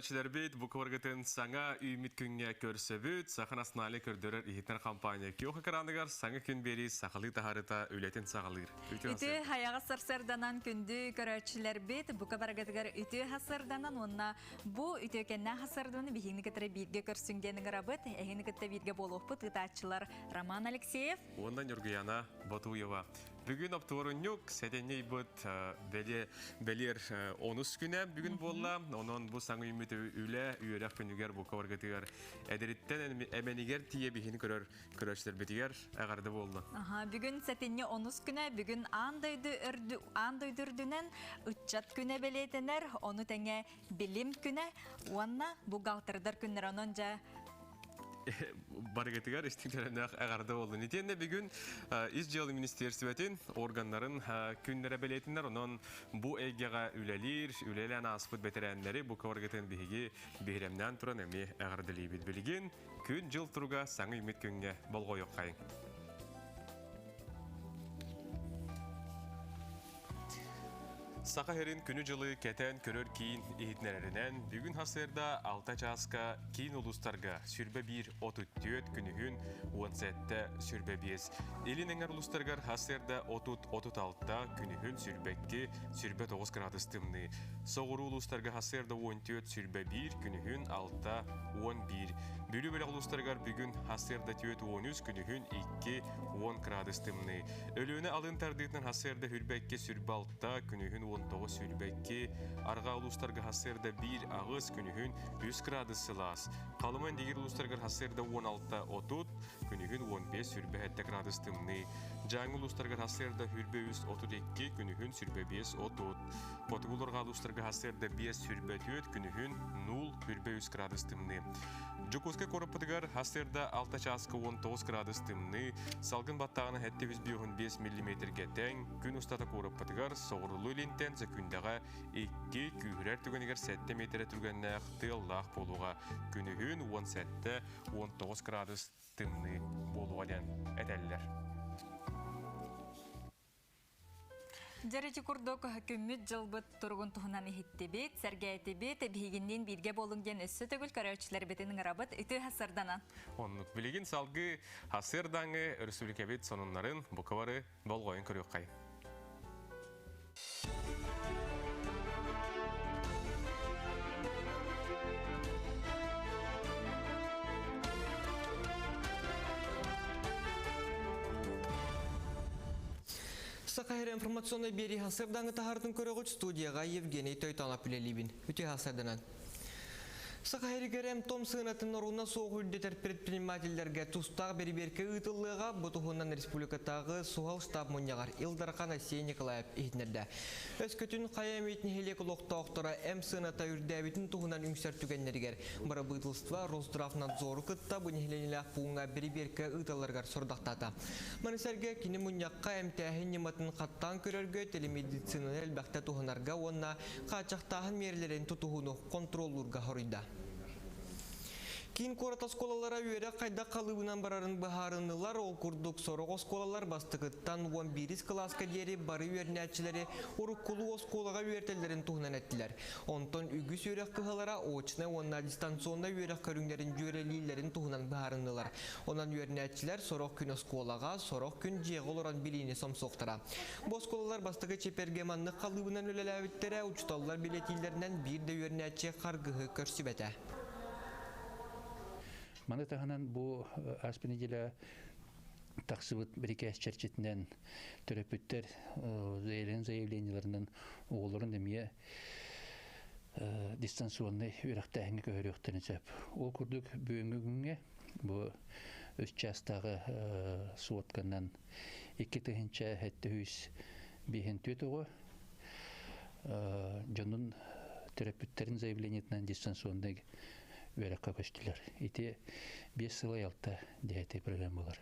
Көрөөччүлэрбит бу кыбаргытын саҥа үүммүт күҥҥэ көрсөбүт. Саха национальнай көрдөрөр иһитинэр компания күөх экраныгар саҥа күн биэрии сахалыы таһаарыта үлэтин саҕалыыр. Үтүө Үтүө хайаҕас сарсыарданан күндү көрөөччүлэрбит бука барыгытыгар үтүө хасырданан уонна бу үтүөкэннээх хасырданы биһигини кытары бииргэ көрсүҥ диэн ыҥырабыт. Эһигини кытта бииргэ буолуохпут ыытааччылар Роман Алексеев уонна Ньургуяна Ботуева. Бүгүн оптуорунньук сэтинньи ыйбыт бэлиэр онус күнэ бүгүн буолла. Онон бу саҥа үүммүт үлэ, үөрэх күнүгэр бука баргытыгар эдэриттэн эмэнигэр тиийэ биһини көрөр көрөөччүлэрбитигэр эҕэрдэ буолла. Бүгүн сэтинньи онус күнэ, бүгүн аан дойду өрдү аан дойду үрдүнэн ыччат күнэ бэлиэтэнэр, ону тэҥэ билим күнэ уонна бухгалтердар күннэрэ онон дьэ барыгытыгар истиҥ эҕэрдэ буоллун. Итиэннэ бүгүн Ис дьыала министиэристибэтин органнарын күннэрэ бэлиэтиннэр, онон бу эйгэҕэ үлэлиир, үлэлээн ааспыт бэтэрээннэри бу кыбаргытын биһиги биһирэмнээн туран эмиэ эҕэрдэлиибит. Билигин күн-дьыл туруга саҥа үүммүт күҥҥэ болҕойуоххайыҥ. Саха сирин күнү-дьылы кэтэн көрөр киин иһитиннэрэринэн, бүгүн сарсыарда 6 чааска киин улуустарга 21.34, күнүһүн 17.25. Илин эҥэр улуустарыгар сарсыарда 30.36, күнүһүн 22.29 градус тымныы. Соҕуруу улуустарга сарсыарда 14.21, күнүһүн 6.11. Бүлүү бөлөх улуустарыгар бүгүн сарсыарда 4.13, күнүһүн 2.10 градус тымныы. Өлүөнэ алын тардыытынан сарсыарда 22 26, күнүһүн 19 22, арҕаа улуустарга сарсыарда 1 8, күнүһүн 3 градус сылаас. Халыма Индигир улуустарыгар сарсыарда 16 30, күнүһүн 15 27 градус тымныы. Дьааҥы улуустарыгар сарсыарда 23 32, күнүһүн 25 30. Хотугу арҕаа улуустарга сарсыарда 5 24, күнүһүн 0 23 градус тымныы. Дьокуускай куораппытыгар сарсыарда 6 чааска 19 градус тымныы, салгын баттааҕына 755 миллиметргэ тэҥ, күн устата куораппытыгар соҕурулуу илинтэн сөкүүндэҕэ 2, күүһүрэр түгэнигэр 7 миэтэрэ түргэннээх тыаллаах буолуоҕа. Күнүһүн 17-19 градус тымныы буолуоҕа диэн этэллэр. Дьэ курдук күммүт дьылбыт туругун туһунан иһиттибит, сэргээтибит, биһигинниин бииргэ буолуҥ диэн өссө төгүл көрөөччүлэрбитин ыҥырабыт. Үтүө сарсыарданан. Оннук билигин салгыы сарсыардааҥы өрөспүүбүлүкэбит сонуннарын бука бары болҕойон көрүөххэйиҥ. Саха сирэ информационнай биэрии сарсыардааҥы таһаартын көрөҕүт студияҕа Евгений Тойтонов үлэлиибин. Үтүө сарсыарданан. Саха сиригэр эмп-том сыанатын оруна суох үрдэтэр предпринимателлэргэ тустаах бэрэбиэркэ ыытыллыаҕа. Бу туһунан республикатааҕы суһал штаб мунньаҕар Ил Дархан Айсен Николаев иһитиннэрдэ. Өскөтүн хайа эмит нэһилиэк олохтоохторо эмп сыаната үрдээбитин туһунан үҥсэр түгэннэригэр бырабыыталыстыба Росздравнадзору кытта бу нэһилиэнньэлээх пууҥҥа бэрэбиэркэ ыыталларыгар сорудахтаата. Маны сэргэ кини мунньахха эмтээһин ньыматын хаттаан көрөргө, телемедицинаны элбэхтэ туһанарга уонна хааччахтааһын миэрэлэрин тутуһууну хонтуруоллуурга хоруйда. Киин куорат оскуолалара үөрэх хайдах халыыбынан барарын быһаарыннылар. Ол курдук сорох оскуолалар бастакыттан 11 кылааска диэри бары үөрэнээччилэри уруккулуу оскуолаҕа үөрэтэллэрин туһунан эттилэр. Онтон үгүс үөрэх кыһалара очнай уонна дистанционнай үөрэх көрүҥнэрин дьүөрэлииллэрин туһунан быһаарыннылар. Онон үөрэнээччилэр сорох күн оскуолаҕа, сорох күн дьиэҕэ олорон билиини сомсуохтара. Бу оскуолалар бастакы чипергэ маннык халыыбынан үлэлээбиттэрэ, учууталлар бэлиэтииллэринэн биир да үөрэнээччи харгыһы көрсүбэтэ. Маны таһынан бу ааспыт неделя тахсыбыт бирикээс чэрчитинэн төрөппүттэр заявлениеларынан оҕолорун эмиэ дистанционнай үөрэхтээһиҥҥэ көһөрүөхтэрин сөп. Ол курдук бүгүҥҥү күҥҥэ бу үс чаастааҕы сводканан 2754 оҕо дьонун төрөппүттэрин заявлениетынан дистанционнай үөрэххэ көстүлэр. Ити 5 сыл алта диэти программалар.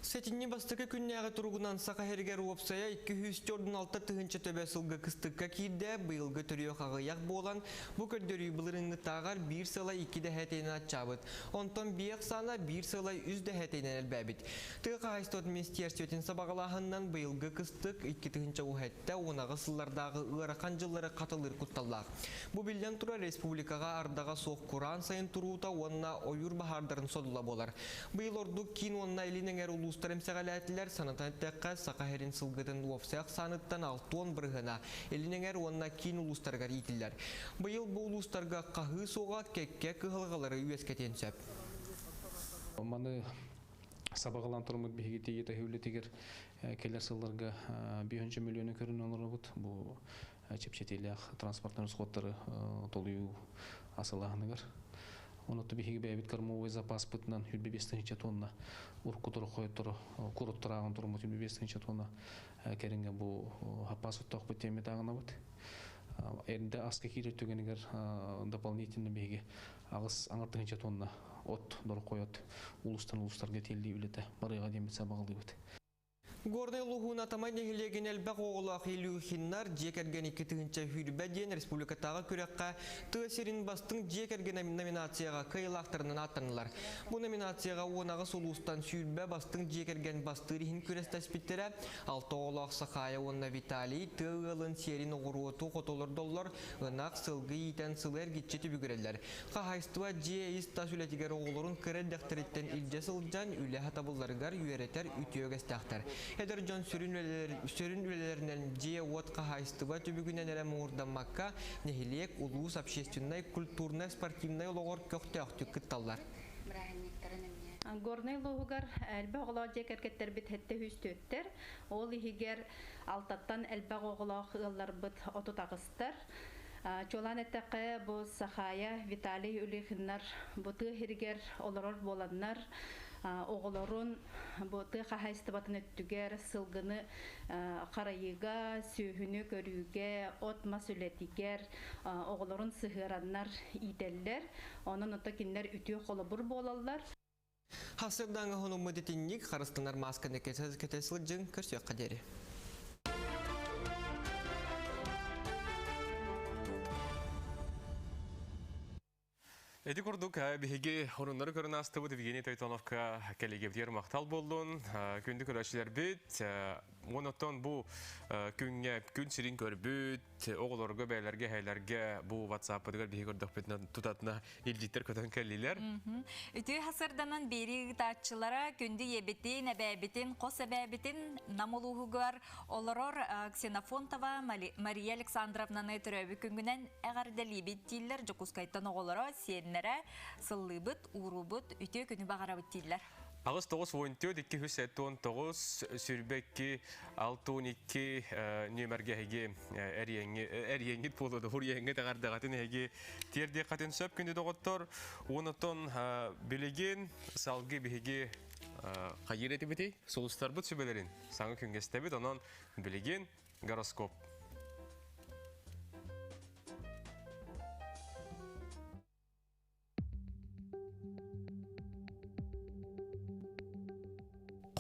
Сэтинньи бастакы күннээҕи туругунан Саха сиригэр уопсайа 246 тыһыынча төбө сылгы кыстыкка киирдэ, быйылгы төрүөх аҕыйах буолан, бу көрдөрүү былырыыҥҥытааҕар биир сыла икки дэһээтинэн аччаабыт. Онтон биэ ахсаана биир сыла үс дэһээтинэн элбээбит. Тыа хаһаайыстыбатын министиэристибэтин сабаҕалааһынынан быйылгы кыстык 2017-18 сыллардааҕы ыарахан дьыллары хатылыыр кутталлаах. Бу биллэн турар республикаҕа ардаҕа суох кураан сайын туруута уонна ойуур баһаардарын содула буолар. Быйыл ордук киин уонна илин эҥэр улуустар эмсэҕэлээтилэр. Санатан эттэххэ, Саха сирин сылгытын уопсай ахсааныттан 60 бырыһыана илин эҥэр уонна киин улуустарыгар иитиллэр. Быйыл бу улуустарга хаһыы суоҕа кэккэ кыһалҕалары үөскэтиэн сөп. Маны сабаҕалаан туруммут биһиги тиийи таһыы үлэтигэр кэлэр сылларга 5 миллиону көрүнэн олоробут. Бу чэпчэтиилээх транспортнай расходтары толуйуу асылааһыныгар. Оноту биһиги бэйэбит кормовой запаспытынан 105 тыһыынча тонна урукку хойоттору куруттарааҕын туруммут 105 тыһыынча тонна кэриҥэ бу хаппаас оттоохпут диэммит ааҕынабыт. Эрдэ аска киирэр түгэнигэр дополнительно биһиги аҕыс аҥар тыһыынча тонна от дорохойот улуустан улуустарга тиэллии үлэтэ барыаҕа диэммит сабаҕалыыбыт. Горнай улууһун Атамай нэһилиэгин элбэх оҕолоох Илюхиннар дьиэ кэргэн 2020 диэн республикатааҕы күрэххэ тыа сирин бастыҥ дьиэ кэргэн номинацияҕа кыайыылаахтарынан ааттаннылар. Бу номинацияҕа 18 улуустан 20 бастыҥ дьиэ кэргэн бастыыр иһин күрэстэспиттэрэ. Алта оҕолоох Сахая уонна Виталий тыа ыалын сиэрин оҕуруоту хотолордоллор, ынах, сылгы иитэн сылы эргиччи түбүгүрэллэр. Хаһаайыстыба дьиэ ис-тас үлэтигэр оҕолорун кыра эрдэхтэриттэн илдьэ сылдьан үлэ сатабылларыгар үөрэтэр үтүө үгэстээхтэр. Эдэр дьон сүрүн сүрүн үлэлэринэн дьиэ-уот хаһаайыстыба түбүгүнэн эрэ муҥурдаммакка, нэһилиэк, улуус общественнай, культурнай, спортивнай олоҕор көхтөөхтүк кытталлар. Горнай улууһугар элбэх оҕолоох дьиэ кэргэттэрбит сэттэ үс түөттэр. Ол иһигэр алтаттан элбэх оҕолоох ыалларбыт 38-тар. Чуолаан эттэххэ, бу Сахая, Виталий Улихиннар бу тыа сиригэр олорор буоланнар, оҕолорун бу тыа хаһаайыстыбатын өттүгэр сылгыны харайыыга, сүөһүнү көрүүгэ, от-мас үлэтигэр оҕолорун сыһыараннар иитэллэр. Онон ото кинилэр үтүө холобур буолаллар. Хасырдааҥы хонуммут итинник харыстанар маасканы кэтэ сылдьыҥ, көрсүөххэ диэри. Эти курдук биһиги оруннары көрөн астыбыт Евгений Тойтоновка кэлигибитигэр махтал боллун. Күндү көрөөччүлэрбит, онотон бу күҥҥэ күн сирин көрбүт, оҕолорго бэйэлэргэ эһэлэргэ бу WhatsApp-ытыгар биһи көрдөхпүтүнэн тутатына илдьиттэр көтөн кэллилэр. Үтүө хасырданан биэрии ыытааччылара күндү ийэбитин, эбээбитин, хос эбээбитин Нам улууһугар олорор Ксенофонтова Мария Александровнаны төрөөбүт күҥҥүнэн эҕэрдэлиибит дииллэр Дьокуускайтан оҕолоро, сиэннэрэ сыллыыбыт, ууруубут, үтүө күнү баҕарабыт дииллэр. Аҕыс тоҕус уон түөрт икки үс сэттэ уон тоҕус сүүрбэ икки алта уон икки нүөмэргэ эһиги эриэҥҥит буолуо хуруйэҥҥит эҕэрдэҕитин эһиги тиэрдиэххитин сөп күндү доҕоттор. Уонутун билигин салгыы биһиги хайыыр этибитий? Сулустарбыт сүбэлэрин саҥа күҥҥэ истэбит. Онон билигин гороскоп.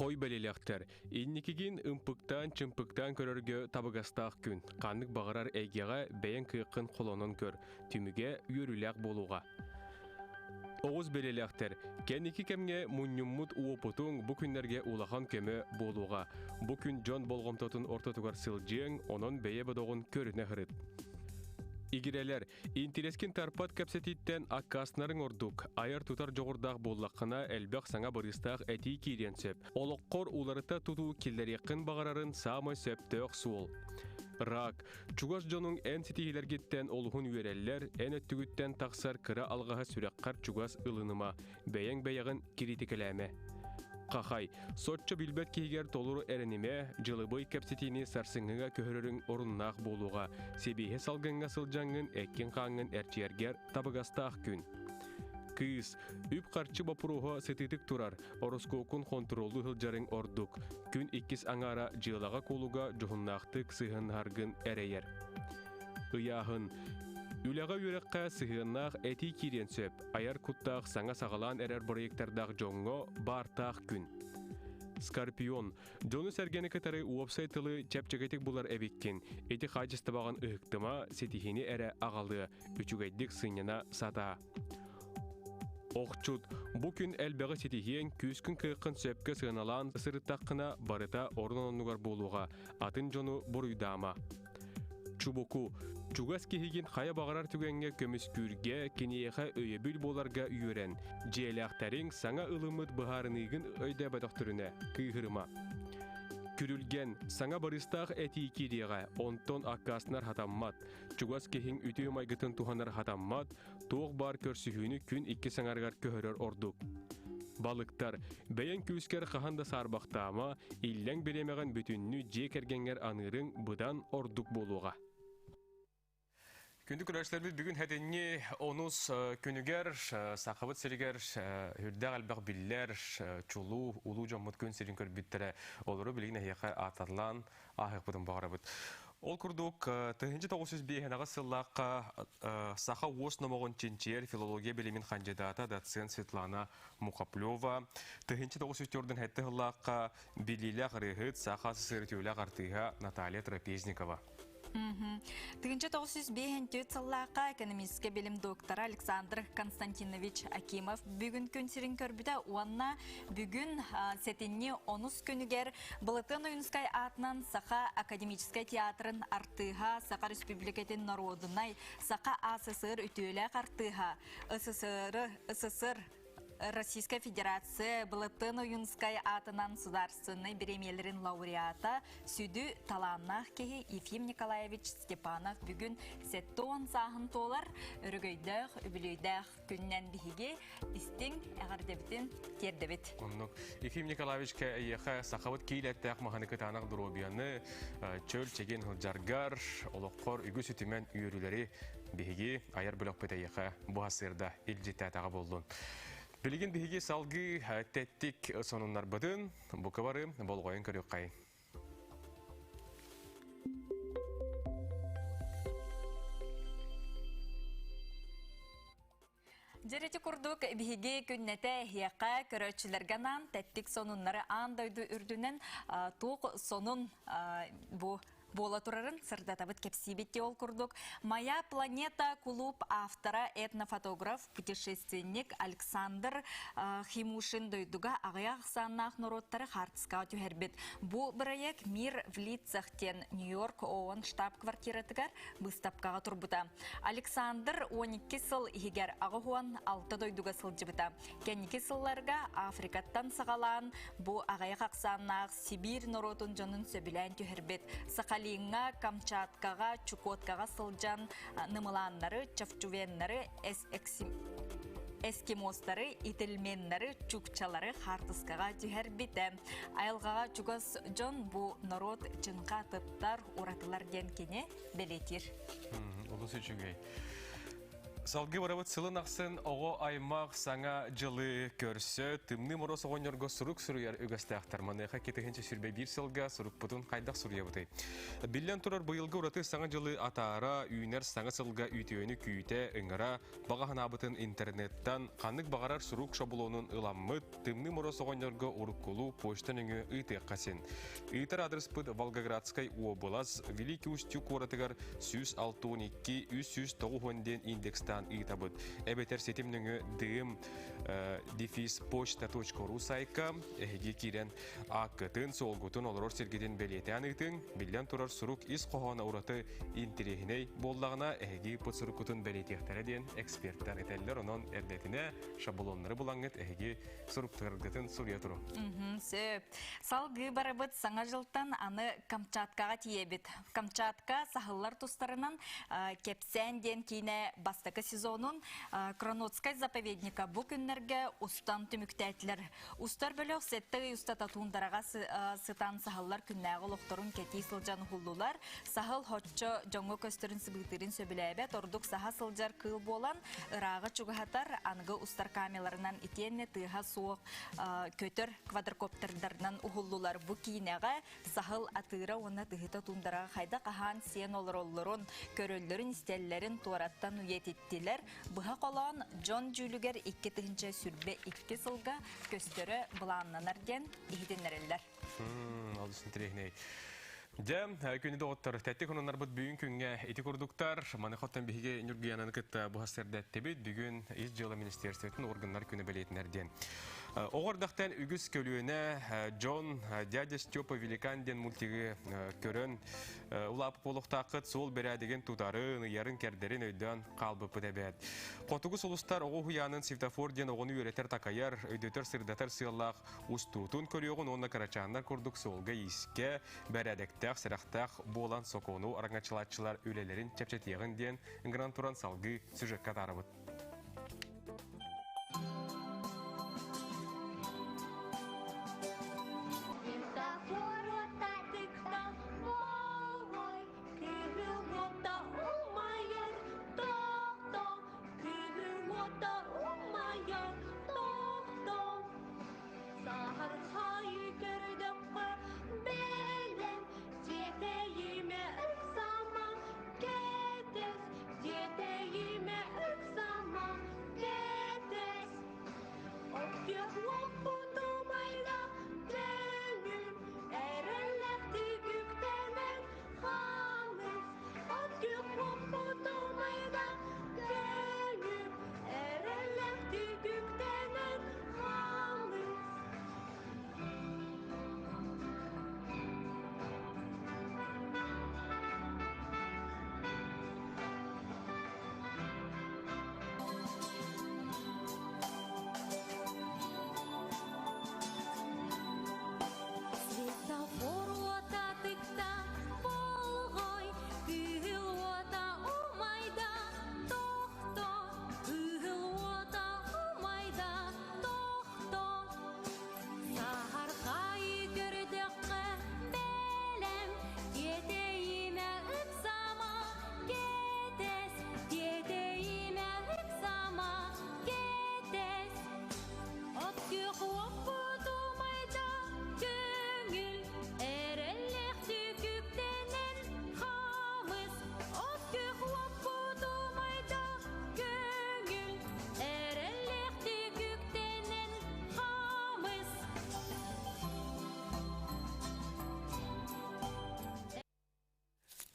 Хой бэлиэлээхтэр. Инникигин ымпыктаан-чымпыктаан көрөргө табыгастаах күн. Ханнык баҕарар эйгэҕэ бэйэҥ кыаххын холонон көр. Түмүгэ үөрүүлээх буолуоҕа. Оҕус бэлиэлээхтэр. Кэнники кэмҥэ мунньуммут уопутуҥ бу күннэргэ улахан көмө буолуоҕа. Бу күн дьон болҕомтотун ортотугар сылдьыаҥ, онон бэйэ бодоҕун көрүнэ сырыт. Игирэлэр, Интириэскин тарпат кэпсэтииттэн аккаастанарыҥ ордук. Айар-тутар дьоҕурдаах буоллаххына, элбэх саҥа барыыстаах этии киириэн сөп. Олоххор уларыта тутуу киллэриэххин баҕарарын саамай сөптөөх суол. Рак. Чугас дьонуҥ эн ситиһиилэргиттэн олуһун үөрэллэр, эн өттүгүттэн тахсар кыра алҕаһы сүрэххэр чугас ылыныма. Бэйэҥ бэйэҕин кириитикэлээмэ. Хахай, соччо билбэт киһигэр толору эрэнимэ, дьылыбый кэпсэтиини сарсыҥҥыга көһөрөрүҥ оруннаах буолуоҕа. Сибиэһи салгыҥҥа сылдьаҥҥын эккин-хааҥҥын эрчийэргэр табыгастаах күн. Кыыс, үп-харчы боппуруоһа сытыытык турар, ороскуоккун хонтуруоллуу сылдьарыҥ ордук. Күн иккис аҥаара дьыалаҕа-куолуга дьоһуннаахтык сыһыаннаһаргын эрэйэр. Ыйааһын. Үлэҕэ-үөрэххэ сыһыаннаах этии киириэн сөп. Айар куттаах саҥа саҕалаан эрэр проектардаах дьоҥҥо баартаах күн. Скорпион, дьону-сэргэни кытары уопсай тылы чэпчэкитик булар эбиккин. Ити хаачыстыбаҕын ыһыктыма, ситиһиини эрэ аҕалыа, үчүгэйдик сынньана сатаа. Охчут, бу күн элбэҕи ситиһиэҥ, күүскүн кыаххын сөпкө сыаналаан сырыттаххына барыта орун-оннугар буолуоҕа, атын дьону буруйдаама. Чубуку, чугас киһигин хайа баҕарар түгэҥҥэ көмүскүүргэ, киниэхэ өйөбүл буоларга үөрэн, дьиэлээхтэриҥ саҥа ылыммыт быһаарыныыгын өйдөөбөтөхтөрүнэ кыыһырыма. Күрүлгэн, саҥа барыстаах этии киириэҕэ, онтон аккаастанар хатаммат. Чугас киһиҥ үтүө майгытын туһанар хатаммат, туох баар көрсүһүүнү күн икки саҥарыгар көһөрөр ордук. Балыктар, бэйэҥ күүскэр хаһан да саарбахтаама, иллэҥ бириэмэҕин бүтүннүү дьиэ кэргэҥҥэр аныырыҥ быдан ордук буолуоҕа. Күндү көрөөччүлэрбит бүгүн хэтинни онус күнүгэр Сахабыт сиригэр үрдээх элбэх биллэр чулуу улуу дьоммут күн сирин көрбүттэрэ олору билигин эһиэхэ аатарлаан ааһыахпытын баҕарабыт. Ол курдук, 1905 сыллаахха саха уос номоҕун чинчийэр филология билимин хандьыдаата доцент Светлана Мухоплева 1947 сыллаахха билиилээх ырыаһыт, саха СССР артыыһа Наталья Трапезникова. 1905 сыллаахха экономическай билим доктора Александр Константинович Акимов бүгүн күн сирин көрбүтэ уонна бүгүн сэтинньи онус күнүгэр Былатыан Ойуунускай аатынан Саха академическай театрын артыыһа, Саха Республикатын норуодунай, Саха АССР үтүөлээх артыыһа, СССР, СССР Российская Федерация Былатыан Ойуунускай аатынан судаарственнай бириэмийэлэрин лауреата, сүдү талааннаах киһи Ефим Николаевич Степанов бүгүн 70 сааһын туолар өрөгөйдөөх, үбүлүөйдээх күннэн биһиги истиҥ эҕэрдэбитин тиэрдэбит. Оннук. Ефим Николаевичка эйиэхэ сахабыт киилэттээх маһаны кытаанах доруобуйаны, чөл чэгиэн сылдьаргар, олоххор үгүс үтүмэн үөрүүлэри биһиги айар бөлөхпүт эйиэхэ бу сырда илдьиттээтэҕэ буоллун. Билигин биһиги салгыы тэттик сонуннарбытын бука бары болҕойон көрүөххэйин. Дьэрити курдук биһиги күннэтэ эһиэхэ көрөөччүлэргэ анаан тэттик сонуннары аан дойду үрдүнэн туох сонун бу буола турарын сырдатабыт кэпсиибит ол курдук «Моя планета» клуб автора этнофотограф, путешественник Александр Химушин дойдуга аҕыйах ахсааннаах норуоттары хаартыскаҕа түһэрбит. Бу бырайыак «Мир в лицах» диэн Нью-Йорк ООН штаб-квартиратыгар быыстапкаҕа турбута. Александр 12 сыл иһигэр 86 дойдуга сылдьыбыта. Кэнники сылларга Африкаттан саҕалаан бу аҕыйах ахсааннаах Сибиир норуотун дьонун сөбүлээн түһэрбит. Сахалиҥҥа, Камчаткаҕа, Чукоткаҕа сылдьан нымылааннары, чавчувеннары, эскимостары, ительменнары, чукчалары хаартыскаҕа түһэрбитэ. Айылҕаҕа чугас дьон бу норуот чыҥха атыттар, уратылар диэн кини бэлиэтиир. Олус үчүгэй. Салгыы барабыт сылын ахсын оҕо аймах саҥа дьылы көрсө тымныы мороз оҕонньорго сурук суруйар үгэстээхтэр. Маныаха 2021 сылга сурукпутун хайдах суруйабытый? Биллэн турар быйылгы ураты саҥа дьылы атаара, үүнэр саҥа сылга үтүөнү күүтэ, ыҥыра, баҕа санаабытын интернеттан ханнык баҕарар сурук шаблонун ыламмыт Тымныы мороз оҕонньорго уруккулуу почта нөҥүө ыытыахха син. Ыытар аадырыспыт Волгоградскай уобалас Великий Устюг куоратыгар 162 390 диэн индекстаан ыытабыт. Эбэтэр ситим нөҥүө дым дефис почта.ру сайтка эһиги киирэн ааккытын, суолгутун, олорор сиргитин бэлиэтээн ыытыҥ. Биллэн турар сурук ис хоһооно ураты интэриэһинэй буоллаҕына, эһиги ыыппыт суруккутун бэлиэтиэхтэрэ диэн эксперттэр этэллэр. Онон эрдэтинэ шаблоннары булаҥҥыт эһиги суруктаргытын суруйа туруҥ. Сөп. Салгыы барыбыт Саҥа дьылтан аны Камчаткаҕа тиийэбит. Камчатка саһыллар тустарынан Кэпсээн диэн киинэ бастакы сезонун Кроноцкай заповедника бу күннэргэ устан түмүктээтилэр. Устар бөлөх сэттэ ый устата туундараҕа сытан саһыллар күннээҕи олохторун кэтии сылдьан уһуллулар. Саһыл хоччо дьоҥҥо көстөрүн сыбыытыырын сөбүлээбэт, ордук саһа сылдьар кыыл буолан, ырааҕы чугаһатар, аныгы устар камераларынан итиэннэ тыаһа суох көтөр квадрокоптердарынан уһуллулар. Бу киинэҕэ саһыл атыыра уонна тыһыта туундараҕа хайдах аһаан сиэн олороллорун, көрөллөрүн-истэллэрин туораттан үйэтиттилэр. эттилэр. Быһа холоон дьон дьүүлүгэр 2022 сылга көстөрө былааннанар диэн иһитиннэрэллэр. Олус интэриэһинэй. Дьэ, күндү доҕоттор, тэттик ононнорбут бүгүн күҥҥэ ити курдуктар. Маны хоттон биһиги Ньургуянаны кытта бу сэрдэттибит. Бүгүн Ис дьыала министерствотын органнар күнэ бэлиэтинэр диэн. Оҕо эрдэхтэн үгүс көлүөнэ дьон «Дядя Степа великан» диэн мультигы көрөн улааппыт буолуохтааххыт, суол бэрээдэгин тутарын, ыйарын-кэрдэрин өйдөөн хаалбыппыт эбээт. Хотугу сулустар оҕо уһуйаанын «Светофор» диэн оҕону үөрэтэр-такайар, өйдөтөр-сырдатар сыаллаах устуутун көрүөҕүн уонна кырачааннар курдук суолга-иискэ бэрээдэктээх, сэрэхтээх буолан сокуону араҥаччылааччылар үлэлэрин чэпчэтиэҕин диэн ыҥыран туран салгыы сюжекка атаарабыт.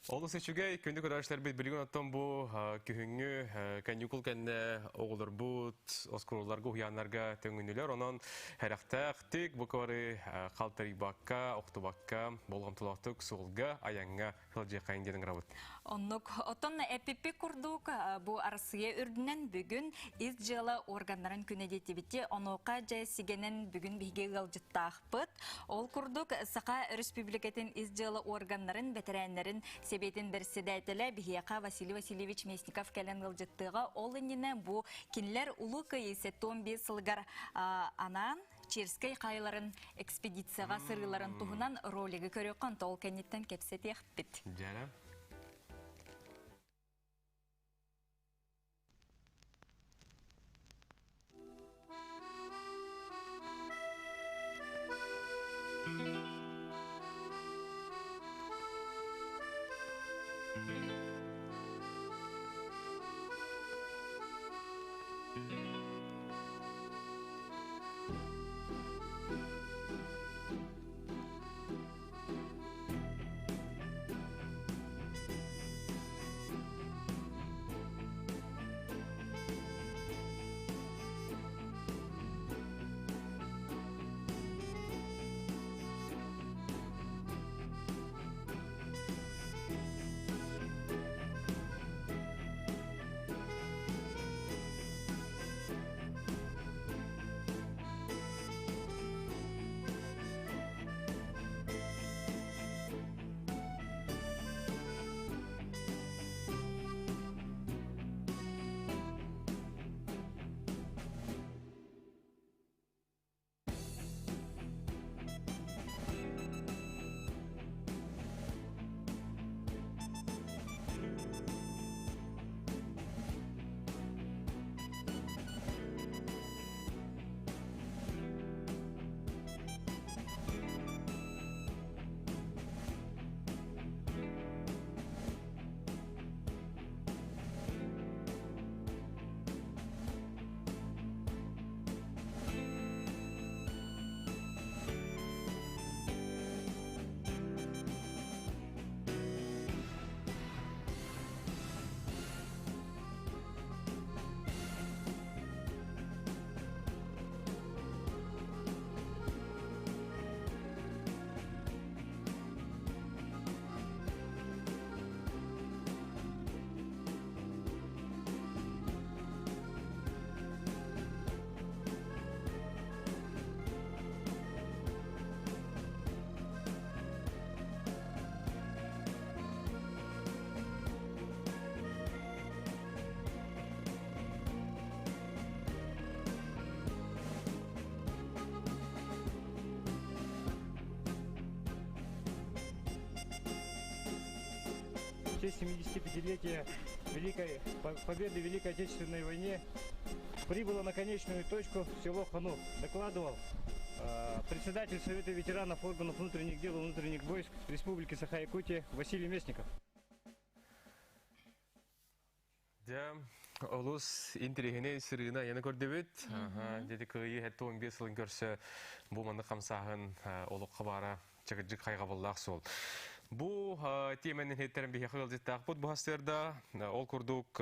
Олус үчүгэй, күндү көрөөччүлэрбит, билигин оттон бу күһүҥҥү каникул кэннэ оҕолорбут оскуолаларга, уһуйааннарга төҥүнүлэр. Онон сэрэхтээхтик бу бары халтарыйбакка, охтубакка, болҕомтолоохтук суолга, айаҥҥа сылдьыаххайын диэн ыҥырабыт. Оннук. Оттон эппиппит курдук, бу Арассыыйа үрдүнэн бүгүн Ис дьыала органнарын күнэ диэтибити. Онуоха дьэ сигэнэн бүгүн биһиги ыалдьыттаахпыт. Ол курдук, Саха Өрөспүүбүлүкэтин ис дьыала органнарын бэтэрээннэрин сэбиэтин бэрэссэдээтэлэ биһиэхэ Василий Васильевич Местников кэлэн ыалдьыттыаҕа. Ол иннинэ бу кинилэр Улуу Кыайыы 75 сылыгар анаан Черскэй хайаларын экспедицияҕа сырыыларын туһунан ролигы көрүөххэ, онто ол кэнниттэн кэпсэтиэхпит. Дьара. честь 75-летия Великой Победы в Великой Отечественной войне прибыло на конечную точку в село Хану. Докладывал председатель Совета ветеранов органов внутренних дел и внутренних войск Республики Саха-Якутия Василий Местников. Дьэ, олус интэриэһинэй сырыына яны көрдөбүт. Дети кыайыы 75 сылын көрсө бу маннык хамсааһын олоххо баара чыгырдьык хайҕабыллаах суол. Бу тиэмэнин хеттерин биһиэхэ ыалдьыттаахпыт бу хастыарда ол курдук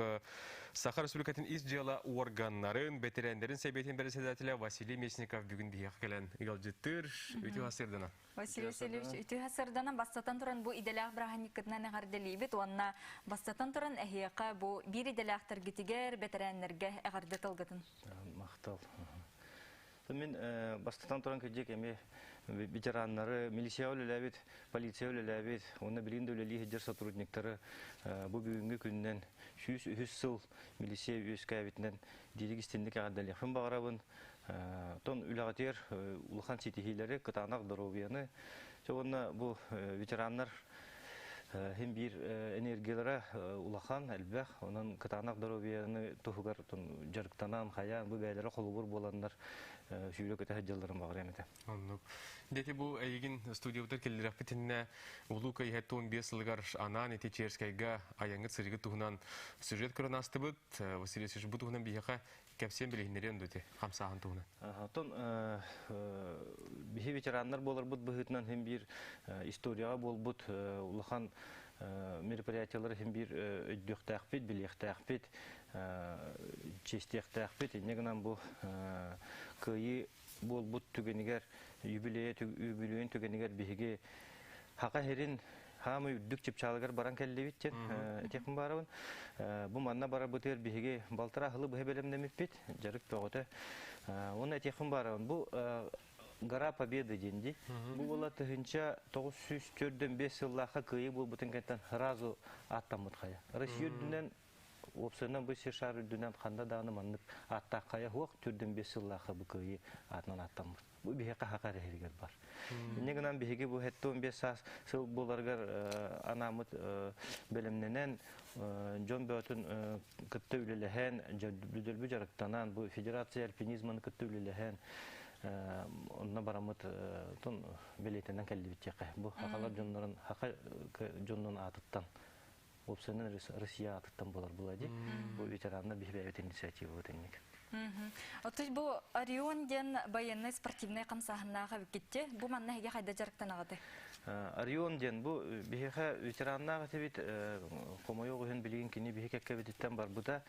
Саха Республикатын ис дьыала органнарын бэтэрээннэрин сэбиэтин председателя Василий Местников бүгүн биһиэхэ кэлэн ыалдьыттыыр. Үтүө хастыарданан. Василий Васильевич, үтүө сырданан бастатан туран бу идэлээх бырааһынньыккытынан эҕэрдэлиибит уонна бастатан туран эһиэхэ бу биир идэлээхтэргитигэр, бэтэрээннэргэ эҕэрдэ тылгытын. Махтал. Мин бастатан туран кырдьык эмиэ ветераннары, милиция үлэлээбит, полиция үлэлээбит, уонна билигин да үлэлии сылдьар сотрудниктары бу бүгүҥҥү күнүнэн 103 сыл милиция үөскээбитинэн диирик истинник эҕэрдэлиэхпин баҕарабын. Тон үлэҕитигэр улахан ситиһиилэри, кытаанах доруобуйаны, уонна бу ветераннар хим биир энергиялара улахан, элбэх, онон кытаанах доруобуйаны туһугар дьарыктанан, хайаан бу бэйэлэрэ холобур буоланнар сүүрэ көтө сылдьалларын баҕарыам этэ. Оннук. Дети бу эйигин студиябытыгар киллэрэхпитинэ Улуу Кыайыы 15 сылыгар анаан ити Черскайга айаҥҥыт сырыгыт туһунан сюжет көрөн аастыбыт. Василий Васильевич, бу туһунан биһиэхэ кэпсиэн билиһиннэриэн дуо хамсааһын туһунан? Оттон биһи ветераннар буоларбыт быһыытынан хим биир историяҕа буолбут улахан мероприятиялары хим биир өйдүөхтээхпит, билиэхтээхпит, чиэстиэхтээхпит. Инньэ гынан бу кыайыы буолбут түгэнигэр, юбилейа үбүлүөйүн түгэнигэр биһиги Хака сирин хаамай үрдүк чыпчаалыгар баран кэллибит диэн этиэхпин баарабын. Бу манна барарбытыгар биһиги балтараа сылы быһа бэлэмнэммиппит, дьарык бөҕөтө. Уонна этиэхпин баарабын, бу Гора Победы диэн дии. Бу буола 1945 сыллаахха кыайыы буолбутун кэнниттэн сразу ааттаммыт хайа. Россия үрдүнэн Уопсайынан бу сир шар үрдүнэн ханна даҕаны маннык ааттаах хайа суох, 45 сыллаахха бу кыайыы аатынан ааттаммыт. Бу биһиэхэ хака эрэ бар. Инньэ гынан биһиги бу 75 саас сыл буоларыгар анааммыт бэлэмнэнэн, дьон бөҕөтүн кытта үлэлэһэн, бүдөлбү дьарыктанан, бу федерация альпинизманы кытта үлэлэһэн, онно бараммыт тон бэлиэтэнэн кэллибит диэххэ. Бу хахалар дьоннорун, хака дьоннун аатыттан уопсайынан Россия аатыттан буолар була ди. Бу ветераннар биһи бэйэбит инициативабыт инник. Оттон бу Орион диэн военный спортивный хамсааһыннаах эбиккитти. Бу манна эһиги хайда дьарыктанаҕыты? Орион диэн бу биһиэхэ ветераннаах этибит хомойуох иһин билигин кини биһи кэккэбититтэн барбыта.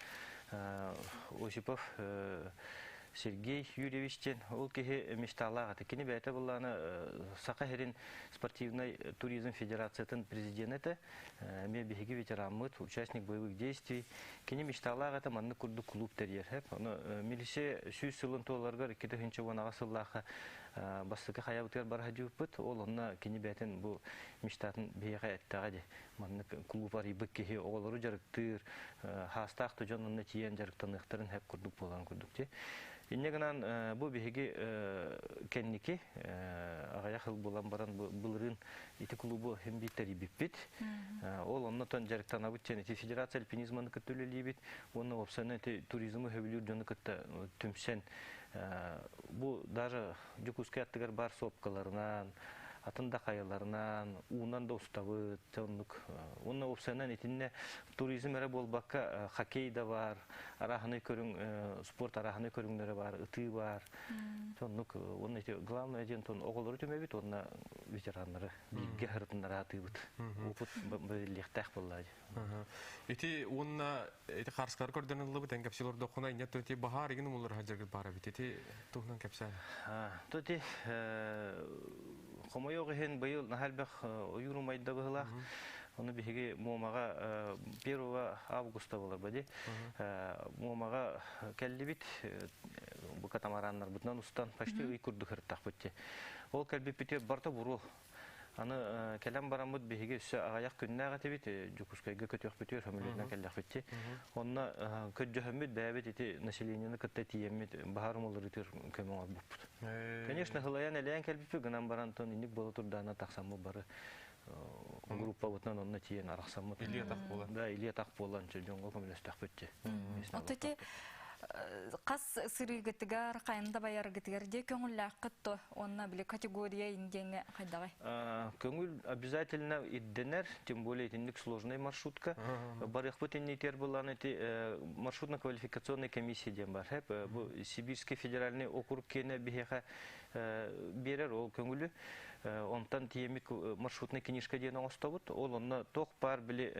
Осипов Сергей Юрьевич диэн ол киһи мечталаах этэ. Кини бэйэтэ былаана Саха сирин спортивнай туризм федерациятын президенэ этэ. Эмиэ биһиги ветераммыт, участник боевых действий. Кини мечталаах этэ маннык курдук клуб тэрийэр. Ону милиция 100 сылын туоларыгар 2018 сыллаахха бастакы хайабытыгар бара сылдьыбыппыт. Ол онно кини бэйэтин бу мечтатын биһиэхэ эттэҕэ дии. Маннык клуб арыйбыт киһи оҕолору дьарыктыыр, хаастаах да дьон онно тиийэн дьарыктаныахтарын сөп курдук буоларын курдук дии. Инньэ гынан бу биһиги кэнники аҕыйах сыл буолан баран былырыын ити клубу син биир тэрийбиппит. Ол оннотон дьарыктанабыт диэн ити федерация альпинизманы кытта үлэлиибит уонна уопсайынан ити туризмы сөбүлүүр дьону кытта түмсэн бу даже Дьокуускай аттыгар баар сопкаларынан, атын да хайаларынан, уунан да устабыт, оннук. Уонна уопсайынан итиннэ туризм эрэ буолбакка хоккей да бар, арааһынай көрүҥ, спорт арааһынай көрүҥнэрэ бар, ытыы бар. Оннук уонна ити главное диэн тон оҕолору түмэбит уонна ветераннары бииргэ сырытыннара атыыбыт. Опыт бэриллиэхтээх буоллаа дии. Ити уонна ити харскар көрдөн ыллыбыт эн кэпсэл ордоххуна инньэ ити баһаар игин умуллар хаджаргыт баар эбит. Ити туһунан кэпсээн. То ити хомойуох иһин быйыл наһаа элбэх ойуур умайда быһылаах. Ону биһиги Муомаҕа 1 августа буолар бади. Муомаҕа кэллибит бу катамараннарбытынан устан почти ый курдук ырыттахпыт. Ол кэлбиппитигэр барыта буруо. Аны кэлэн бараммыт биһиги өссө аҕыйах күннээх этибит, Дьокуускайга көтүөхпүтүгэр сөмөлүөтүнэн кэллэхпит. Онно көрдөһөммүт бэйэбит ити населениены кытта тиийэммит баһаар умулларыытыгар көмө оҥорбуппут. Конечно, һылайан элээн кэлбиппит гынан баран тон инник буола турдаана тахсаммыт бары. Группа бутынан онно тиен арахсаммыт. Илии атах буолан. Да, илии атах буолан дьоҥҥо көмөлөстөхпүт. Ототи қас сырыгытыгар, қайында баяргытыгар де көңүлләққыт то, онна биле категория индеңе қайдағай? Көңүл обязательно ирденер, тем более итинник сложный маршрутка. Барыхпыт иннитер булан эти маршрутно-квалификационная комиссия дем бар. Бу Сибирский федеральный округ кене бихеха берер ол көңүлү. Онтан тиемик маршрутный книжка диэн оҥостобут. Ол онно тох бар били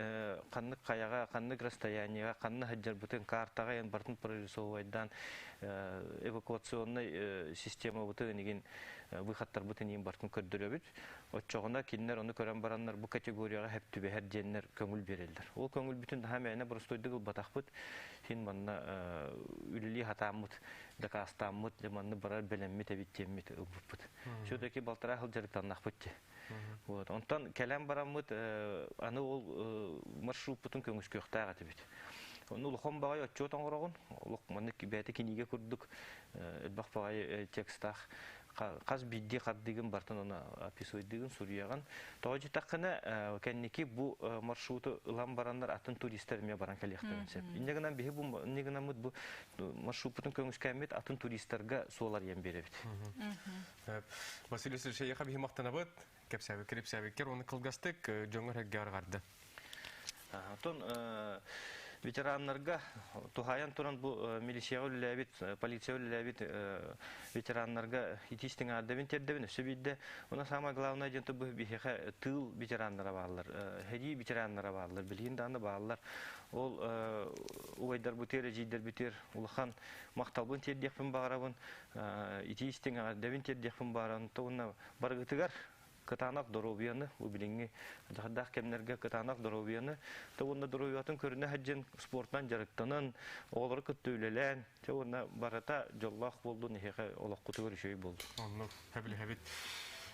ханнык каяга, ханнык расстоянияга, ханны хаджарбытын картага ян бартын прорисовайдан эвакуационный система бутын игин выходтар бутын иин бартын көрдөрөбүт. Отчоҕуна кинилэр ону көрөн бараннар бу категорияга хеп түбэһэр диэннэр көҥүл береллер. Ол көҥүл бүтүн хаһа мээнэ боростуойдук ылбатахпыт. Хин манна үлэлии хатааммыт, дакаастааммыт, манны барар бэлэммит эбит диэммит ылбыппыт. Все-таки балтараа хыл дьарыктаннахпыт ти. Вот. Онтон кэлэн бараммыт аны ол маршруппутун көңүскүөхтээх этибит. Оны улахан баҕай отчуот оҥороҕун, олох маннык бэйэтэ кинигэ курдук элбэх баҕай текстаах хас биирдии хардыгын бартын оны описывайдыгын суруйаҕын. Тоҕо дьитаххына кэнники бу маршруту ылан бараннар атын туристар эмиэ баран кэлиэхтэрин сөп. Инньэ гынан биһи бу инньэ гынаммыт бу маршруппутун көҥүскээммит атын туристарга суол арыйан биэрэбит. Василий Васильевич, эйиэхэ биһи махтанабыт, кэпсээбиккэр, ипсээбиккэр уонна кылгастык дьоҥҥор эргэ арҕарды. Оттон ветераннарга туһаайан туран бу милицияҕа үлэлээбит, полицияҕа үлэлээбит ветераннарга итиистиҥ аардабын тиэрдэбин өссө биирдэ. Уна самое главное диэн бу биһиэхэ тыыл ветераннара бааллар, сэрии ветераннара бааллар, билигин даҕаны бааллар. Ол убайдарбытыгар, эдьиийдэрбитигэр улахан махталбын тиэрдиэхпин баҕарабын, итиистиҥ аҕардэбин тиэрдиэхпин баҕарабын. Уонна барыгытыгар кытаанах доруобуйаны, бу билиҥҥи дьаһардаах кэмнэргэ кытаанах доруобуйаны, то уонна доруобуйатын көрүнэ сылдьан спортунан дьарыктанан, оҕолору кытта үлэлээн, те уонна барыта дьоллоох буоллун, эһиэхэ олоххутугар үчүгэй буоллун. Оннук, хэбилэһэбит.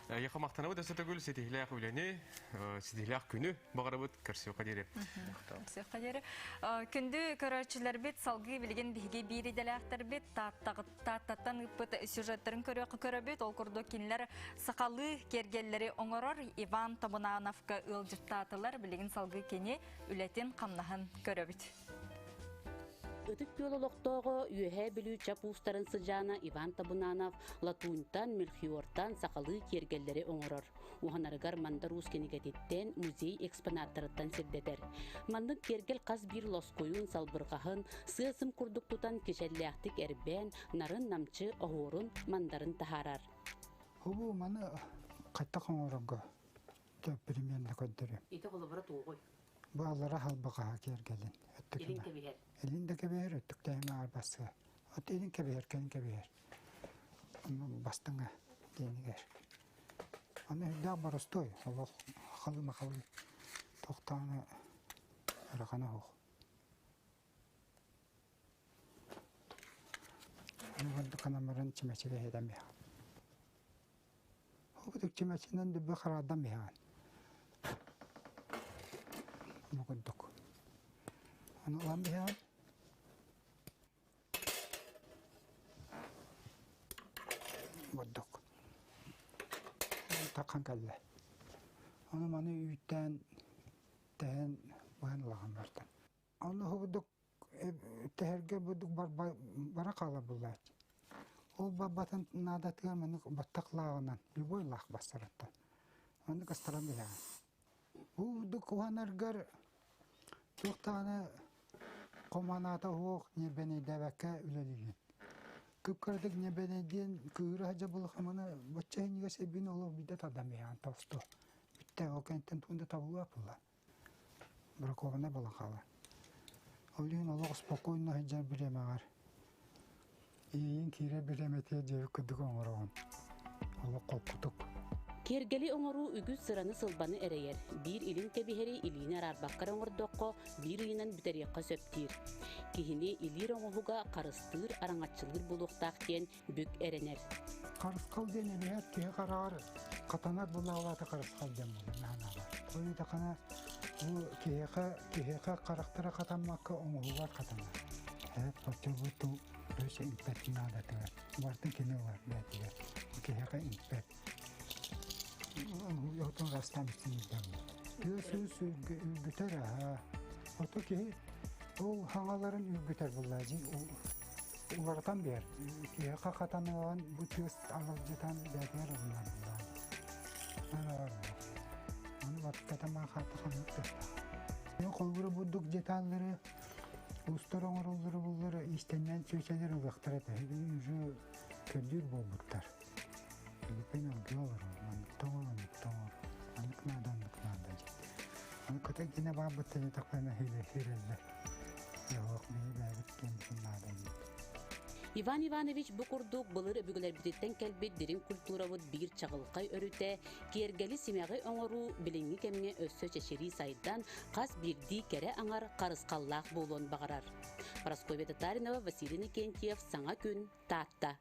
Эйиэхэ махтанабыт өссө төгүл ситиһилээх үлэни, ситиһилээх күнү баҕарабыт көрсүөххэ диэри. Көрсүөххэ диэри. Күндү көрөөччүлэрбит салгыы билигин биһиги биир идэлээхтэрбит Тааттаттан ыыппыт сюжеттарын көрүөххэ көрөбүт. Ол курдук кинилэр сахалыы киэргэллэри оҥорор Иван Табунановка ыалдьыттаатылар. Билигин салгыы кини үлэтин хамнаһын көрөбүт. Ытык Күөл олохтооҕо Үөһээ Бүлүү Чап уустарын сыдьаана Иван Табунанов латуньтан, мельхиортан сахалыы киэргэллэри оҥорор. Уһанарыгар Мандар Уус кинигэтиттэн, музей экспонаттарыттан сирдэтэр. Маннык киэргэл хас биир лоскуйун, салбырҕаһын, сыа-сым курдук тутан кичэллээхтик эрбээн, нарын-намчы оһуорун, мандарын таһаарар. Хубу маны хайтах оҥорорго примерно көрдөрүм. Ити холобура туоҕуй? Бу аллара халбаҕаһа киэргэлин Илин кэбиһэр. Илин да кэбиһэр, өттүктээһин аарбасыа. От илин кэбиһэр, кэлин кэбиһэр. Бастыҥа диэнигэр. Аны үрдээх боростуой, олох халы-махалы тохтоона ырахана суох. Аны канамарын чимэчигэ хедам биһа. Хобутук чимэчинэн дүббэ харадан биһаан. Мукурдук. Аны улам биһаан. Бурдук. Такхан кэллэ. Аны маны үүттээн тэһэн быһан улахан бартан. Аны хобудук тэһэргэ бурдук бара хаалар буллааччы. Ол барбатын наадатыгар маны баттах лааҕынан, любой лаах бастараттан. Аны кастаран билэҕин. Бу бурдук уһанаргар туохтааны хоманаата суох ньирбэнэйдээбэккэ үлэлиигин. Кып-кыратык ньирбэнэйдиэн кыыра сылдьар булахаманы бачча иһинигэр сэбин олох биирдэ тардан биһэҕин толсто. Бүттэ ол кэнниттэн тугун да табыллыбат буолла. Бракованнай буолан хаалар. Ол иһин олох спокойно сылдьар бириэмэҕэр иэйиин киирэр бириэмэтигэр диэбит курдук оҥороҕун. Олох холкутук. Киэргэли оҥоруу үгүс сыраны-сылбаны эрэйэр. Биир илин кэбиһэри илиини араарбакка эрэ оҥордоххо, биир ыйынан бүтэриэххэ сөп диир. Киһини илиир оҥоһуга харыстыыр, араҥаччылыыр буолуохтаах диэн бүк эрэнэр. Харысхал диэн эбиһэр киһи хараҕар хатанар булаалаата харысхал диэн буолар наһанаабар. Ол итэхана бу киһиэхэ киһиэхэ харахтара хатаммакка оҥоһугар хатанар. Эт бу тыл өссө иҥпэт наадатыгар. Барытын кини ылар бэйэтигэр. Киһиэхэ иҥпэт. Отон растан истин үрдәм. Тыас-уус үргүтэр аха. Ото киһи ол хаҥаларын үргүтэр буллаажы уларытан биэр. Киһи хахатаныган бу тыас алалдьытан бээтигэр ылынар буллаажы. Аны Аны баттатама хата ханнык тыастаах. Холбура бурдук деталлары устар оҥороллору буллары истэннэн сүөсэлэр ылыахтара этэ. Уже көрдүүр буолбуттар. Билиппин ылгыы олорор, маннык тоҥор, маннык тоҥор, маннык наада, оннук наада диэн. Аны көтө гинэ баабыт диэтэхпинэ хирэллэр. Йоох, мии бэйэбит киэммитин наада диэн. Иван Иванович бу курдук былыр өбүгэлэрбититтэн кэлбит дириҥ культурабыт биир чаҕылхай өрүтэ, киэргэли симэҕи оҥоруу билиҥҥи кэмҥэ өссө чэчирии сайдан, хас биирдии кэрэ аҥар харысхаллаах буолуон баҕарар. Прасковья Татаринова, Василий Никентьев, Саҥа күн, Таатта.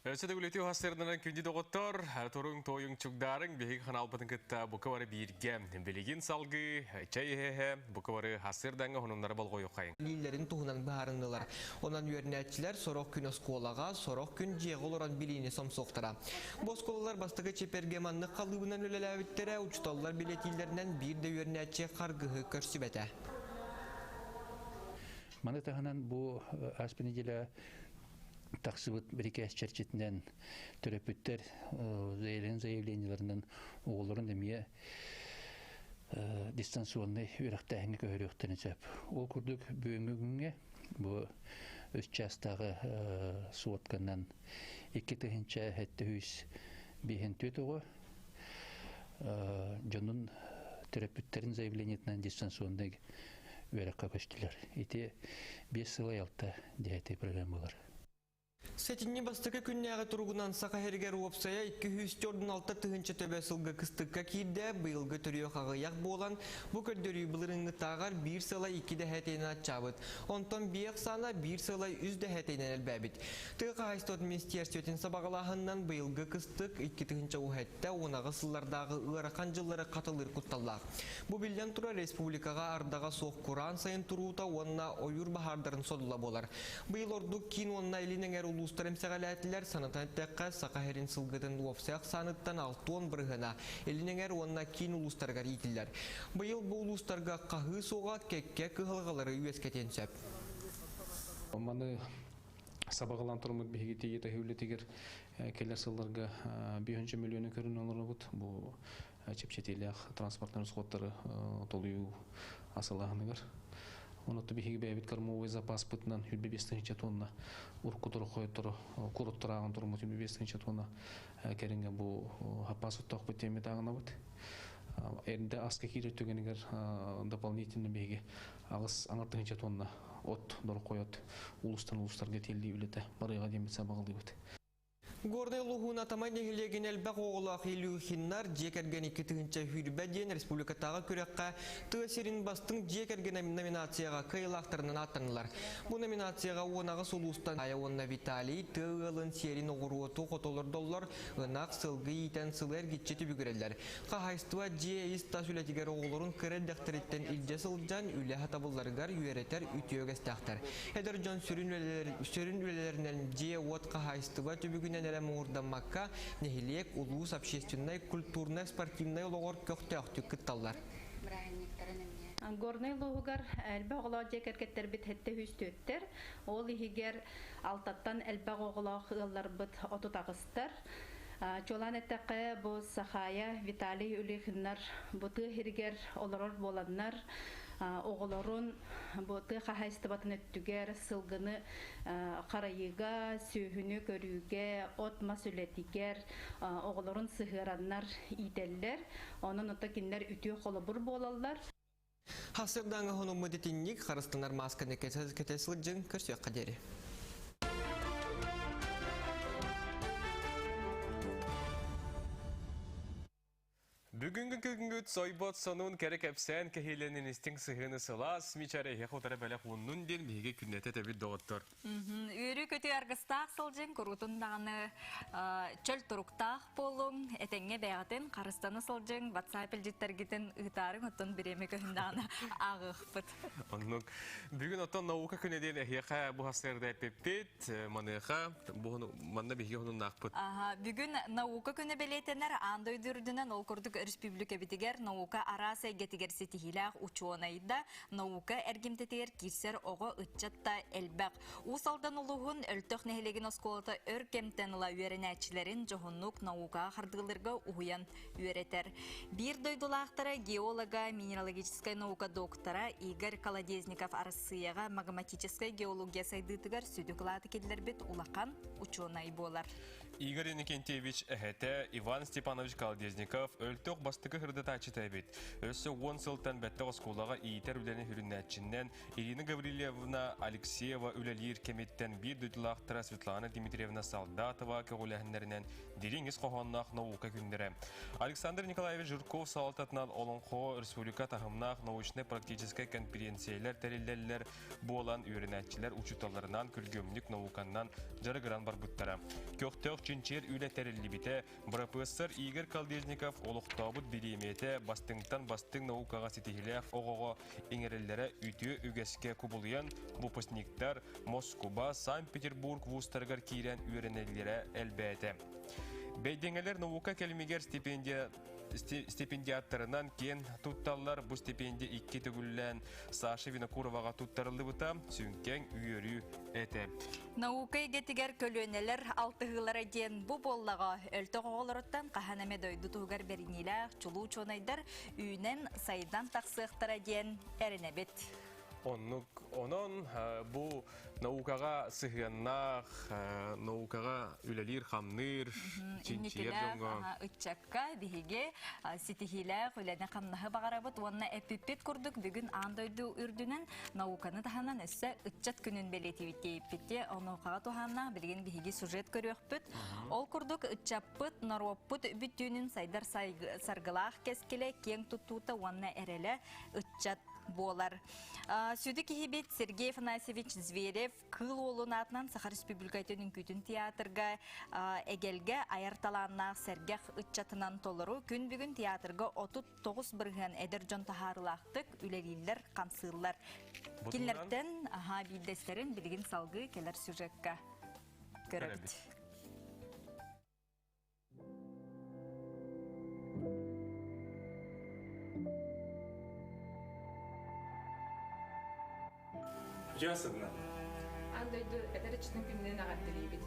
Өссө да үлэти хасырданан күндү доҕоттор, торуҥ тойуҥ чугдарың биһиги ханаалбытын кытта бука бары бииргэ. Билигин салгыы чэй иһэ бука бары хасырдаҥҥа хонуннары болҕойуоххайыҥ. Лииллэрин туһунан быһаарыннылар. Онон үөрэнээччилэр сорох күн оскуолаҕа, сорох күн дьиэҕэ олорон билиини сомсуохтара. Бу оскуолалар бастакы чипергэ маннык халыыбынан үлэлээбиттэрэ, учууталлар билэтиилэринэн биир да үөрэнээччи харгыһы көрсүбэтэ. Маны таһынан бу ааспыт неделя тахсыбыт бирикээс чэрчитинэн төрөппүттэр заявлениеларынан оҕолорун эмиэ дистанционнай үөрэхтээһиҥҥэ көһөрүөхтэрин сөп. Ол курдук бүгүҥҥү күҥҥэ бу үс чаастааҕы суотканан 2754 оҕо дьонун төрөппүттэрин заявлениетынан дистанционнай үөрэххэ көстүлэр. Ити 5 сыл айалта диэти программалар. Сэтинньи бастакы күннээҕи туругунан Саха сиригэр уопсайа 246 тыһыынча төбө сылгы кыстыкка киирдэ, быйылгы төрүөх аҕыйах буолан, бу көрдөрүү былырыыҥҥытааҕар биир сыла икки дэһээтинэн аччаабыт. Онтон биэ ахсаана биир сыла үс дэһээтинэн элбээбит. Тыа хаһаайыстыбатын министиэристибэтин сабаҕалааһынынан быйылгы кыстык 2017-18 сыллардааҕы ыарахан дьыллары хатылыыр кутталлаах. Бу биллэн турар республикаҕа ардаҕа суох кураан сайын туруута уонна ойуур баһаардарын содула буолар. Быйыл ордук киин уонна илин эҥэр улуустар эмсэҕэлээтилэр. Санатан эттэххэ, Саха сирин сылгытын уопсай ахсааныттан 60 бырыһыана илин эҥэр уонна киин улуустарыгар иитиллэр. Быйыл бу улуустарга хаһыы суоҕа кэккэ кыһалҕалары үөскэтиэн сөп. Маны сабаҕалаан туруммут биһиги тиийэ таһыы үлэтигэр кэлэр сылларга 5 миллиону көрүн олоробут. Бу чэпчэтиилээх транспортнай расходтары толуйуу асылааһыныгар. Онотто биһиги бэйэбит кормовой запаспытынан 25 тыһыынча тонна урукку хойоттору куруттарааҕын туруммут 25 тыһыынча тонна кэриҥэ бу хаппаас оттоохпут тиэммит ааҕынабыт. Эрдэ аска киирэр түгэнигэр дополнительно биһиги аҕыс аҥар тыһыынча тонна от, дороххой от улуустан улуустарга тиэллии үлэтэ барыаҕа диэммит сабаҕалыыбыт. Горнай улууһун Атамай нэһилиэгин элбэх оҕолоох Илюхиннар дьиэ кэргэн 2020 диэн республикатааҕы күрэххэ тыа сирин бастыҥ дьиэ кэргэн номинацияҕа кыайыылаахтарынан ааттаннылар. Бу номинацияҕа 18 улуустан Ая уонна Виталий тыа ыалын сиэрин оҕуруоту хотолордоллор, ынах, сылгы иитэн сылы эргиччи түбүгүрэллэр. Хаһаайыстыба дьиэ ис-тас үлэтигэр оҕолорун кыра эрдэхтэриттэн илдьэ сылдьан үлэ сатабылларыгар үөрэтэр үтүө үгэстээхтэр. Эдэр дьон сүрүн үлэлэринэн дьиэ-уот хаһаайыстыба түбүгүнэн эрэ муҥурдаммакка, нэһилиэк, улуус общественнай, культурнай, спортивнай олоҕор көхтөөхтүк кытталлар. Горнай улууһугар элбэх оҕолоох дьиэ кэргэттэрбит 704-тэр, ол иһигэр алтаттан элбэх оҕолоох ыалларбыт 38-тар. Чуолаан эттэххэ, бу Сахая, Виталий Улихиннар бу тыа сиригэр олорор буоланнар, оҕолорун бу тыа хаһаайыстыбатын өттүгэр сылгыны харайыыга, сүөһүнү көрүүгэ, от-мас үлэтигэр оҕолорун сыһыараннар иитэллэр. Онон ото кинилэр үтүө холобур буолаллар. Хасырдааҥы хонуммут итинник харыстанар маасканы кэтэ сылдьыҥ, көрсүөххэ диэри. Бүгүҥҥү күҥҥүт сойбот сонун кэрэ кэпсээн кэһиилэнин истиҥ сыһыаны сылаас мичээрэ эһиэхэ утары бэлэх ууннун диэн биһиги күннэтэ этэбит доҕоттор. Үөрүү-көтүү аргыстаах сылдьыҥ, куруутун даҕаны чөл туруктаах буолуҥ, этэҥҥэ бэйэҕитин харыстана сылдьыҥ, WhatsApp илдьиттэргитин ыытаарыҥ, оттон бириэмэ көһүн даҕаны ааҕыахпыт. Оннук. Бүгүн оттон наука күнэ диэн эһиэхэ бу сарсыарда эппиппит, маныаха манна биһиги хонуннаахпыт. Бүгүн наука күнэ бэлиэтэнэр аан дойду үрдүнэн ол курдук өрөспүүбүлүкэбитигэр наука араас эйгэтигэр ситиһиилээх учуонайда наука эргимтэтигэр киирсэр оҕо ыччат да элбэх. Уус Алдан улууһун Өлтөх нэһилиэгин оскуолата өр кэмтэн ыла үөрэнээччилэрин дьоһуннук наукаҕа хардыыларга уһуйан үөрэтэр. Биир дойдулаахтара геолога, минералогическай наука доктора Игорь Колодезников Арассыыйаҕа магматическай геология сайдыытыгар сүдү кылааты киллэрбит улахан учуонай буолар. Игорь Иннокентьевич эһэтэ Иван Степанович Колодезников Өлтөх бастакы хырдатааччыта эбит. Өссө 10 сылтан бэттэх оскуолаҕа иитэр үлэни хүрүннээччиннэн Ирина Гаврильевна Алексеева үлэлиир кэмиттэн биир дойдулаахтара Светлана Дмитриевна Солдатова көҕүлээһиннэринэн дириҥ ис хоһоонноох наука күннэрэ. Александр Николаевич Жирков салалтатынан Олоҥхо республика таһымнаах научнай-практическай конференциялар тэриллэллэр буолан үөрэнээччилэр учууталларынан күргүөмнүк науканнан дьарыгыран барбыттара. Көхтөөх чинчийэр үлэ тэриллибитэ, бырапыассар Игорь Колдезников олохтообут бириэмийэтэ бастыҥтан бастыҥ наукаҕа ситиһилээх оҕоҕо иҥэриллэрэ үтүө үгэскэ кубулуйан, выпускниктар Москуба, Санкт-Петербург вузтарыгар киирэн үөрэнэллэрэ элбээтэ. Бэйдиҥэлэр наука кэлимигэр стипендия стипендиаттарынан киэн тутталлар. Бу стипендия икки төгүллээн Саша Винокуроваҕа туттарыллыбыта сүҥкэҥ үөрүү этэ. Наука эйгэтигэр көлүөнэлэр алтыһыылара диэн бу буоллаҕа өлтөх оҕолоруттан хаһан эмэ дойду туһугар бэриниилээх чулуу учуонайдар үүнэн сайдан тахсыахтара диэн эрэнэбит. Оннук. Онон бу наукаҕа сыһыаннаах, наукаҕа үлэлиир-хамныыр, чинчийэр дьоҥҥо ыччакка биһиги ситиһиилээх үлэни-хамнаһы баҕарабыт уонна эппиппит курдук бүгүн аан дойду үрдүнэн науканы таһынан өссө ыччат күнүн бэлиэтиибит диэбиппит. Онуохаҕа туһааннаах билигин биһиги сюжет көрүөхпүт. Ол курдук ыччаппыт, норуоппут бүттүүнүн сайдар саргылаах кэскилэ, киэҥ туттуута уонна эрэлэ ыччат буолар. Сүдү киһибит Сергей Афанасьевич Зверев Кыыл Уолун аатынан Саха Республикатын үҥкүүтүн театрга эгэлгэ айар талааннаах сэргэх ыччатынан толору күн бүгүн театрга 39% эдэр дьон таһаарыылаахтык үлэлииллэр, хамсыыллар. Кинилэртэн аха биирдэстэрин билигин салгыы кэлэр сюжекка көрөбүт. Дьаасыгна. Аан дойду эдэр ыччатын күнүнэн эҕэрдэлиибит.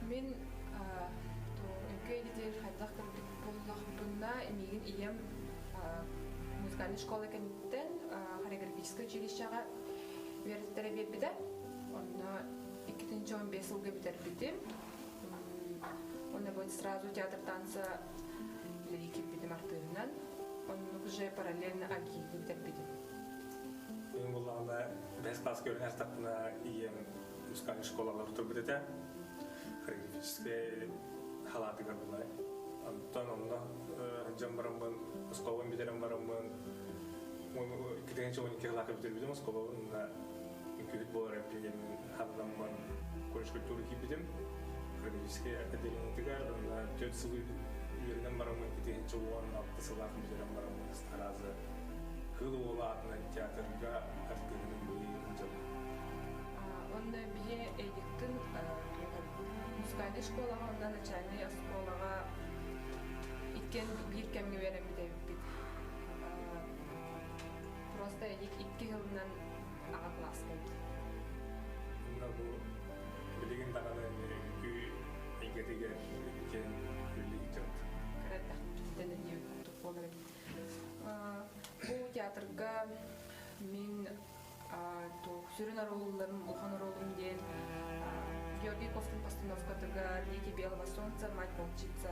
Мин үҥкүү эйгэтигэр хайдах көрбүт буоллахпына, миигин ийэм музыкальнай школа кэнниттэн хореографическай училищеҕа үөрэттэрэ биэрбитэ. Онно 2015 сылга бүтэрбитим. Уонна будет сразу театр танца үлэлии киирбитим артыыһынан. Уже параллельно АГИ-ны бүтэрбитим. Мин буллаҕына бэс класска үөрэнэ астахпына ийэм музыкальнай школалар турбут этэ. Хореографическай халаатыгар булай. Онтон онно сылдьан бараммын, оскуолабын бүтэрэн бараммын, 2012 кылааска бүтэрбитим оскуолабын, онно үҥкүүһүт буолар эбиппин диэммин ханнаммын колледж культуры киирбитим. Хореографическай отделениетыгар онно 4 сыл үөрэнэн бараммын 2016 сыллаах бүтэрэн бараммын сразу Кыыл Уола аатынан театрга артыыһынан үлэлии сылдьабын. Онно биһи Эдиктин музыкальнай школаҕа уонна начальнай оскуолаҕа иккиэн биир кэмҥэ үөрэммит эбиппит. Просто Эдик икки сылынан аҕа класска эбит. Онно бу билигин даҕаны үҥкүү эйгэтигэр иккиэн үлэлии сылдьабыт. Кыра эрдэхпититтэн эмиэ курдук буолар эбит. Бу театрга мин сүрүн оруолларым, улахан оруолум диэн Георгий Ковтун постановкатыгар «Дети белого солнца», «Мать волчица»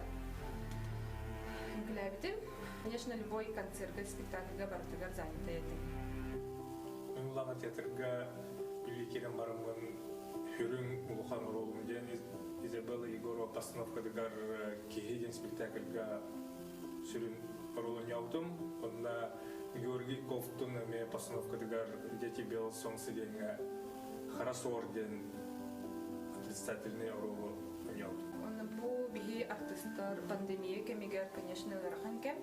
үҥкүлээбитим. Конечно, любой концертка, спектакльга барытыгар занята этим. Мин улахан театрга үлэ киирэн бараммын сүрүн улахан оруолум диэн Изабелла Егорова постановкатыгар «Киһи» диэн спектакльга сүрүн оруолунньообутум. Онно Георгий Ковтун эмиэ постановкатыгар «Дети белого солнца» диэҥҥэ Хара суор диэн отрицательный оруолу оонньообутум. Онно бу биһи артыстар пандемия кэмигэр, конечно, ыарахан кэм.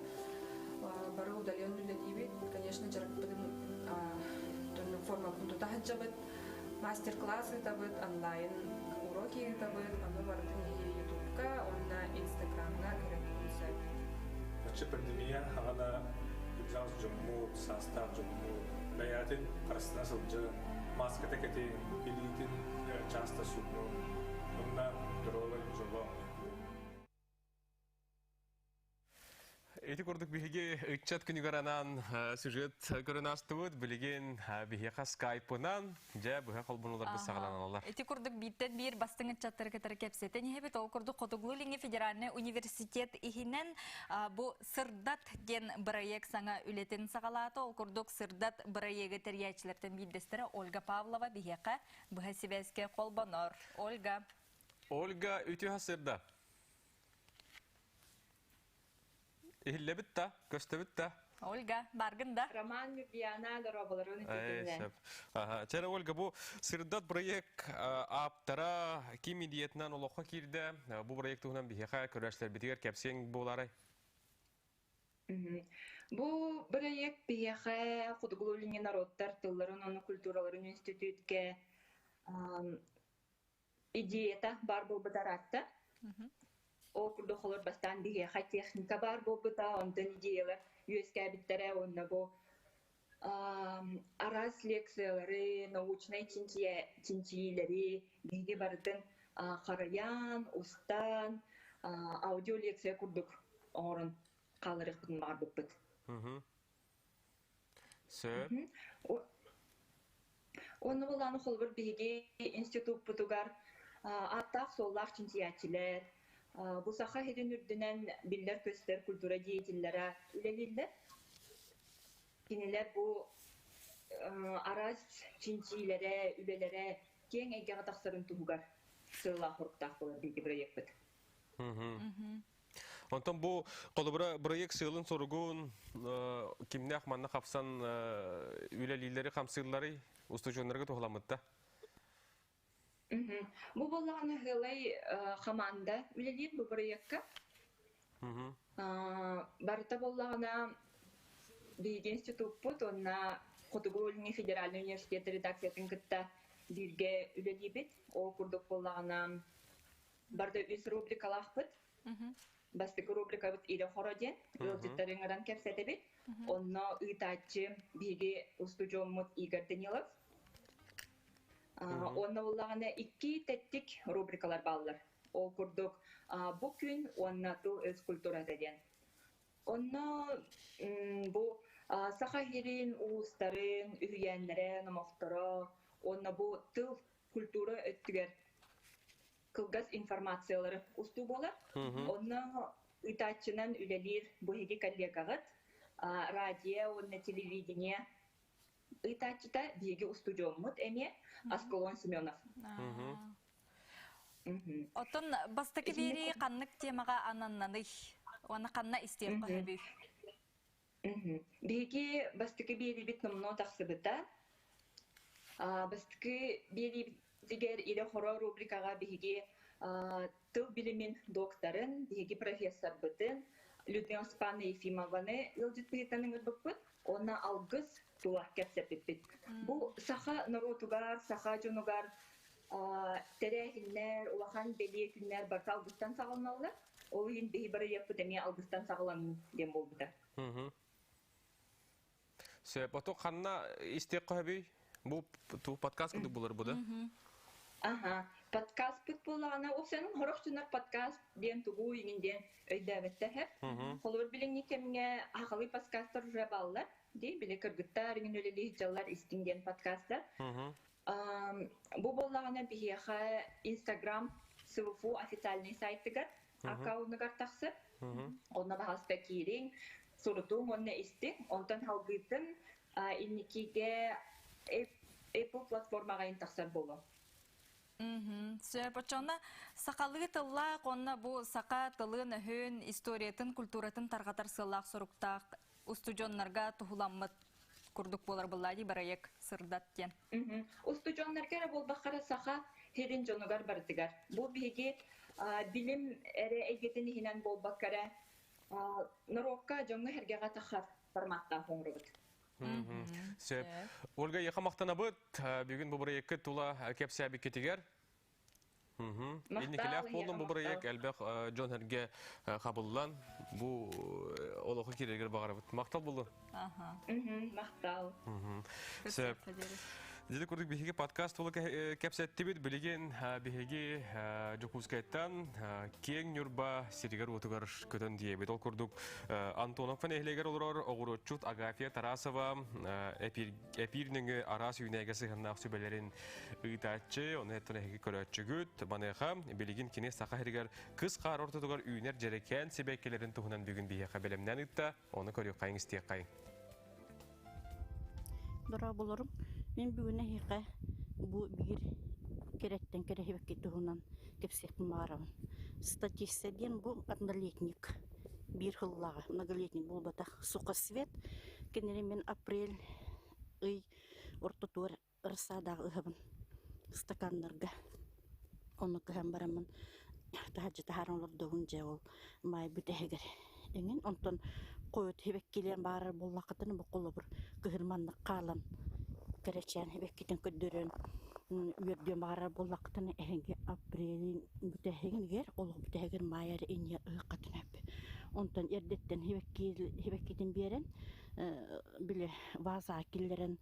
Бары удален үлэлиибит. Конечно, дьарыкпытын формабытын тута сылдьабыт. Мастер-класс ыытабыт, онлайн уроки ыытабыт, ону барытын иһи Ютубка уонна Инстаграмҥа көрөммүтүн сөп. Оччо пандемия хаҕана кырдьаҕас дьоммут, саастаах дьоммут бэйэҕитин харыстана сылдьан, мааската кэтин, илиитин часто суунун, уонна здоровай дьоло. Ити курдук биһиги ыччат күнүгэр анаан сюжет көрөн аастыбыт. Билигин биһиэхэ скайпынан дьэ быһа холбонуларбыт саҕаланаллар. Ити курдук бииртэн биир бастыҥ ыччаттары кытары кэпсэтэн иһэбит. Ол курдук Хотугулуу-Илиҥҥи федеральнай университет иһинэн бу Сырдат диэн бырайыак саҥа үлэтин саҕалаата. Ол курдук Сырдат бырайыагы тэрийээччилэртэн биирдэстэрэ Ольга Павлова биһиэхэ быһа сибээскэ холбонор. Ольга. Ольга, үтүө сырда. Иһиллэбит да, көстөбүт да. Ольга, баргын да. Роман Любьяна дороболорун үтүтүннэ. Чэрэ Ольга, бу Сырдат проект ааптара ким идеятынан олоххо киирдэ? Бу проект туһунан биһиэхэ көрөөччүлэрбитигэр кэпсиэҥ буолаарай? Бу проект биһиэхэ Хотугулуу-Илиҥҥи народтар тылларын уонна культураларын институтка идеята баар буолбута ыраатта. Ол курдук холор бастаан биһиэхэ техника баар буолбута, онтон идеялар үөскээбиттэрэ уонна бу араас лекциялары, научнай чинчийиилэри биһиги барытын харайан, устан, аудиолекция курдук оҥорон хаалларыахпытын баҕарбыппыт. Сөп. Уонна буоллаҕына холобур биһиги институппутугар ааттаах-суоллаах чинчийээччилэр, бу Саха сирин үрдүнэн биллэр-көстөр культура деятеллэрэ үлэлииллэр. Кинилэр бу араас чинчиилэрэ, үлэлэрэ киэҥ эйгэҕэ тахсарын туһугар сыаллаах-соруктаах буолар биһиги бырайыакпыт. Онтон бу холобура бырайыак сыалын-соругун кимнээх манна хапсан үлэлииллэри хамсыылларый устудьуоннарга туһуламмытта? Бу буоллаҕына сыалай хамаанда үлэлиир бу бырайыакка. Барыта буоллаҕына биһиги институппут уонна Хотугу Илиҥҥи федеральнай университет редакциятын кытта бииргэ үлэлиибит. Ол курдук буоллаҕына барыта үс рубрикалаахпыт. Бастакы рубрикабыт «Илэ хоро» диэн ыалдьыттары ыҥыран кэпсэтэбит. Онно ыытааччы биһиги устудьуоммут Игорь Данилов. Уонна буллаҕына икки тэттик рубрикалар бааллар. Ол курдук бу күн уонна тыл-өс культурата диэн. Онно бу саха иһирин, уустарын, үһүйээннэрэ, номохторо уонна бу тыл культура өттүгэр кылгас информациялары устуу буолар. Онно ыытааччынан үлэлиир бу эһиги коллегаҕыт. Радио уонна телевидение ыытааччыта биһиги устудьуоммут эмиэ Аскалон Семенов. Оттон бастакы биэрии ханнык темаҕа ананнаный? Уонна ханна истиэххэ сөбүй? Биһиги бастакы биэриибит номнуо тахсыбыта. Бастакы биэриибитигэр Ирэ-хоро рубрикаҕа биһиги тыл билимин докторын, биһиги профессорбытын Людмила Степановна Ефимованы ыалдьыт быһыытынан ыҥырбыппыт уонна алгыс тула кэпсэппиппит. Бу саха норуотугар, саха дьонугар тэрээһиннэр, улахан бэлиэ күннэр барыта алгыстан саҕаланаллар. Ол иһин биһи бырайыакпыт эмиэ алгыстан саҕаланыы диэн буолбута. Сөп. Ото ханна истиэххэ сөбүй? Бу подкаст курдук булар бу да? Аха, подкастпыт буоллаҕына, ол сен хорох дьоннор подкаст диэн тугу иҥин диэн өйдөөбөттөр һэп. Холобур билиҥҥи кэмҥэ сахалыы подкастар уже бааллар. Дии, били кыргыттар иҥин үлэлии сылдьаллар истиҥ диэн подкастар. Бу буоллаҕына биһиэхэ Инстаграм СВФУ официальный сайтыгар аккаунугар тахсар. Онно баһаста киириҥ, сурутуҥ уонна истиҥ. Онтон халгыытын инникигэ Apple платформаҕа ин тахсар буолуо. Сөп, оччоҕуна сахалыы тыллаах уонна бу саха тылын-өһүн, историятын, культуратын тарҕатар сыаллаах соруктаах устудьуоннарга туһуламмыт курдук буолар быллаа дии бырайыак сырдат диэн. Устудьуоннарга эрэ буолбаххара саха сирин дьонугар барытыгар. Бу биһиги билим эрэ эйгэтин иһинэн буолбакка эрэ норуокка дьоҥҥо-сэргэҕэ тахар форматтаах оҥоробут. Сөп. Ольга, яха махтанабыт. Бүгүн бу бырайыаккыт тула кэпсээбиккитигэр. Инникилээх буоллун бу бырайыак элбэх дьон эргэ хабыллан бу олоху киирэргэр баҕарабыт. Махтал буллун. Махтал. Сөп. Дьэ курдук биһиги подкаст тула кэпсэттибит. Билигин биһиги Дьокуускайтан киэҥ Ньурба сиригэр-уотугар көтөн диэбит. Ол курдук Антоновка нэһилиэгэр олорор оҕуруотчут Агафья Тарасова эпир нөҥүө араас үүнээйгэ сыһыаннаах сүбэлэрин ыытааччы, ону эттэн эһиги көрөөччүгүт. Маныаха билигин кини Саха сиригэр кыс хаар ортотугар үүнэр дьэрэкээн сибэккилэрин туһунан бүгүн биһиэхэ бэлэмнээн ыытта. Ону көрүөххэйиҥ, истиэххэйиҥ. Дорооболорум. Мин бүгүн эһиэхэ бу биир кэрэттэн кэрэһибэкки туһунан кэпсиэхпин баҕарабын. Статистика диэн бу однолетник биир сыллааҕы многолетник буолбатах сухосвет. Кинини мин апрель ый ортотугар рассадаҕа ыһабын стаканнарга. Ону кыһан бараммын таһырдьа таһааран олордобун дьэ ол маай бүтэһигэр эҥин. Онтон хойут сибэккилиэн баарар буоллаххытына бу холобур кыһын маннык хаалан кэрэчээн сибэккитин көрдөрөн үөрдүөн баҕарар буоллаххытына эһиги апрелин бүтэһигэр олох бүтэһигэр маай эрэ инньэ ыһыаххытын сөп. Онтон эрдэттэн сибэккитин биэрэн били вазаҕа киллэрэн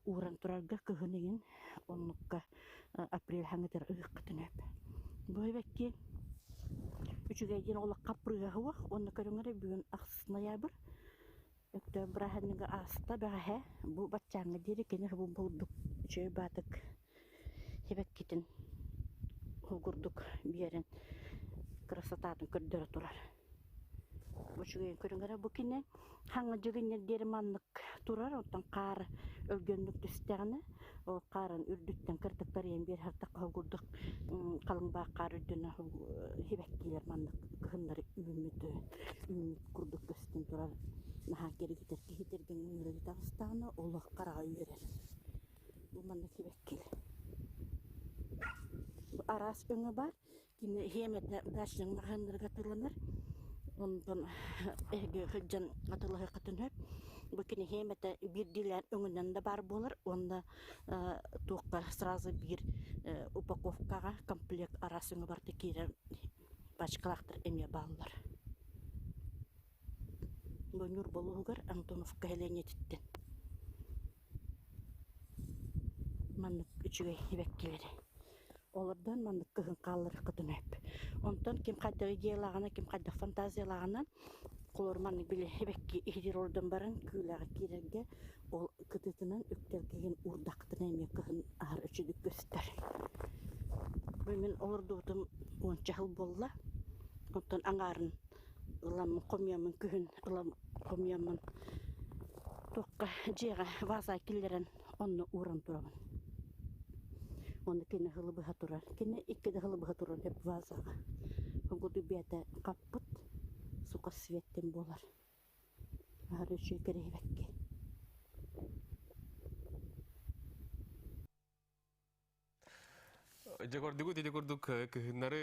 ууран турарга кыһын ыйын оннукка апрель хаҥытыр ыһыаххытын сөп. Бу эбэкки үчүгэй диэн олох хаппырыыһа уонна көрүҥ эрэ бүгүн ахсыс ноябрь Өктөөп бырааһынньыга ааста бэҕэһээ бу баччааҥҥа диэри кини бу бурдук үчүгэй баатык сибэккитин курдук биэрэн красотатын көрдөрө турар. Үчүгэйин көрүҥ эрэ бу кини хаҥа дьыгынньар диэри маннык турар, оттон хаар өлгөмнүк түстэҕинэ, ол хаарын үрдүттэн кырдык барыйан биэр хартахха курдук халыҥ баах хаар үрдүнэн сибэккилэр маннык кыһыннары үүммүт үүммүт курдук көстөн турар наһаа кэргитэр киһи тэргэҥҥэ үөрэ таҕыстаҕына олох хараҕа үөрэр. Бу маннык сибэккилэр. Араас өҥө баар. Кини иһиэмэтэ дачник маҕаһыыннарга атыыланар. Онтон эһиги сылдьан атыылаһыаххытын сөп. Бу кини иһиэмэтэ биирдиилээн өҥүнэн да баар буолар уонна туохха сразу биир упаковкаҕа комплект араас өҥө барыта киирэр пачкалаахтар эмиэ бааллар. Бу Ньурба улууһугар Антоновка сэлиэнньэтиттэн маннык үчүгэй сибэккилэри олордон маннык кыһын хаалларыаххытын сөп. Онтон ким хайдах идеялааҕынан, ким хайдах фантазиялааҕынан холобур маннык били сибэкки иһитир олордон баран күүлэҕэ киирэргэ ол кытыытынан үктэлгигин уурдаххытына эмиэ кыһын аһар үчүгэй көстөр. Бу мин олордубутум уонча сыл буолла. Онтон аҥаарын Ыламмын хомуйаммын күһүн ылам хомуйаммын туохха дьиэҕэ ваза киллэрэн онно ууран турабын. Онно кини ыһылы быһа турар. Кини икки да ыһылы быһа турар сөп вазаҕа. Курдук бэйэтэ хаппыт сука светтэн буолар. Аһары үчүгэй кэрэһибэккэ. Дьэ көрдүгүт ити курдук кыһыннары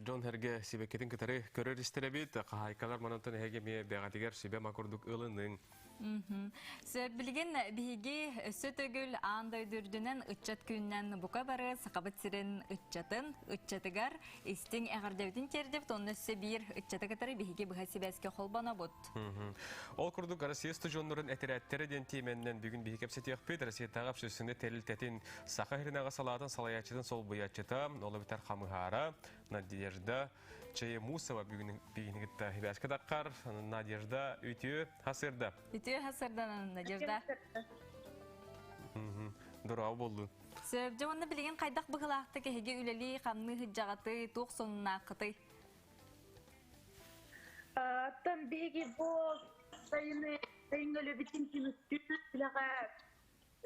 дьон сэргэ сибэккитин кытары көрөр истэрэбит. Хаһаайкалар манантан эһиги эмиэ бэҕэтигэр сүбэ-ма курдук ылыныҥ. Сөп билигин биһиги өссө төгүл аан дойду үрдүнэн ыччат күнүнэн бука бары Сахабыт сирин ыччатын, ыччатыгар истиҥ эҕэрдэбитин тиэрдэбит. Онно өссө биир ыччаты кытары биһиги быһа сибээскэ холбонобут. Ол курдук Россия студеннарын этэрээттэрэ диэн тиэмэннэн бүгүн биһиги кэпсэтиэхпит. Россиятааҕы общественнай тэрилтэтин Саха сиринээҕи салаатын салайааччытын солбуйааччыта, ол эбэтэр хамыһаара Надежда Чаемусова бүгүн биһигини кытта сибээскэ таххар. Надежда, үтүө хасырда. Үтүө хасырданан, Надежда. Дорообо боллун. Сөп, дьэ уонна билигин хайдах быһылаахтык эһиги үлэлии, хамныы сылдьаҕытый, туох сонуннааххытый? Оттон биһиги бу сайыны сайыҥҥы үлэбитин түмүктүүр үлэҕэ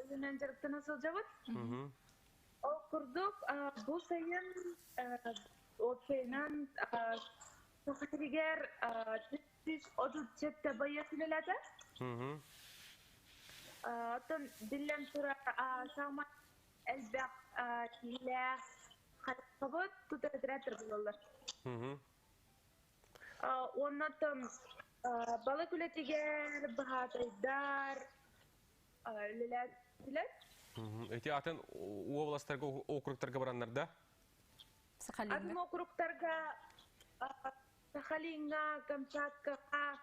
үлэнэн дьарыктана сылдьабыт. Ол курдук бу сайын уопсайынан Саха сиригэр 437 байыас үлэлээтэ. Оттон биллэн турар саамай элбэх киһилээх хайысхабыт тутар оператор буолаллар. Уонна оттон балык үлэтигэр баһаатайдар үлэлээтилэр. Ити атын уобаластарга, округтарга бараннар да? Атын округтарга Сахалиҥҥа, Камчаткаҕа,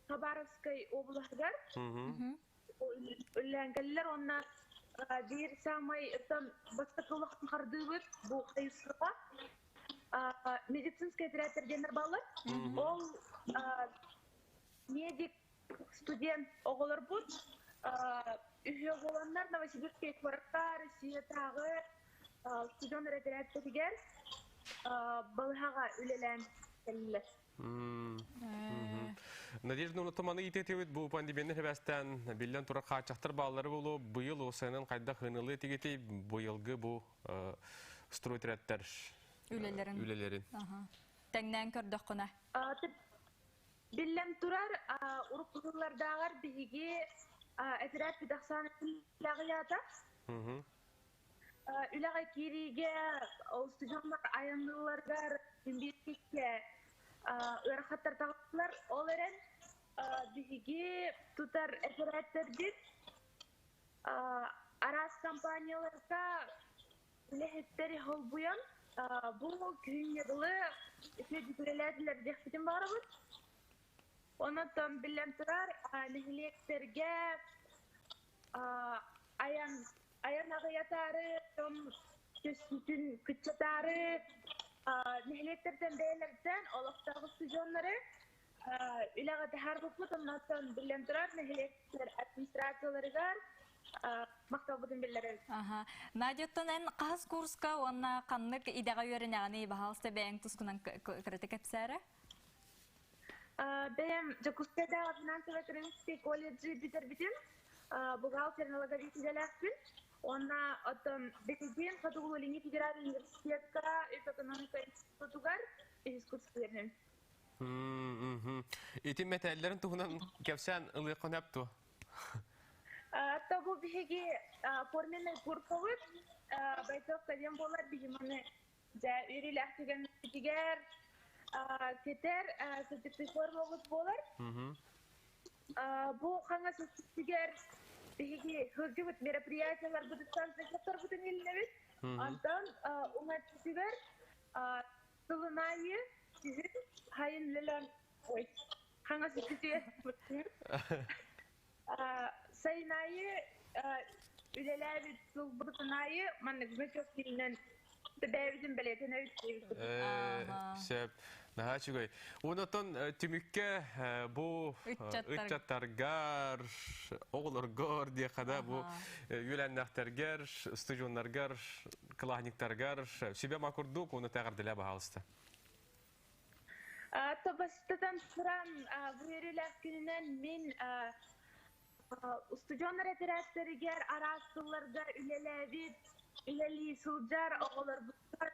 Хабаровскай облаһыгар үлэлээн кэллилэр уонна биир саамай бастакы улахан хардыыбыт бу хайысхаҕа медицинскэй оператор диэннэр бааллар. Ол медик студент оҕолорбут үһүө буоланнар Новосибирскай куоракка Россиятааҕы студент эрэдэрээттэригэр балыһаҕа үлэлээн кэллилэр. Надежда Унутуманы иитетибит бу пандемияны хэбэстэн биллэн турар хааччахтар бааллары болу быйыл осенен хайдах ынылы тигити быйылгы бу стройтреттер үлэлэрин үлэлэрин тэҥнээн көрдөххүнэ Биллэн турар, урукку сыллардааҕар биһиги этэрээт ахсаан үлэҕэ Үлэҕэ киириигэ устудьуоннар айанныылларыгар бииргэ ыарахаттар таҕыстылар. Ол эрэн биһиги тутар этэрээттэрбит араас компанияларга үлэһиттэри холбуйан бу күһүҥҥэ дылы үчүгэйдик үлэлээтилэр диэхпитин баҕарабыт. Онон биллэн турар, нэһилиэктэргэ айан айан аҕыйатаары, дьон түспүтүн кыччатаары нэһилиэктэртэн бэйэлэриттэн олохтоох устудьуоннары үлэҕэ таһаарбыппыт. Оннооттон биллэн турар, нэһилиэктэр администрацияларыгар махталбытын биллэрэбит. Аха. Надя, оттон эн хаһыс курска уонна ханнык идэҕэ үөрэнэҕиний? Баһаалыста бэйэҥ тускунан кырата кэпсээрэ. Бэйэм Дьокуускайдааҕы финансово-экономическай колледжы бүтэрбитим. Бухгалтер налоговик идэлээхпин. Уонна оттон билигин Хотугулуу-Илиҥҥи федеральнай университекка үп экономика институтугар үһүс курска үөрэнэбин. Ити мэтээллэрин туһунан кэпсээн ылыаххын сөп дуо? Тобу биһиги форменный куркабыт бойцовка диэн буолар биһи маны дьэ үөрүүлээх түгэммитигэр кэтэр сырдыктыы формабыт буолар. Бу хаҥас өттүгэр биһиги сылдьыбыт мероприятияларбытыттан значоктарбытын илинэбит. Онтон уҥа өттүгэр сылын аайы күһүн хайын үлэлээн ой хаҥас өттүгэр сайын аайы үлэлээбит сылбытын аайы маннык значок киинэн бэйэбитин бэлиэтэнэбит диэбит. Сөп. Наһаа үчүгэй. Онотон түмүккэ бу ыччаттаргар, оҕолоргор диэххэ да бу үөлэннэхтэргэр, студеннаргар, кылааһынньыктаргар сүбэ-ма курдук уонна тэҕэрдэлээ баһаалыста. Табастатан туран бу күнүнэн мин устудьуоннар этэрээттэригэр араас сылларга үлэлээбит, үлэлии сылдьар оҕолорбутугар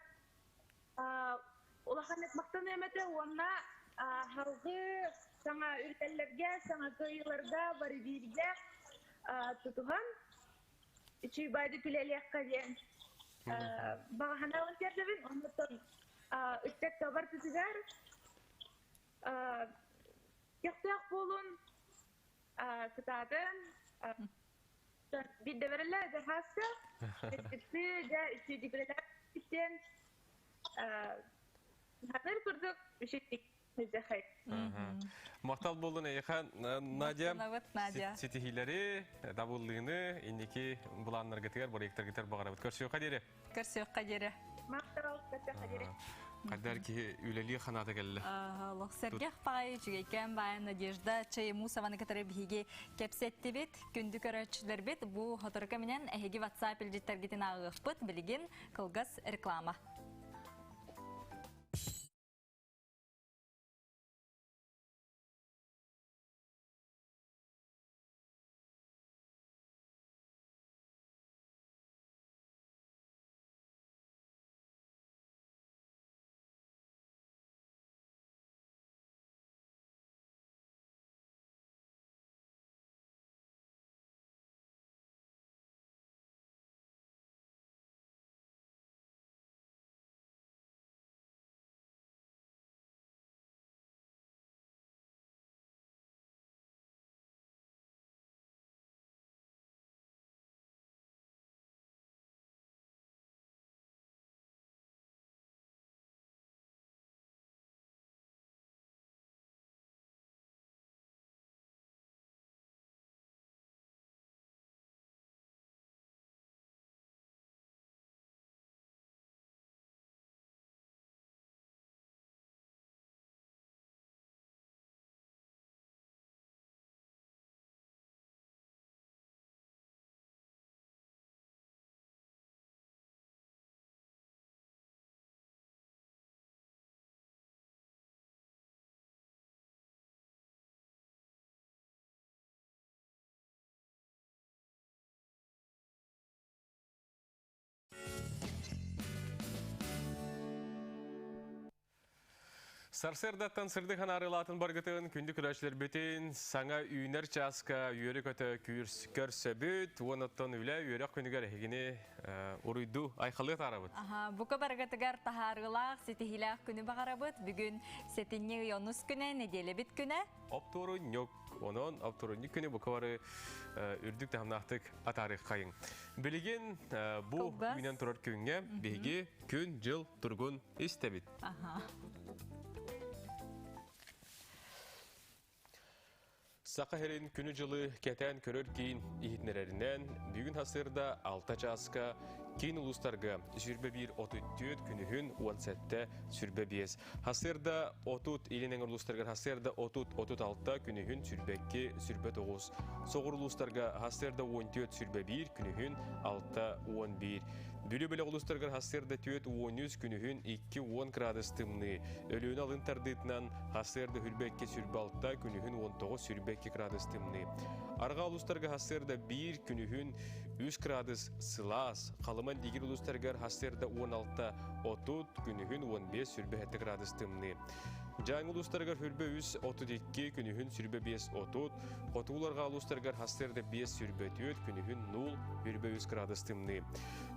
улахан махтаныам этэ уонна халгы саҥа үрдэллэргэ, саҥа кыайыыларга бары бииргэ тутуһан үчүгэй үлэлиэххэ диэн баҕаһанаабын тиэрдэбин. Оннуттан ыччакка бартытыгар көхтөөх буолун, кытаатын, биддевереле жахаска, дэ үчүдүгүлэлэр хатыр курдук үчүдүк. Махтал болдун эйха Надя. Надя. Ситихилери, дабыллыыны, инники буланнаргытыгар, проекттаргытыгар бағарабыт. Көрсүөххэ диэри. Көрсүөххэ диэри. Махтал, көрсүөххэ диэри. Кадар ки үлели ханата келли. Лох сэргэх пай, үчүгэйкэн бай Надежда Чаймусованы кытары биһиги кэпсэттибит, күндү көрөөччүлэрбит бу хоторука менен эһиги WhatsApp илдьиттэргитин ааҕыахпыт, билигин кылгас реклама. Сарсырдаттан сырды ханарылатын баргытын күндү күрәшлер бітін, саңа үйнер часка үйері көті көрсөбүт, оныттан үлә үйерек күнігер әхегіне уруйду айқалы тарабыт. Бука баргытыгар тахарылақ, сетихилақ күні бағарабыт. Бүгін сетинне ұйонус күні, неделебит күні. Оптуру нөк, онон оптуру нөк күні бука бары үрдүк тахамнақтык атарық қайын. Білеген бұ үйнен тұрар күнге беге күн жыл тұргын истебит. Сақа херин күні жылы кетен көрөр кейін ихитнерерінен бүгін хасырда 6 часка кейін улустарға сүрбе 1 34 күнүхүн 17 сүрбе 5. Хасырда 30 илинен улустарға хасырда 30 36 күнүхүн сүрбе 2 сүрбе 9. Соғыр улустарға хасырда 14 сүрбе 1 күнүхүн 6 11. Бүлі-бүлі улустарға хасырда 4 13 күнүхүн 2 10 градус тымны. Өлүүнү алын тардытынан хасырда хүрбе 2 сүрбе 6 күнүхүн 19 сүрбе 2 градус тымны. Арға улустарға хасырда 1 күнүхүн 3 градус сылас. Қалыман дигер улустарға хасырда 16 30 күнүхүн 15 сүрбе 7 градус тымны. Жаң улустаргар хүрбе 3 32 күнүхүн сүрбе 5 30, Хотууларга улустаргар хасырда 5 сүрбе 4 күнүхүн 0 хүрбе 3 градус тымны.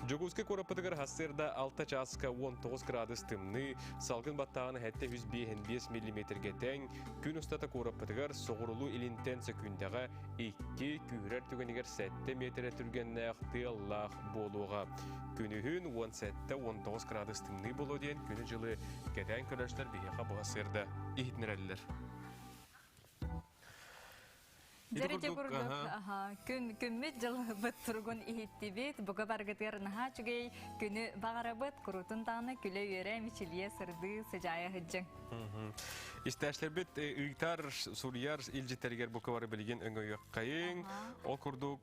Жогузка корапытыгар хасырда 6 часка 19 градус тымны, салгын баттағаны хәтте 105 миллиметрге тең, күн устата корапытыгар соғырулу илинтен секундага 2 күйрер түгенігер 7 метре түргеннәқ тыаллах болуға. Күнүхүн 17-19 градус тымны болу дейін күні жылы кәтән көрәштер бейхақа бұға ихитнереллер. Дәрете курдук, күн күммит жыл быт тургун ихиттибит, буга баргытыр наха чүгей күнү багарабыт, курутун тағны күле үйере мичилие сырды сыжая хыджың. Истәшлер бит ыйтар, сурьяр, илжиттергер бука бары билген өңөйөк кайын. Ол курдук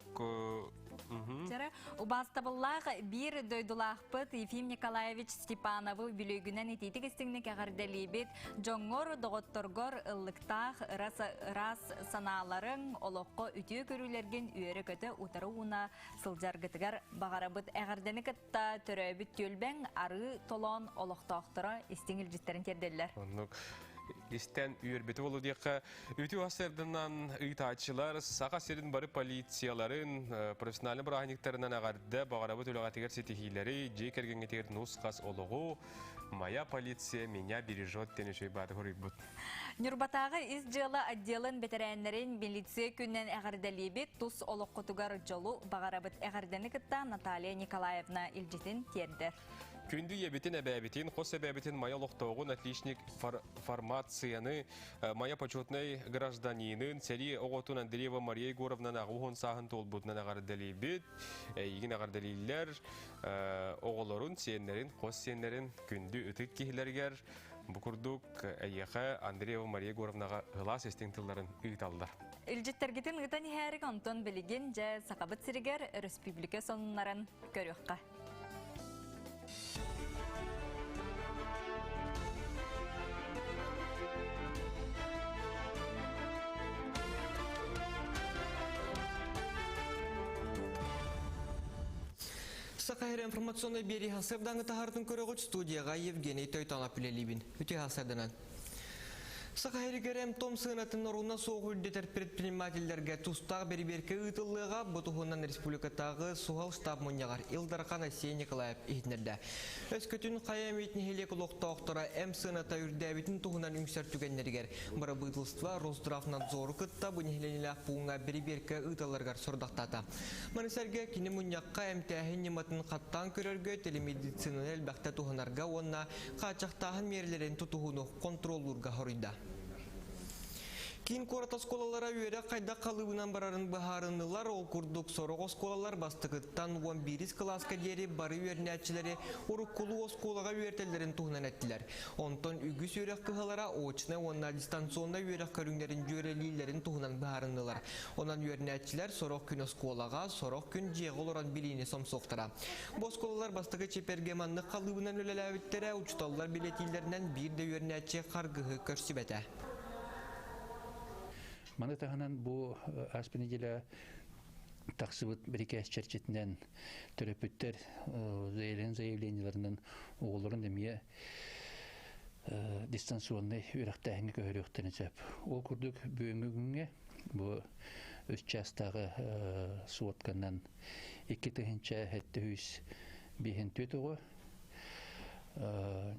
Жара убаастабыллаах биир дойдулаахпыт Ефим Николаевич Степановы үбүлүөйгүнэн итиитик истиҥник эҕэрдэлиибит. Дьоҥҥор, доҕотторгор ыллыктаах ыраас санааларыҥ, олоххо үтүө көрүүлэргин үөрэ-көтө утары ууна сылдьаргытыгар баҕарабыт. Эҕэрдэни кытта төрөөбүт түөлбэҥ арыы толоон олохтоохторо истиҥ илдьиттэрин тиэрдэллэр. Оннук истэн үөрбүтү болу диэххэ үтүө сарсыарданан ыытааччылар Саха сирин бары полицияларын профессиональный бырааһынньыктарынан эҕэрдэ баҕарабыт үлэҕитигэр ситиһиилэри, дьиэ кэргэҥҥитигэр нус-хас олоҕу, Моя полиция меня бережет диэн үчүгэй бааты хоруйбут. Ньурбатааҕы ис дьыала отделын бэтэрээннэрин милиция күнүнэн эҕэрдэлиибит, тус олоххутугар дьолу баҕарабыт. Эҕэрдэни кытта Наталья Николаевна илдьитин тиэрдэр. Күндү ийэбитин, эбээбитин, хос эбээбитин Майа олохтооҕун отличник фармацияны, Майа почетнай гражданинын, сэрии оҕотун Андреева Мария Егоровнаны аҕа сааһын туолбутунан эҕэрдэлиибит. Эйигин эҕэрдэлииллэр оҕолорун, сиэннэрин, хос сиэннэрин күндү ытык киһилэригэр бу курдук эйиэхэ Андреева Мария Егоровнаҕа ылаас истиҥ тылларын ыыталлар. Илдьиттэргитин ыытан иһээрик, онтон билигин дьэ Сахабыт сиригэр өрөспүүбүлүкэ сонуннарын көрүөххэ. Саха сирэ информационнай биэрии сарсыардааҥы таһаартын көрөҕүт студияҕа Евгений Тойтонов үлэлиибин. Үтүө сарсыарданан. Саха сиригэр эмтом сыанатын оруна суох үрдэтэр предпринимателлэргэ тустаах бэрибиэркэ ыытыллыаҕа. Бу туһунан республикатааҕы суһал штаб мунньаҕар Ил Дархан Айсен Николаев иһитиннэрдэ. Өскөтүн хайа эмит нэһилиэк олохтоохторо эм сыаната үрдээбитин туһунан үҥсэр түгэннэригэр бырабыыталыстыба Росздравнадзору кытта бу нэһилиэнньэлээх пууҥҥа бэрибиэркэ ыыталларыгар сорудахтаата. Маны сэргэ кини мунньахха эмтээһин ньыматын хаттаан көрөргө, телемедицинаны элбэхтэ туһанарга уонна хааччахтааһын миэрэлэрин тутуһууну хонтуруоллуурга хоруйда. Киин куорат оскуолалара үөрэх хайдах халыыбынан барарын быһаарыннылар. Ол курдук сорох оскуолалар бастакыттан 11 кылааска диэри бары үөрэнээччилэри уруккулуу оскуолаҕа үөрэтэллэрин туһунан эттилэр. Онтон үгүс үөрэх кыһалара очнай уонна дистанционнай үөрэх көрүҥнэрин дьүөрэлииллэрин туһунан быһаарыннылар. Онон үөрэнээччилэр сорох күн оскуолаҕа, сорох күн дьиэҕэ олорон билиини сомсуохтара. Бу оскуолалар бастакы чипергэ маннык халыыбынан үлэлээбиттэрэ, учууталлар билэтиилэринэн биир да үөрэнээччи харгыһы көрсүбэтэ. Маны таһынан бу ааспыт неделя тахсыбыт бирикээс чэрчитинэн төрөппүттэр заявлениеларынан оҕолорун эмиэ дистанционнай үөрэхтээһиҥҥэ көһөрүөхтэрин сөп. Ол курдук бүгүҥҥү күҥҥэ бу үс чаастааҕы суотканан 2754 оҕо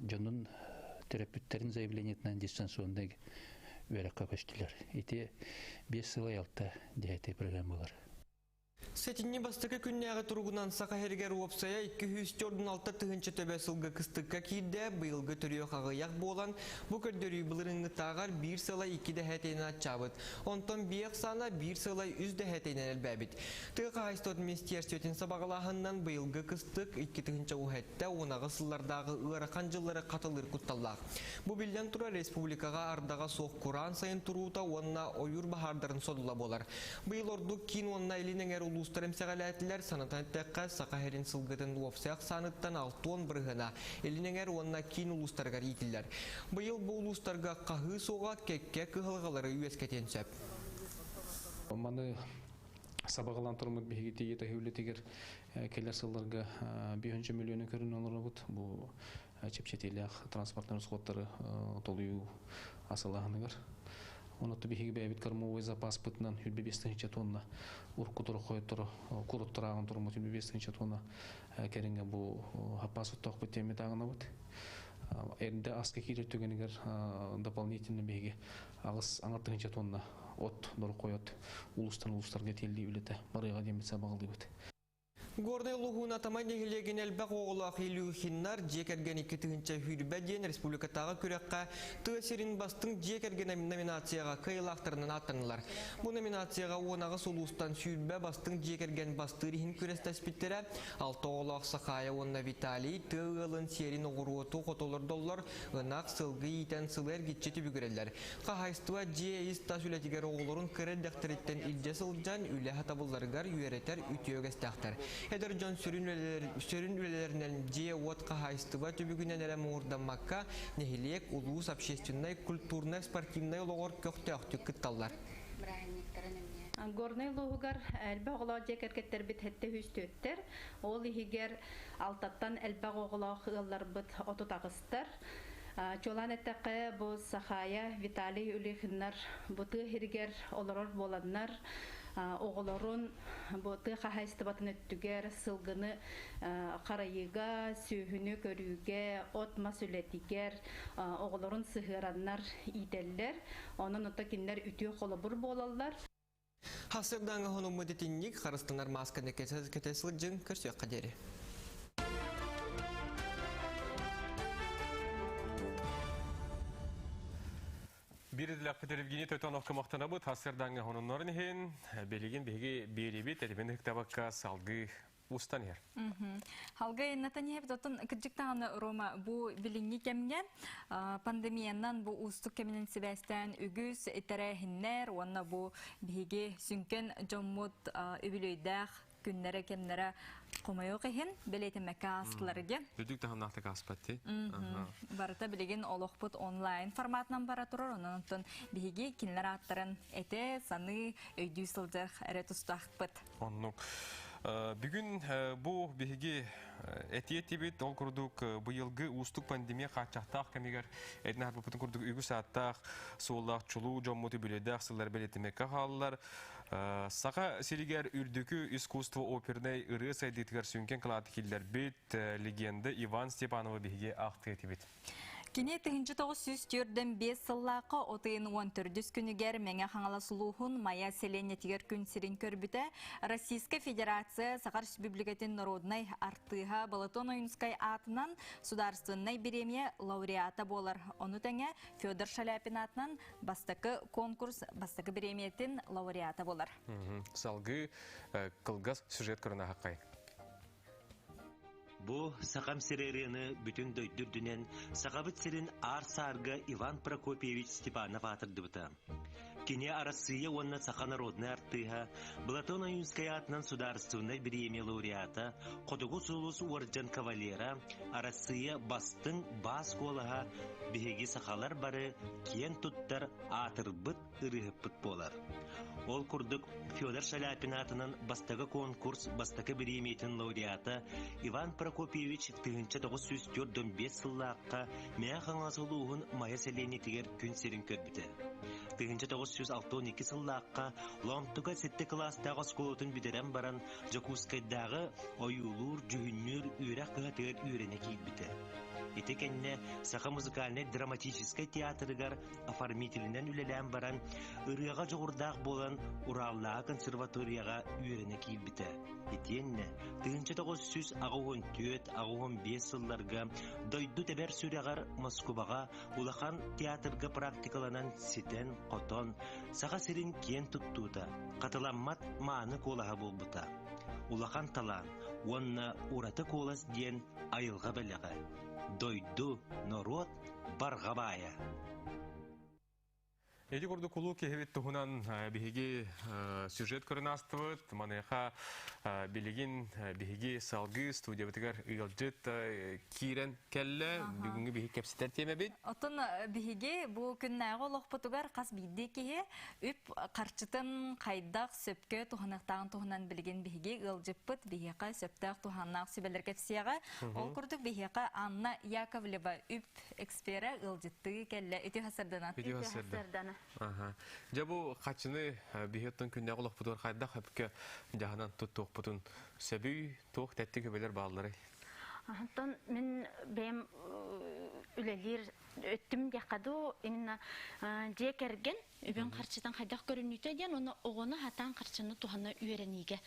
дьонун төрөппүттэрин заявлениетынан дистанционнай үөрэххэ көстүлэр. Ити 5 сыл айалта диэти программалар. Сэтинньи бастакы күннээҕи туругунан Саха сиригэр уопсайа 246 тыһыынча төбө сылгы кыстыкка киирдэ, быйылгы төрүөх аҕыйах буолан, бу көрдөрүү былырыыҥҥытааҕар биир сыла икки дэһээтинэн аччаабыт. Онтон биэ ахсаана биир сыла үс дэһээтинэн элбээбит. Тыа хаһаайыстыбатын министиэристибэтин сабаҕалааһынынан быйылгы кыстык 2017 уонаҕы сыллардааҕы ыарахан дьыллары хатылыыр кутталлаах. Бу биллэн турар республикаҕа ардаҕа суох кураан сайын туруута уонна ойуур баһаардарын содула буолар. Быйыл ордук киин уонна илин эҥэр улуустар эмсэҕэлээтилэр. Санатан эттэххэ, Саха сирин сылгытын уопсай ахсааныттан 60 бырыһыана илин эҥэр уонна киин улуустарыгар иитиллэр. Быйыл бу улуустарга хаһыы суоҕа кэккэ кыһалҕалары үөскэтиэн сөп. Маны сабаҕалаан туруммут биһиги тиийэ таһыы үлэтигэр кэлэр сылларга 5 миллиону көрүн олоробут. Бу чэпчэтиилээх транспортнай расходтары толуйуу асылааһыныгар. Онотто биһиги бэйэбит кормовой запаспытынан 25 тыһыынча тонна урукку хойотторо куруттарааҕын туруммут 25 тыһыынча тонна кэриҥэ бу хаппаас оттоохпут диэммит ааҕынабыт. Эрдэ аска киирэр түгэнигэр дополнительно биһиги аҕыс аҥар тыһыынча тонна от дорохойот улуустан улуустарга тиэллии үлэтэ барыаҕа диэммит сабаҕалыыбыт. Горнай улууһун Атамай нэһилиэгин элбэх оҕолоох Илюхиннар дьиэ кэргэн 2020 диэн республикатааҕы күрэххэ тыа сирин бастыҥ дьиэ кэргэн номинацияҕа кыайыылаахтарынан ааттаннылар. Бу номинацияҕа 18 улуустан 20 бастыҥ дьиэ кэргэн бастыыр иһин күрэстэспиттэрэ. Алта оҕолоох Сахая уонна Виталий тыа ыалын сиэрин оҕуруоту хотолордоллор, ынах, сылгы иитэн сылы эргиччи түбүгүрэллэр. Хаһаайыстыба дьиэ ис-тас үлэтигэр оҕолорун кыра эрдэхтэриттэн илдьэ сылдьан үлэ сатабылларыгар үөрэтэр үтүө үгэстээхтэр. Эдэр дьон сүрүн сүрүн үлэлэринэн дьиэ-уот хаһаайыстыба түбүгүнэн эрэ муҥурдаммакка, нэһилиэк, улуус общественнай, культурнай, спортивнай олоҕор көхтөөхтүк кытталлар. Горнай улууһугар элбэх оҕолоох дьиэ кэргэттэрбит сэттэ үс түөттэр, ол иһигэр алтаттан элбэх оҕолоох ыалларбыт 38-тар. Чуолаан эттэххэ, бу Сахая, Виталий Улихиннар бу тыа сиригэр олорор буоланнар, оҕолорун бу тыа хаһаайыстыбатын өттүгэр сылгыны харайыыга, сүөһүнү көрүүгэ, от-мас үлэтигэр оҕолорун сыһыараннар иитэллэр. Онон ото кинилэр үтүө холобур буолаллар. Хасырдааҥы хонуммут итинник харыстанар маасканы кэтэ сылдьыҥ, көрсүөххэ диэри. Биир идэлээхпит Евгений Тотоновка махтанабыт хасырдааҥы хонуннарын иһин, билигин биһиги биэрибит этибин ыктабакка салгыы устан иһэр. Халга иннатан иһэбит оттон кырдьык даҕаны Рома бу билиҥҥи кэмҥэ пандемиянан бу уустук кэминэн сибээстээн үгүс тэрээһиннэр уонна бу биһиги сүҥкэн дьоммут үбүлүөйдээх күннэрэ кэмнэрэ хомойуох иһин бэлиэтэммэккэ аастылар диye. Үрдүк таһымнаахтык ааспат ти. Барыта билигин олохпут онлайн форматынан бара турар, онон онтон биһиги кинилэр ааттарын этэ, саныы, өйдүү сылдьар эрэ тустаахпыт. Оннук. Бүгүн бу биһиги этиэ этибит, ол курдук быйылгы уустук пандемия хааччахтаах кэмигэр этин аһарбыппытын курдук үгүс ааттаах, суоллаах чулуу дьоммут үбүлүөйдээх сыллар бэлиэтэммэккэ хааллар. Саха сиригэр үрдүкү искусство опернай ырыа сайдыытыгар сүҥкэн кылааты киллэрбит легенда Иван Степанова биһиги ахтыы этибит. Кини 1945 сыллаахха от ыйын 14 күнүгэр Мэҥэ Хаҥалас улууһун Майа сэлиэнньэтигэр күн сирин көрбүтэ. Российскай Федерация Саха Республикатын народнай артыыһа Балатон Ойунскай аатынан Судаарственнай бириэмийэ лауреата буолар. Ону тэҥэ Федор Шаляпин аатынан бастакы конкурс бастакы бириэмийэтин лауреата буолар. Салгыы кылгас сюжет көрөн аһаққай. Бу Сахам сирэ ырыаны бүтүн дойду үрдүнэн Сахабыт сирин аар-саарга Иван Прокопьевич Степанов аатырдыбыта. Кини Арассыыйа уонна саха народнай артыыһа, Платон Ойуунскай аатынан судаарыстыбаннай бириэмийэ лауреата, Хотугу сулус уордьан кавалера, Арассыыйа бастыҥ баас куолаһа, биһиги сахалар бары киэн туттар аатырбыт ырыаһыппыт буолар. Ол курдук, Федор Шаляпин аатынан бастакы конкурс бастакы бириэмийэтин лауреата Иван Прокопьевич 1945 сыллаахха Мэҥэ Хаҥалас улууһун Майа сэлиэнньэтигэр күн сирин көрбүтэ. 1962 сыллаахха Лоомтука сэттэ кылаастаах оскуолатын бүтэрэн баран Дьокуускайдааҕы ойуулуур-дьүһүннүүр үөрэх кыһатыгар үөрэнэ киирбитэ. Ити кэннэ Саха музыкальнай драматическай театрыгар оформителинэн үлэлээн баран, ырыаҕа дьоҕурдаах буолан Ураллааҕы консерваторияҕа үөрэнэ киирбитэ. Итиэннэ 1984-85 сылларга дойду тэбэр сүрэҕэр Москубаҕа улахан театрга практикаланан ситэн-хотон, Саха сирин киэн туттуута, хатыламмат мааны куолаһа буолбута. Улахан талаан уонна ураты куолас диэн айылҕа бэлэҕэ, дойду, норуот барҕа баайа. Ити курдук улуу киһибит туһунан биһиги сюжет көрөн аастыбыт. Маныаха билигин биһиги салгыы студиябытыгар ыалдьыт киирэн кэллэ. Бүгүҥҥү биһиги кэпсэтэр тиэмэбит. Оттон биһиги бу күннээҕи олохпутугар хас биирдии киһи үп харчытын хайдах сөпкө туһаныахтааҕын туһунан билигин биһиги ыалдьыппыт биһиэхэ сөптөөх туһааннаах сүбэлэр кэпсиэҕэ. Ол курдук биһиэхэ Анна Яковлева үп эксперэ ыалдьыттыы кэллэ. Үтүө хасырдана. Үтүө хасырдана. Дьэ бу хачыны биһиэттэн күннээҕи олохпутугар хайдах өпкө дьаһанан туттуохпутун сөбүй, туох тэттик үбэлэр баалларый? Онтон мин бэйэм үлэлиир өттүм диэххэ дуу, именно дьиэ кэргэн үбүн харчытын хайдах көрүнүүтэ диэн, оны оҕону хатаан харчыны туһана үөрэниигэ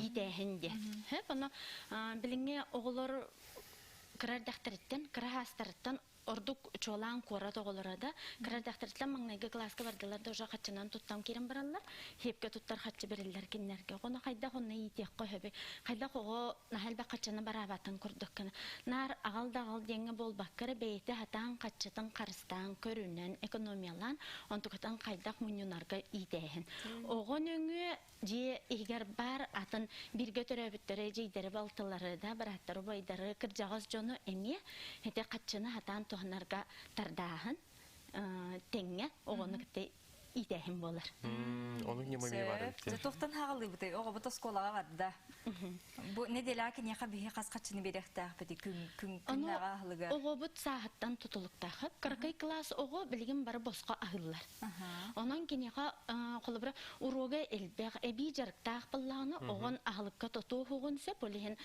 иитээһин диэн. Хөп, ону билиҥҥи оҕолор кыра эрдэхтэриттэн, кыра хаастарыттан ордук чуолаан куорат оҕолоро да кыра эрдэхтэриттэн маҥнайгы кылааска бардылар да уже хаччынан туттан киирэн бараллар. Хиэпкэ туттар хаччы бэриллэр кинилэргэ. Оҕону хайдах онно иитиэххэ сөбүй? Хайдах оҕо наһаа элбэх хаччыны бараабатын курдук гына. Наар аҕал да аҕал диэҥҥэ буолбакка эрэ бэйэтэ сатаан хаччытын харыстаан, көрүнэн, экономиялаан, онтукатын хайдах мунньунарга иитээһин. Оҕо нөҥүө дьиэ иһигэр баар атын бииргэ төрөөбүттэрэ, эдьиийдэрэ, балтылары да, бырааттары, убайдары, кырдьаҕас дьону эмиэ ити хаччыны сатаан туһанарга тардааһын тэҥҥэ оҕону кытта иитээһин буолар. Онук ньыма эмиэ баар эбит. Дьэ туохтан хаҕалыыбытый? Оҕобут оскуолаҕа барда. Бу нэдиэлэҕэ киниэхэ биһи хас хаччыны биэриэхтээхпитий күн күн күннээҕи аһылыгар? Оҕобут сааһыттан тутулуктаах. Кыракый кылаас оҕо билигин бары босхо аһыыллар. Онон киниэхэ холобура уруога элбэх, эбии дьарыктаах буоллаҕына, оҕон аһылыкка тотуоһуҕун сөп, ол иһин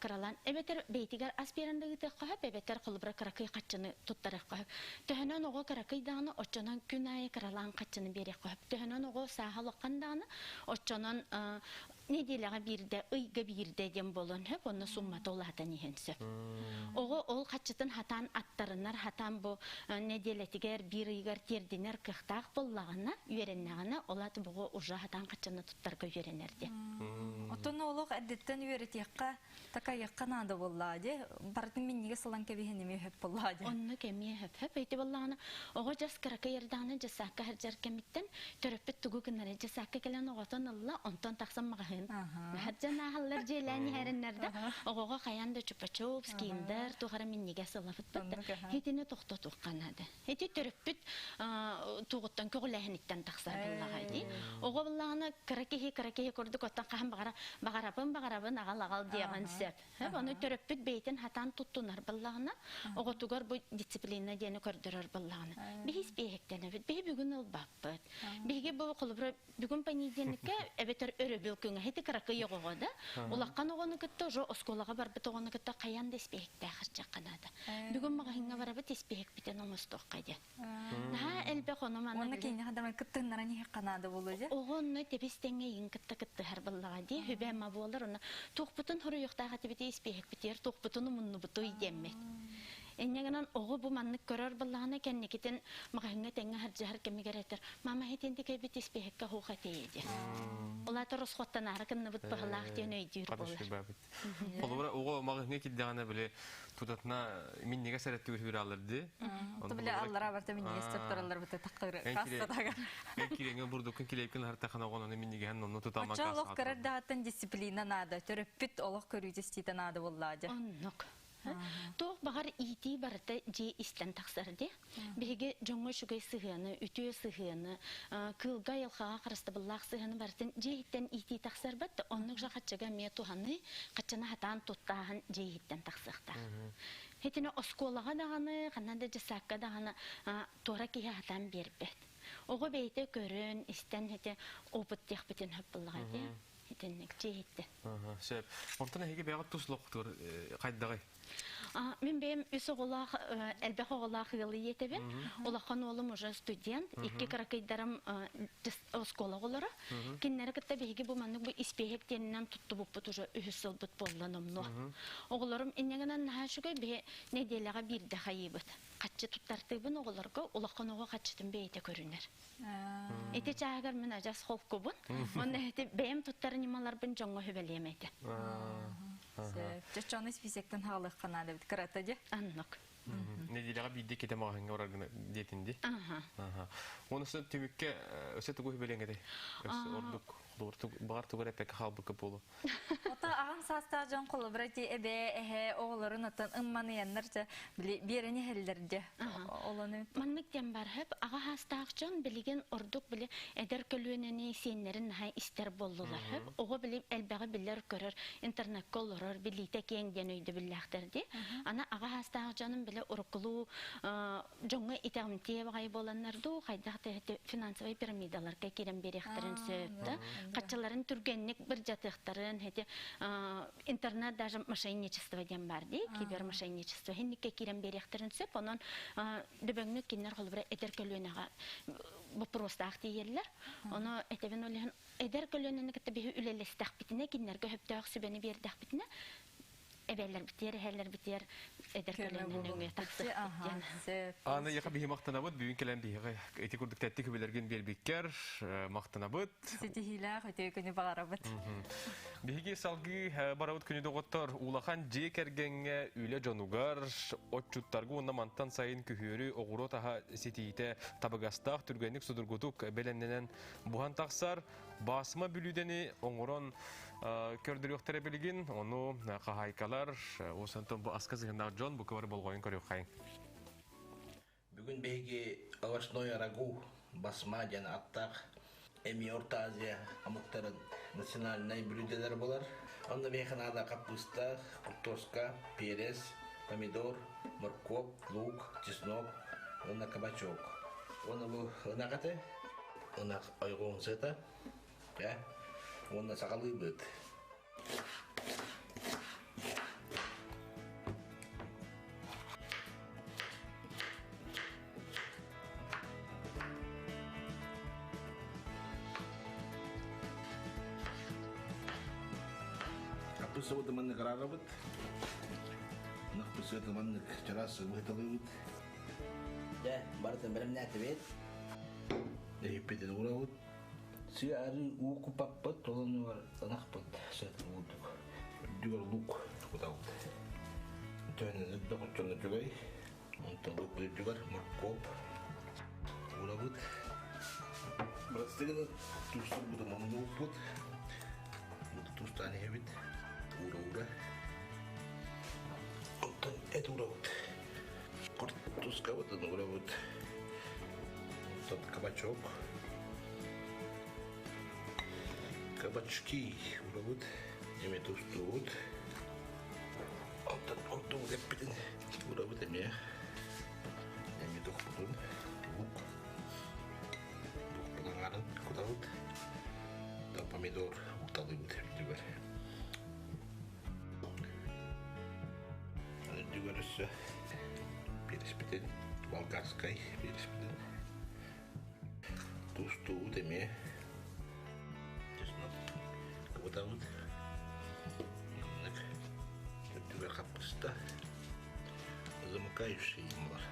кыралаан эбэтэр бэйэтигэр ас биэрэн да ыытыахха сөп, эбэтэр холобура кыракый хаччыны туттарыахха сөп. Төһөнөн оҕо кыракый даҕаны, оччонон күн аайы кыралаан хаччыны биэриэххэ сөп. Төһөнөн оҕо сааһа улахан даҕаны, оччонон нэдиэлэҕэ биирдэ, ыйга биирдэ диэн буолуон сөп, онно суммата улаатан иһэн сөп. Оҕо ол хаччытын хатаан аттарынар, хатаан бу нэдиэлэтигэр биир ыйыгар тиэрдинэр кыахтаах буоллаҕына, үөрэннэҕинэ, ол аата бугу уже хатаан хаччыны туттарга үөрэнэр диэн. Оттон олох эрдэттэн үөрэтиэххэ, такайыахха наада буоллаа дии. Барытын минньигэс ылан кэбиһэн эмиэ хөп буоллаа дии. Оннук эмиэ хөп-хөп. Эти буоллаҕына, оҕо дьас кыракый эрдэҕинэ дьассаакка сылдьар кэмиттэн төрөппүт тугу гынара дьассаакка кэлэн оҕотун ылла, онтон тахсан маҕаһыын. Сылдьан ааһаллар дьиэлээн иһэриннэр да, оҕоҕо хайаан да чупа-чупс, киндер, туох эрэ минньигэс ылабыт да, итини тохтотуохха наада. Ити төрөппүт тугуттан көҕүлээһиниттэн тахсар буоллаҕа дии. Оҕо буоллаҕына кыра киһи кыра киһи курдук оттон хаһан баҕара баҕарабын баҕарабын аҕал аҕал диэҕин сөп. Ону төрөппүт бэйэтин хатаан туттунар буоллаҕына, оҕотугар бу дисциплина диэни көрдөрөр буоллаҕына, биһи испиэһэктэнэбит, биһи бүгүн ылбаппыт. Биһиги бу холобура бүгүн понедельникка эбэтэр өрөбүл күҥэ ити кыракый оҕоҕо да улахан оҕону кытта уже оскуолаҕа барбыт оҕону кытта хайаан да испиэһэктээх ырчахха наада. Бүгүн маҕаһыыҥҥа барабыт испиэһэкпитин оҥостуохха диэн. Наһаа элбэх ону манна Уонна киниэхэ да кыттыһыннаран иһиэххэ наада буолуо дьэ. Оҕо онно тэбис тэҥҥэ иин кытта кыттыһар буоллаҕа дии сүбэ ама буолар онно туохпутун хоруйуохтаах этибит испиэһэкпитигэр туохпутун умуннубутуй диэммит. Инньэ гынан оҕо бу маннык көрөр буоллаҕына кэнникитин маҕаһыыҥҥа тэҥҥэ сылдьыһар кэмигэр этэр мама итинтик эбит испиэһэккэ оһуох этиэ диэн. Ол аата росхоттанаары кынныбыт быһылаах диэн өйдүүр буолар. Холобура оҕо маҕаһыыҥҥа киирдэҕинэ били тутатына минньигэс эрэттигэр хүраллар дии. Ото били аллара барта минньигэс тураллар быта тахтыр кассатагар. Эн кириэҥҥэ бурдуккун килиэпкин аһартахына оҕону минньигэһин онно тутаман Оччо олох көрөр даҕаттан дисциплина наада, төрөппүт олох көрүүтэ истиитэ наада буоллаа дьэ. Оннук. Туох баҕар иитии барыта дьиэ истэн тахсар дии. Биһиги дьоҥҥо үчүгэй сыһыаны, үтүө сыһыаны, кыылга айылҕаҕа харыстабыллаах сыһыаны барытын дьиэ иһиттэн иитии тахсарбат да оннук же хаччыга эмиэ туһаныы, хаччаны хатаан туттааһын дьиэ иһиттэн тахсыахтаах. Итини оскуолаҕа даҕаны, ханна да дьыссаакка даҕаны туора киһи хатаан биэрбэт. Оҕо бэйэтэ көрөн, истэн ити опыт диэхпитин сөп буоллаҕа дии. Итинник дьиэ иһиттэн. Сөп. Онтон эһиги бэйэҕит тус олохтуур хайдаҕый? Мин бэйэм үс оҕолоох, элбэх оҕолоох ыал ийэтэбин. Улахан уолум уже студент, икки кыракыйдарым оскуола оҕолоро. Кинилэри кытта биһиги бу маннык бу испиэһэк диэнинэн туттубуппут уже үһүс сылбыт буолла номнуо. Оҕолорум инньэ гынан наһаа үчүгэй биһи нэдиэлэҕэ биирдэ хайыыбыт. Хаччы туттартыыбын оҕолорго, улахан оҕо хаччытын бэйэтэ көрүнэр. Ити чааһыгар мин адьас холкубун. Уонна ити бэйэм туттар ньымаларбын дьоҥҥо сүбэлиэм этэ. Чочону списектен хаалыахха наада эбит кырата дьэ. Аннок. Нэдиэлэҕэ биирдэ кэтэ маҕаһыыҥҥа барар гына диэтин дии. Аха. Онуса түмүккэ өссө тугу сүбэлиэҥ этэй? Өссө ордук баҕар тугу эрэ эппэккэ хаалбыкка буолуо. Ото аҕам саастаах дьон холобура ити эбээ, эһээ оҕолорун оттон ымманыйаннар дьэ били биэрэн иһэллэр дьэ. Олону Маннык диэн бар хөп аҕа саастаах дьон билигин ордук били эдэр көлүөнэни сиэннэрин наһаа истэр буоллулар хөп. Оҕо били элбэҕи билэр-көрөр, интернеккэ олорор, билиитэ киэҥ диэн өйдөбүллээхтэр дии. Аны аҕа саастаах дьонум били уруккулуу дьоҥҥо итэҕимтиэ баҕайы буоланнар дуу, хайдах да финансовай пирамидаларга киирэн биэриэхтэрин сөп да. Харчыларын түргэнник бырдьатыахтарын, эти интернет даже мошенничество диэн бар дии, кибермошенничество. Хинникке киирэн биэриэхтэрин сөп, онон дөбөҥнүк кинилэр холобура эдэр көлүөнэҕэ боппуруостаах тиийэллэр. Ону этэбин ол иһин эдэр көлүөнэни кытта биһи үлэлэстэхпитинэ, кинилэргэ сөптөөх сүбэни биэрдэхпитинэ, эбээлэрбитигэр, эһээлэрбитигэр эдэр көлүөнэ нөҥүө тахсыахпыт диэн. Аны яха биһи мактанабыт, бүгүн кэлэн биһиги ити курдук тэттик үбүлэргин биэрбиккэр мактанабыт. Ситиһиилээх үтүө күнү баҕарабыт. Биһиги салгыы барабыт күнү доҕоттор улахан дьиэ кэргэҥҥэ үлэ дьонугар отчуттарга уонна мантан сайын күһүөрү оҕуруот аһа ситиитэ табыгастаах түргэнник судургутук бэлэмнэнэн буһан тахсар Басма бүлүүдэни оҥорон көрдөрүөхтэрэ билигин, ону хаһаайкалар, уусантан бу аска сыһыннаах дьон бу кыбары болҕойон көрүөххэйиҥ. Бүгүн биһиги овощной рагу басма диэн аттаах эми Орто Азия омуктарын национальнай бүлүүдэлэр болар. Онно биһиэхэ наада хаппыыста, куртуоска, перец, помидор, моркуоп, лук, чеснок уонна кабачок. Уонна бу ынах этэ ынах ойҕоһун сыта э уонна саҕалыыбыт Аппысыбыты маннык араарабыт. Ынахпысыты маннык чараас быһыталыыбыт. Дьэ, барытын бэлэмнээтибит. Эһиппитин уурабыт. Сыа арыы уу куппаппыт, толонугар ынахпыт сыатын уурдук. Үрдүгэр лук кутабыт. Төһөнөн үрдэх оччону үчүгэй. Онтон лук үрдүгэр моркуоп уурабыт. Бырастыгын туустурбутун оннууппут. Тустаан иһэбит. Уура-уура. Онтон эт уурабыт. Хортускабытын уурабыт. Онтон кабачок. Кабачки уурабыт. Эми тустуубут. Онтон ордугут эппитин уурабыт эмиэ. Эми тохпутун лук. Лукпутун аҥарын кутабыт. Помидор укталыыбыт үрдүгэр. Үрдүгэр өссө бириспитин, болгарскай бириспитин туустуубут эмиэ. Чеснок кыбытабыт. Маннык үрдүгэр хаппыста. Замыкающий бар.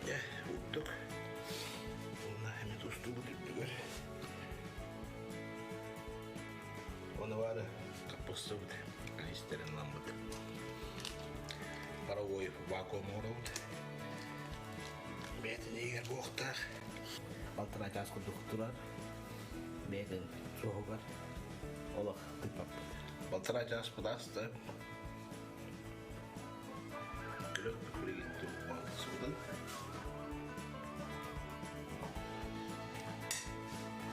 Э, уттук. Уонна эмиэ тустуубут үрдүгэр. Оны бары хаппыстыбыт, лиистэрин ламмыт. Паровой вакуум оҥоробут. Бэйэтин иһигэр буохтаах. Балтараа чаас курдук турар. Бэйэтин суоһугар олох тыыппаппыт. Балтараа чаас пытааста. Күлөк билигин турук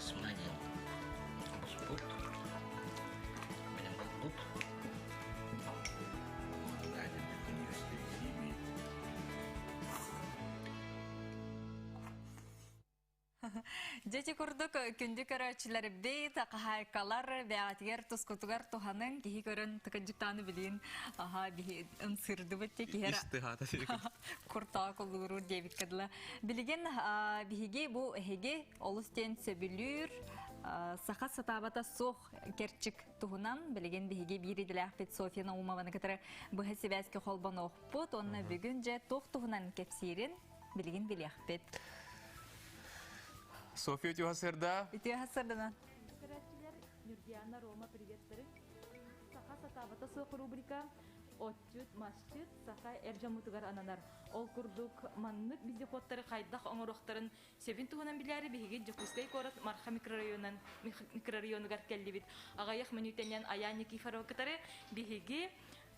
Сманин буспут. Менен булбут. Дьэти курдук күндү көрөөччүлэрбит, хаһаайкалар бэҕэтигэр тускутугар туһаныҥ, киһи көрөн тыкынчыктааны билин, аха биһи ымсырдыбыт те киһи куртаа куллуурур диэбиккэ дылы. Билигин биһиги бу эһиги олус диэн сөбүлүүр саха сатаабата суох керчик туһунан билигин биһиги биир идэлээхпит Софья Наумованы кытары быһа сибээскэ холбонуохпут уонна бүгүн дьэ туох туһунан кэпсиирин билигин билиэхпит. Софья үтүө сырда. Үтүө сырдана. Көрөөччүлэр Нюргиана Рома приветстары. Саха сатаабата суох рубрика Отчут, масчыт, саха эр дьоммутугар ананар. Ол курдук маннык вездеходтары хайдах оҥоруохтарын сөбүн туһунан билээри биһиги Дьокуускай куорат Марха микрорайонун микрорайонугар кэллибит. Аҕыйах мүнүүтэнэн Айаан Никифорова кытары биһиги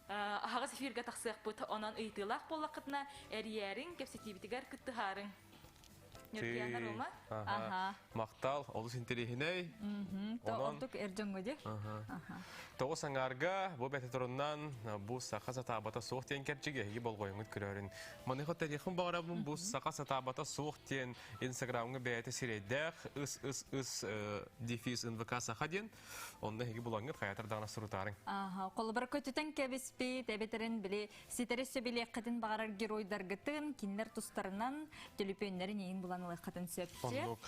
аһаҕас эфиргэ тахсыахпыт. Онон ыйытыылаах буоллаххытына эрийээриҥ, кэпсэтиибитигэр кыттыһаарыҥ. Ньургуяна Рома. Аха. Махтал, олус интэриэһинэй. Онтук эр дьоҥҥо дии. Тоҕус аҥаарга бу бэтэторуннан бу саха сатаабата суох диэн кэрчик эһиги болҕойоҥҥут көрөөрүн. Маныха тарихын баҕарабын бу саха сатаабата суох диэн инстаграмҥа бэйэтэ сирэйдээх ыс ыс ыс дефис нвк саха диэн онно эһиги булаҥҥыт хайатар даҕаны сурутаарыҥ. Аха, холобура көтүтэн кэбиспит, эбэтэрин били ситэри сөбүлиэххитин баҕарар геройдаргытын, кинилэр тустарынан төлөпүөннэрин иин булан ылыаххытын сөп. Оннук.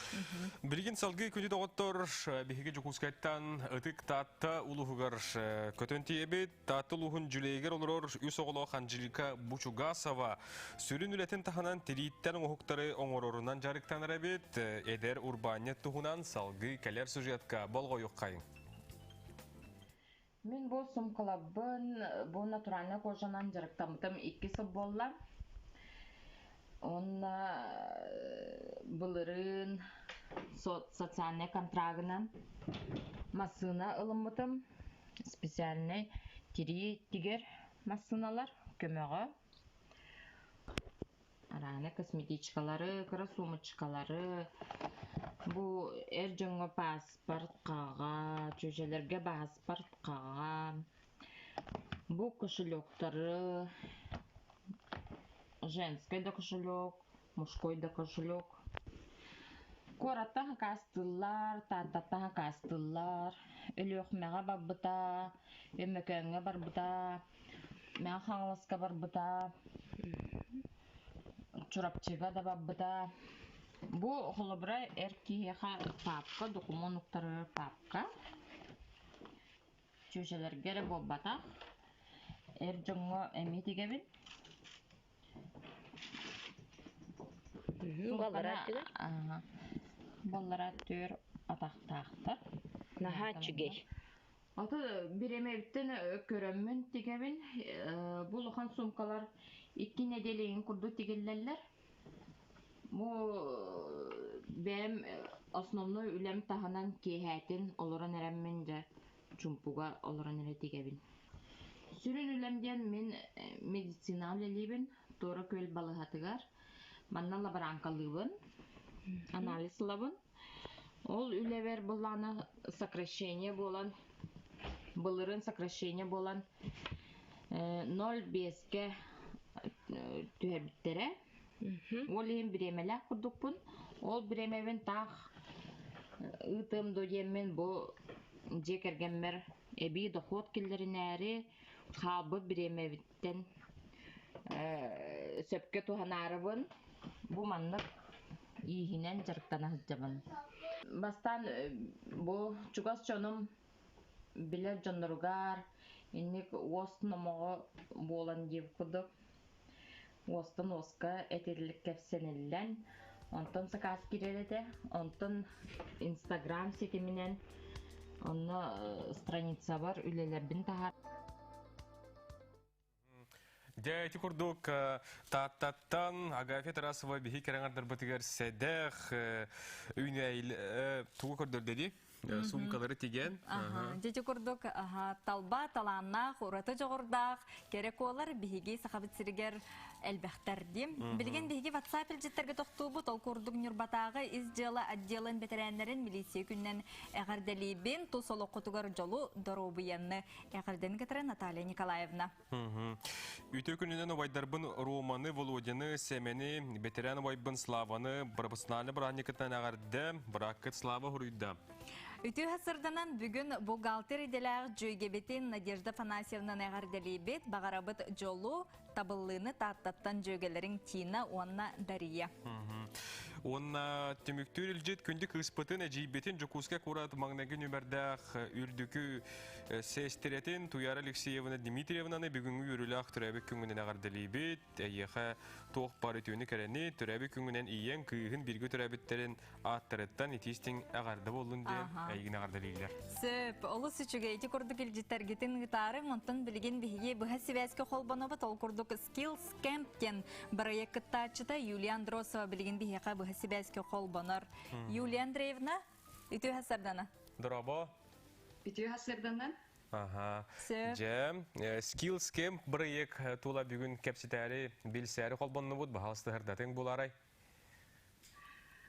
Билигин салгыы күнү доҕоттор биһиги Дьокуускайтан Ытык Таатта улууһугар көтөн тиийэбит. Таатта улууһун Дьүлэйигэр олорор үс оҕолоох Анжелика Бучугасова сүрүн үлэтин таһынан тирииттэн оҥоһуктары оҥорорунан дьарыктанар эбит. Эдэр урбаанньыт туһунан салгыы кэлэр сюжетка болҕойуоххайыҥ. Мин бу сумкаларбын бу натуральнай кожанан дьарыктаммытым икки сыл буолла. Уонна былырыын социальнай контрагынан массыына ылыммытым. Специальнай тирии тигэр массыыналар көмөҕө. Араана косметичкалары, кыра сумочкалары, бу эр дьоҥҥо паспорт хаҕа, чүөчэлэргэ паспорт хаҕа, бу кошелектары, женский да кошелек, мужской да кошелек. Куораттан хакаастыыллар, Тааттаттан хакаастыыллар, Өлүөхүмэҕэ барбыта, Өймөкөөҥҥө барбыта, Мэҥэ Хаҥаласка барбыта, Чурапчыга да барбыта. Бу холобура эр киһиэхэ паапка, докумуон уктарар паапка. Чүөчэлэргэ эрэ буолбатах, эр дьоҥҥо эмиэ тигэбин. Баллара Баллара түөр атахтаахтар. Наһаа үчүгэй. Аты бириэмэбиттэн көрөммүн тигэбин. Бу улахан суумкалар икки нэдиэлэйин курдук тигиллэллэр. Бу бэйэм основной үлэм таһынан киэһээтин олорон эрэммин дьэ чумпуга олорон эрэ тигэбин. Сүрүн үлэм диэн мин медицина үлэлиибин Туора Күөл балыыһатыгар. Манна лаборанкалыыбын, анализ ылабын. Ол үлэбэр былаана сокращение буолан, былырыын сокращение буолан 0,5-кэ түһэрбиттэрэ. Ол иһин бириэмэлээх курдукпун. Ол бириэмэбин таах ыытыам дуо диэммин бу дьиэ кэргэммэр эбии дохуот киллэринээри хаалбыт бириэмэбиттэн сөпкө туһанаарыбын бу маннык ииһинэн дьарыктана сылдьабын. Бастаан бу чугас дьонум билэр дьонноругар инник уос номоҕо буолан диэбит курдук уостан уоска этиллик кэпсэниллэн онтон сакаас киирэр этэ онтон инстаграм ситиминэн онно страницабар үлэлэрбин таһаар Дьэ, ити курдук Тааттаттан Агафья Тарасова биһи кэрэҥардарбытыгар сэдэх үүнэйл тугу көрдөрдө дии? Суумкалары тигэн. Дьэ, ити курдук талба талааннаах, ураты дьоҕурдаах кэрэ куолар биһиги Сахабыт сиригэр элбэхтэр дии. Билигин биһиги WhatsApp илдьиттэргэ тохтуубут, ол курдук Ньурбатааҕы ис дьыала отделын бэтэрээннэрин милиция күнүнэн эҕэрдэлиибин, тус олоххутугар дьолу, доруобуйаны эҕэрдэни кытары Наталья Николаевна. Үтүө күнүнэн убайдарбын Романы, Володяны, Сэмэни, бэтэрээн убайбын Славаны профессиональный бырааһынньыкытынан эҕэрдэ, бырааккыт Слава хуруйда. Үтүө сырданан бүгүн бухгалтер идэлээх дьүөгэбитин Надежда Афанасьевнаны эҕэрдэлиибит, баҕарабыт дьолу, табыллыыны Тааттаттан дьүөгэлэриҥ Тина уонна Дария. Уонна түмүктүүр илдьит күндү кыыспытын, эдьиийбитин Дьокуускай куорат маҥнайгы нүмердээх үрдүкү сиэстэрэтин Туяра Алексеевна Дмитриевнаны бүгүҥҥү үөрүүлээх төрөөбүт күҥҥүнэн эҕэрдэлиибит. Эйиэхэ туох баар үтүөнү кэрэни, төрөөбүт күҥҥүнэн ийэҥ, кыыһын бииргэ төрөөбүттэрин ааттарыттан итии-истиҥ эҕэрдэ буоллун диэн эйигин эҕэрдэлииллэр. Сөп, олус үчүгэй. Ити курдук илдьиттэргитин ыытаарыҥ. Онтон билигин биһиги быһа сибээскэ холбонобут. Ол курдук Skills Camp диэн бырайыак кыттааччыта Юлия Андросова билигин биһиэхэ быһа сибээскэ холбонор. Юлия Андреевна, үтүө сардана. Дорообо. Үтүө сарданан. Аха. Дьэ, Skills Camp бырайыак тула бүгүн кэпсэтээри, билсээри холбоннубут, баһаалыстыһардатыҥ булаарай?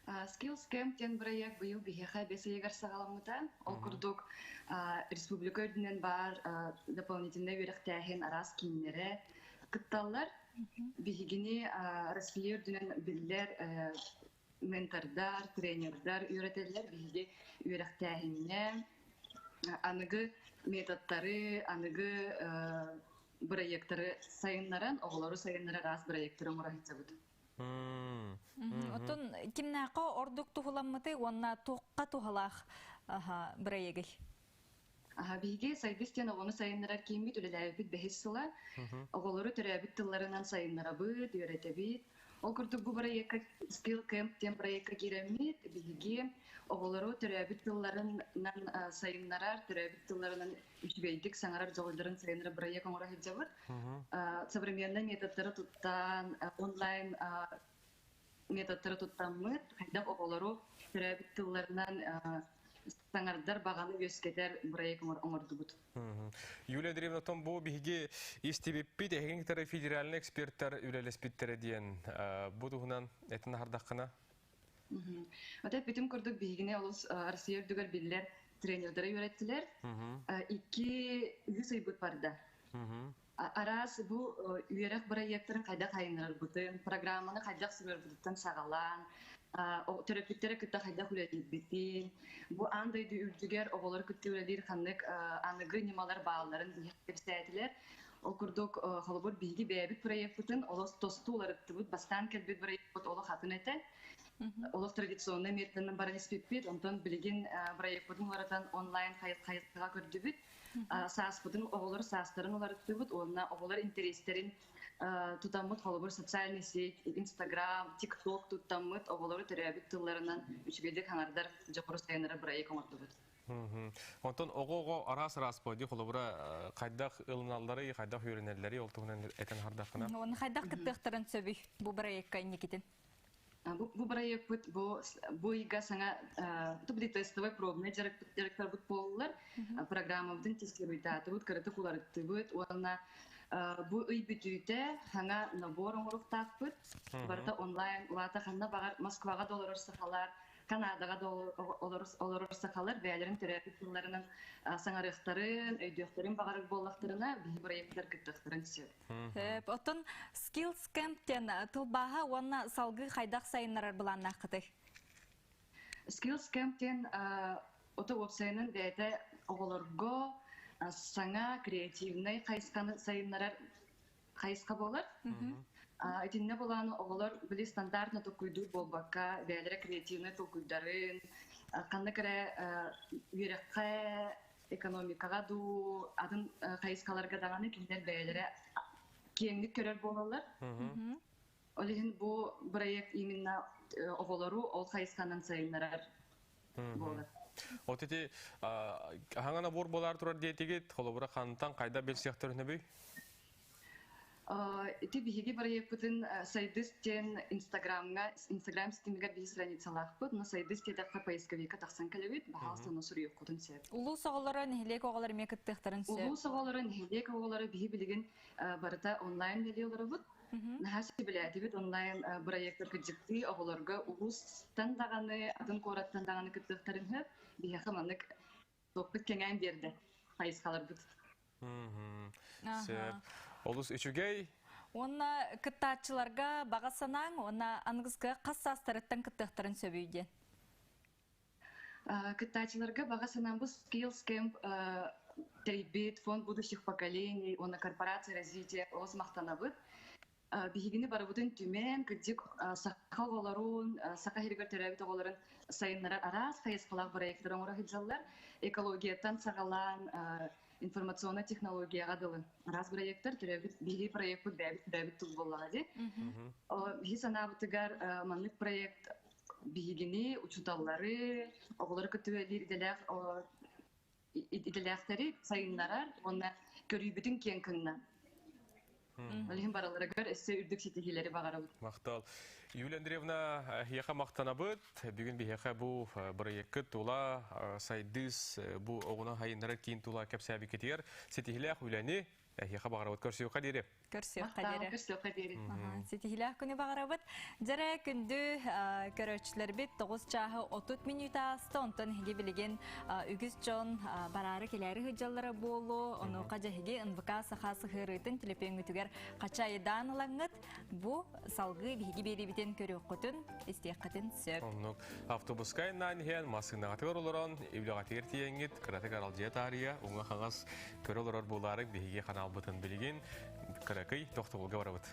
Skills Camp диэн бырайыак быйыл биһиэхэ бэс ыйыгар саҕаламмыта. Ол курдук республика үрдүнэн баар дополнительнай үөрэхтээһин араас кииннэрэ кытталлар. Биһигини Россия үрдүнэн биллэр ментордар, тренердар үөрэтэллэр. Биһиги үөрэхтээһиҥҥэ аныгы методтары, аныгы бырайыактары сайыннаран, оҕолору сайыннарар араас бырайыактары оҥоро сылдьабыт. Оттон кимнээххэ ордук туһуламмыты уонна туохха туһалаах бырайыагый? Биһиги Сайдыс диэн оҕону сайыннарар кииммит үлэлээбиппит бэһис сыла. Оҕолору төрөөбүт тылларынан сайыннарабыт, үөрэтэбит. Ол курдук бу бырайыакка Skill Camp диэн бырайыакка киирэммит, биһиги оҕолору төрөөбүт тылларынан сайыннарар, төрөөбүт тылларынан үчүгэйдик саҥарар дьоҕурдарын сайыннарар бырайыак оҥоро сылдьабыт. Современный методтары туттан, онлайн методтары туттаммыт, хайдах оҕолору төрөөбүт тылларынан саҥардар баҕаны үөскэтэр бырайыак оҥордубут. Юлия Андреевна, оттон бу биһиги истибиппит, эһигин кытары федеральный эксперттар үлэлэспиттэрэ диэн бу туһунан этин аһардаххына? Ота бүтүн курдук биһигини олус Россия үрдүгэр биллэр тренердары үөрэттилэр. Икки үһүс ыйбыт барда. Араас бу үөрэх бырайыактарын хайдах хайыннарарбытын, программаны хайдах суруйарбытыттан саҕалаан, төрөппүттэри кытта хайдах үлэлиирбитин, бу аан дойду үрдүгэр оҕолору кытта үлэлиир ханнык аныгы ньымалар баалларын кэпсээтилэр. Ол курдук, холобур, биһиги бэйэбит проекпытын олох тосту уларыттыбыт, бастаан кэлбит проекпыт олох атын этэ. Олох традиционнай методынан баран испиппит, онтон билигин проекпытын уларытан онлайн хайысхаҕа көрдүбүт. Сааспытын оҕолор саастарын уларыттыбыт уонна оҕолор интэриэстэрин тутаммыт, холобур, социальный сеть, Инстаграм, ТикТок туттаммыт, оҕолору төрөөбүт тылларынан үчүгэйдик хаҥардар дьоҕуру сайыннарар бырайыак оҥордубут. Онтон оҕо-оҕо араас-араас буолар холобура хайдах ылыналларый, хайдах үөрэнэллэрий, ол туһунан этэн аһардаххына. Уонна хайдах кыттыахтарын сөбүй бу бырайыакка инникитин? Бу бырайыакпыт бу ыйга саҥа бу тестовый пробный дьарыктарбыт буоллулар. Программабытын тестируйдаатыбыт, кыратык уларыттыбыт уонна бу ый бүтүүтэ саҥа набор оҥоруохтаахпыт. Барыта онлайн, улаата ханна баҕар Москваҕа да олорор сахалар, Канадаҕа да олорор сахалар бэйэлэрин төрөөбүт тылларынан саҥарыахтарын, өйдүөхтэрин баҕарар буоллахтарына, биһи бырайыактар кыттыахтарын сөп. Сөп. Оттон Skills Camp диэн тылбааһа уонна салгыы хайдах сайыннарар былааннааххытый? Skills Camp диэн ото уопсайынан бэйэтэ оҕолорго саҥа креативнай хайысханы сайыннарар хайысха буолар. Итиннэ булааны оҕолор били стандартно толкуйдуур буолбакка, бэйэлэрэ креативнай толкуйдарын, ханнык эрэ үөрэххэ, экономикаҕа дуу, атын хайысхаларга даҕаны кинилэр бэйэлэрэ киэҥник көрөр буолаллар. Ол иһин бу проект именно оҕолору ол хайысханан сайыннарар буолар. Вот ити аһаҥа набор буолар турар диэтигит, холобура хантан хайда билсиэхтэрин Ити биһиги бырайыакпытын Сайдыс диэн Инстаграмҥа, Инстаграм ситимигэр биһи страницалаахпыт, но Сайдыс диэтэххэ поисковикка тахсан кэлэбит, баһаалыста ону суруйуоххутун сөп. Улуус оҕолоро, нэһилиэк оҕолоро эмиэ кыттыахтарын сөп. Улуус оҕолоро, нэһилиэк оҕолоро биһи билигин барыта онлайн үлэлии олоробут. Наһаа сөбүлээтибит онлайн бырайыактар кырдьыктыы оҕолорго улуустан даҕаны, атын куораттан даҕаны кыттыахтарын сөп. Биһиэхэ маннык туохпут кэҥээн биэрдэ хайысхаларбыт. Сөп. Олус үчүгэй. Уонна кыттааччыларга баҕа санааҥ уонна аныгыскы хас саастарыттан кыттыахтарын сөбүй диэн. Кыттааччыларга баҕа санаам бу Skills Camp тэрийбит Фонд будущих поколений уонна корпорация развития олус махтанабыт. Биһигини барыбытын түмэн, кырдьык саха оҕолорун, саха сиригэр төрөөбүт оҕолорун сайыннарар араас хайысхалаах проектары оҥоро сылдьаллар. Экологияттан саҕалаан информационнай технологияҕа дылы араас проектар төрөөбүт биһиги проекпыт бэйэбит төрөөбүт тыл буоллаҕа дии. Биһи санаабытыгар маннык проект биһигини, учууталлары, оҕолору кытта үлэлиир идэлээх идэлээхтэри сайыннарар уонна көрүүбүтүн киэҥ кыҥна. Ол иһин барыларыгар өссө үрдүк ситиһиилэри баҕарабыт. Махтал. Юлия Андреевна, эһиэхэ махтанабыт. Бүгүн биһиэхэ бу бырайыаккыт тула сайдыыс бу оҕуна хайыннарар киин тула кэпсээбиккитигэр ситиһилээх үлэни. Эһиэхэ баҕарабыт көрсүөххэ диэри. Көрсүөххэ диэри. Көрсүөххэ диэри. Ситиһиилээх күнү баҕарабыт. Дьэрэ күндү көрөөччүлэрбит 9 чааһы 30 мүнүүтэ ааста. Онтон эһиги билигин үгүс дьон бараары кэлээри сылдьаллара буолуо. Онуоха дьэһиги НВК Саха сыһыарыытын төлөпүөҥҥүтүгэр хачайдаан ылаҥҥыт бу салгыы биһиги биэриибитин көрүөххүтүн, истиэххитин сөп. Оннук. Автобуска айаннаан иһэн, массыынаҕытыгар олорон, үлэҕитигэр тиийэҥҥит, кыратык аралдьыйа таарыйа, уҥа-хаҥас көрө олорор буолаарыҥ биһиги ханаалбытын билигин кыракый тохтобулга барабыт.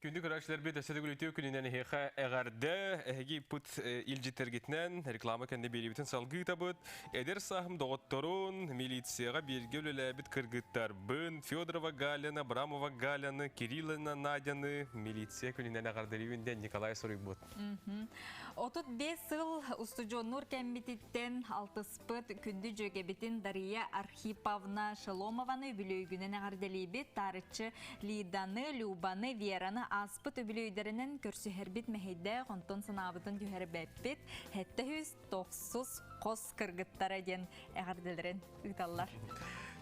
Күндү көрөөччүлэрбит өссө төгүл үтүө күнүнэн эһиэхэ эҕэрдэ. Эһиги ыппыт илдьиттэргитинэн реклама кэннэ биэриибитин салгыы ыытабыт. Эдэр сааһым доҕотторун, милицияҕа бииргэ үлэлээбит кыргыттарбын Федорова Галяны, Абрамова Галяны, Кириллина Надяны милиция күнүнэн эҕэрдэлиибин диэн Николай суруйбут. 35 сыл устудьуоннуур кэммититтэн алтыспыт күндү дьүөгэбитин Дария Архиповна Шеломованы үбүлүөйгүнэн эҕэрдэлиибит. Таарыччы Лиданы, Любаны, Вераны ааспыт үбүлүөйдэринэн көрсүһэрбит мэһэйдээх, онтон санаабытын түһэрбэппит. 790 хос кыргыттара диэн эҕэрдэлэрин ыыталлар.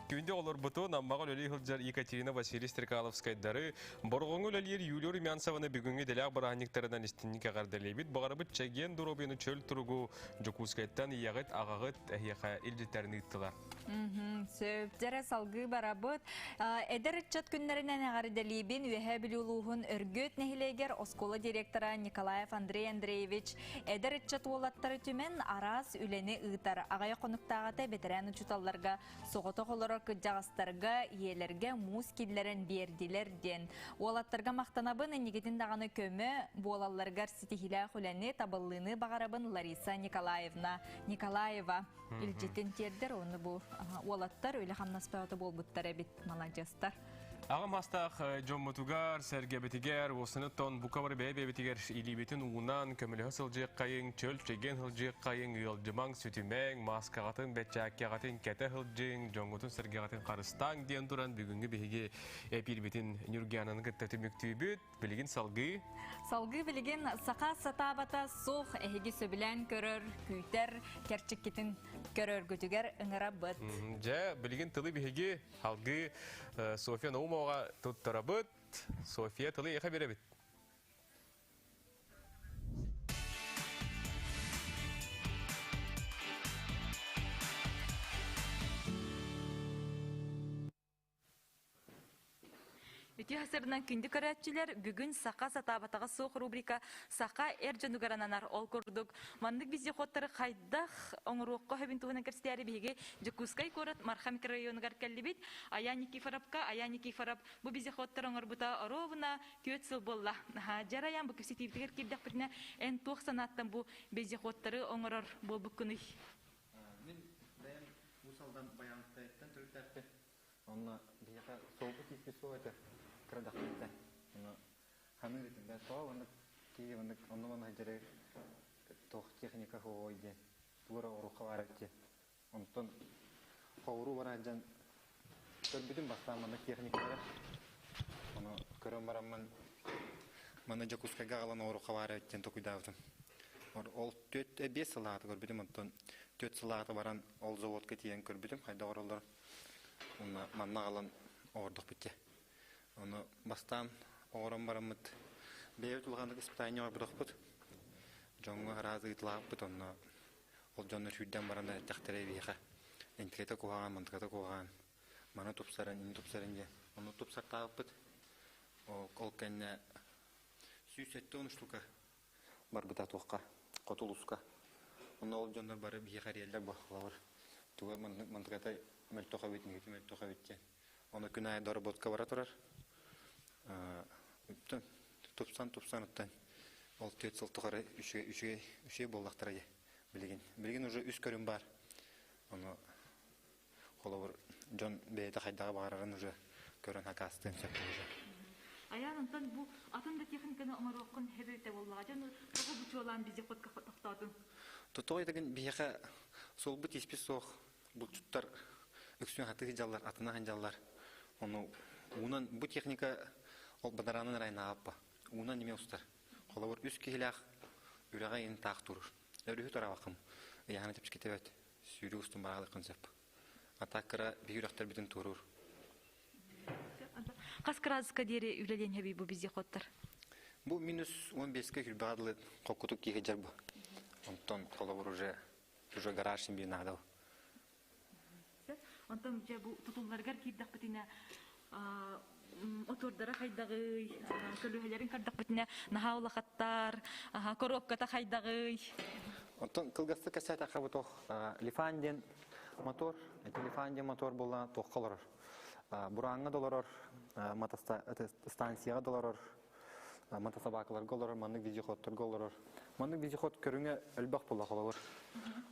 Күндү олорбутун Аммаҕа үлэлии сылдьар Екатерина Василий Стрекаловскайдары, Борҕоҥҥо үлэлиир Юлия Румянцеваны бүгүҥҥү идэлээх бырааһынньыктарынан истинник эҕэрдэлиибит. Баҕарабыт чэгиэн доруобуйаны чөл туругу Дьокуускайтан ийэҕит, аҕаҕыт эһиэхэ илдьиттэрин ыыттылар. Сөп. Дьэрэ салгыы барабыт. Эдэр ыччат күннэринэн эҕэрдэлиибин Үөһээ Бүлүү улууһун Өргүөт нэһилиэгэр оскуола директора Николаев Андрей Андреевич эдэр ыччат уолаттары түмэн араас үлэни ыытар. Аҕыйах хонуктааҕыта бэтэрээн учууталларга соҕотох олорор кырдьаҕастарга, ийэлэргэ муус киллэрэн биэрдилэр диэн. Уолаттарга махтанабын, инникитин даҕаны көмө буолалларыгар ситиһиилээх үлэни, табыллыыны баҕарабын Лариса Николаевна Николаева. Илдьитин тиэрдэр, ону бу уолаттар үлэ-хамнас бөҕөтө буолбуттар эбит, маладьыастар. Аҕам астаах дьоммутугар, сэргэбитигэр, уосуну тон бука бары бэйэ-бэйэбитигэр илиибитин уунан көмөлөһө сылдьыаххайыҥ, чөл чэгиэн сылдьыаххайыҥ, ыалдьымаҥ, сүтүмэҥ, мааскаҕытын, бэчээккэҕитин кэтэ сылдьыҥ, дьоҥҥутун сэргэҕитин харыстааҥ диэн туран бүгүҥҥү биһиги эпиирбитин Ньургиананы кытта түмүктүүбүт. Билигин салгыы. Салгыы билигин саха сатаабата суох эһиги сөбүлээн көрөр, күүтэр, кэрчиккитин көрөргүтүгэр ыҥырабыт. Дьэ, билигин тылы биһиги салгыы Софья Наумоваҕа туттарабыт. Софья, тылы эйиэхэ биэрэбит. Үтүө сырынан күндү көрөөччүлэр, бүгүн Саха сатаабатаҕа суох рубрика Саха эр дьонугар ананар. Ол курдук, маннык вездеходтары хайдах оҥоруохха сөбүн туһунан кэпсэтээри биһиги Дьокуускай куорат Марха микрорайонугар кэллибит. Аян Никифоровка, Аян Никифоров бу вездеходтары оҥорбута оруобуна 4 сыл буолла. Дьэр Аян, бу кэпсэтиибитигэр киирдэхпитинэ, эн туох санааттан бу вездеходтары оҥорор буолбуккунуй? Мин бэйэм Уус Алдан Байаҕантайыттан төрүттээхпин. Онно биһиэхэ суолбут ииспит суох этэ, кыра дьахтарыттан. Ону ханыыр этим да, тоҕо маннык киһи маннык онно-манна сылдьары туох техника суоҕуй диэн, тугу эрэ оҥоруохха баар эбит диэн. Онтон хоҕуруу бара сылдьан көрбүтүм бастаан маннык техникалары. Ону көрөн бараммын маны Дьокуускайга аҕалан оҥоруохха баар эбит диэн толкуйдаабытым. Ол 4-5 сыллааҕыта көрбүтүм, онтон 4 сыллааҕыта баран ол заводка тиийэн көрбүтүм, хайдах оҥороллорун. Уонна манна аҕалан оҥордохпут дии. Ону бастаан оҥорон бараммыт бэйэбит улаханнык испытание оҥорботохпут. Дьоҥҥо араас ыытылаабыппыт, онно ол дьоннор сүүрдэн баран эттэхтэрэ биһиэхэ интикэтэ куһаҕан, мантыката куһаҕан, маны тупсаран, ини тупсаран диэн. Ону тупсартаабыппыт. Ол кэннэ 170 штука барбыта туохха, хоту улууска. Онно ол дьоннор бары биһиэхэ эрийэллэр буоллалар. Туга маннык мантыката мөлтөх эбит, нигити мөлтөх эбит диэн. Ону күн аайы доработка бара турар. Тупсан тупсан оттон ол 4 сыл тухары үчүгэй үчүгэй үчүгэй буоллахтара дии билигин. Билигин уже үс көрүм бар. Ону холобур дьон бэйэтэ хайдаҕы баҕарарын уже көрөн хакаастыан сөп уже. Айаан, онтон бу атын да техниканы оҥоруоххун сөбүтэ буоллаҕа. Дьон тоҕо бу чуолаан вездеходка тохтоотуҥ? Тоҕо этигин биһиэхэ суолбут испит суох булчуттар үксүн хатыы сылдьаллар, атына сылдьаллар. Ону уунан бу техника ол бадараанын ырайнаабаппа. Уунан эмиэ устар. Холобур үс киһилээх үрэҕэ иһин таах турur. Өрүһү тураабаккым. Ыйаһана чэпчэкитэ сүүрүү устун бараалыаххын сөп. А так кыра биһи үрэхтэрбитин туоруур. Хас кыраадыска диэри үлэлиэн сөбүй бу вездеходтар? Бу минус 15-ке күлбэҕэ дылы хоккутук киһи дьар бу. Онтон холобур уже уже гараж син биир наадал. Онтон дьэ бу тутулларыгар киирдэхпитинэ отуордара хайдаҕый, көлүөһэлэрин көрдөхпүтүнэ наһаа улахаттар, коробката хайдаҕый? Оттон кылгастык кэпсээтэххэ бу туох Лифан диэн мотор, ити Лифан диэн мотор буолла туохха олорор? Бурааҥҥа да олорор, станцияҕа да олорор, мотособакаларга олорор, маннык вездеходторга олорор. Маннык вездеход көрүҥэ элбэх буолла холобур.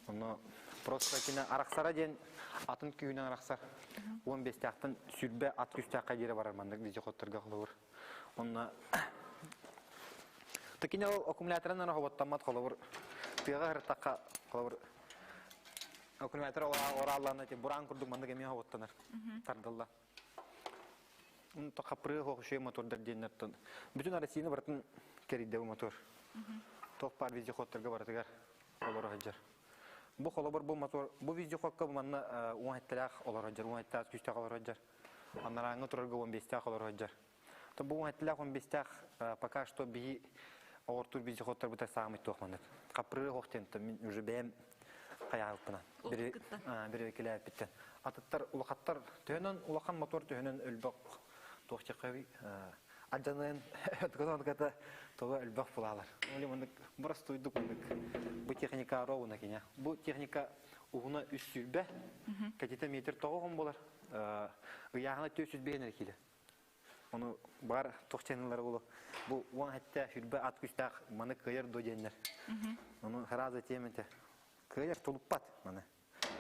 Онно просто кине арахсара диэн атын күүһүнэн арахсар. 15-тээхтэн сүрбэ ат күүстээххэ диэри барар маннык вездеходторга холобур. Онно Такине ол аккумуляторынан хоботтаммат холобур тыаҕа ырыттахха холобур аккумулятор орааллаана бураан курдук маннык эмиэ хоботтанар тардылла. Хапрыы хоох мотордар диэннэртэн бүтүн Россияны барытын кэрийдэ бу мотор. Туох баар вездеходторга барытыгар олоро сылдьар. Бу холобур бу мотор бу вездеходка манна 17-лээх олоро сылдьар, 17-лээх күүстээх олоро сылдьар. Анарааҥҥы турарга 15-тээх олоро сылдьар. Бу 17-лээх 15-тээх пока что биһи оҕортуур вездеходтарбыта саамай туох маннык. Хапрыы хоох диэн мин уже бэйэм хайаалпынан бирэбикилээппиттэн. Атыттар улахаттар төһөнөн улахан мотор төһөнөн өлбөх туох чакаби адьанын өткөтөн тоҕо өлбөх булалар. Оли маннык боростуйдук маннык бу техника ровно кине. Бу техника уһуна үс сүүрбэ, кэтитэ метр тоҕо болар. Ыйааһына 405 кило. Ону бар тохчанылар болу. Бу 17 сүрбэ ат күстээх маны кыайар до диэннэр. Ону сразу темете. Кыайар тулуппат маны.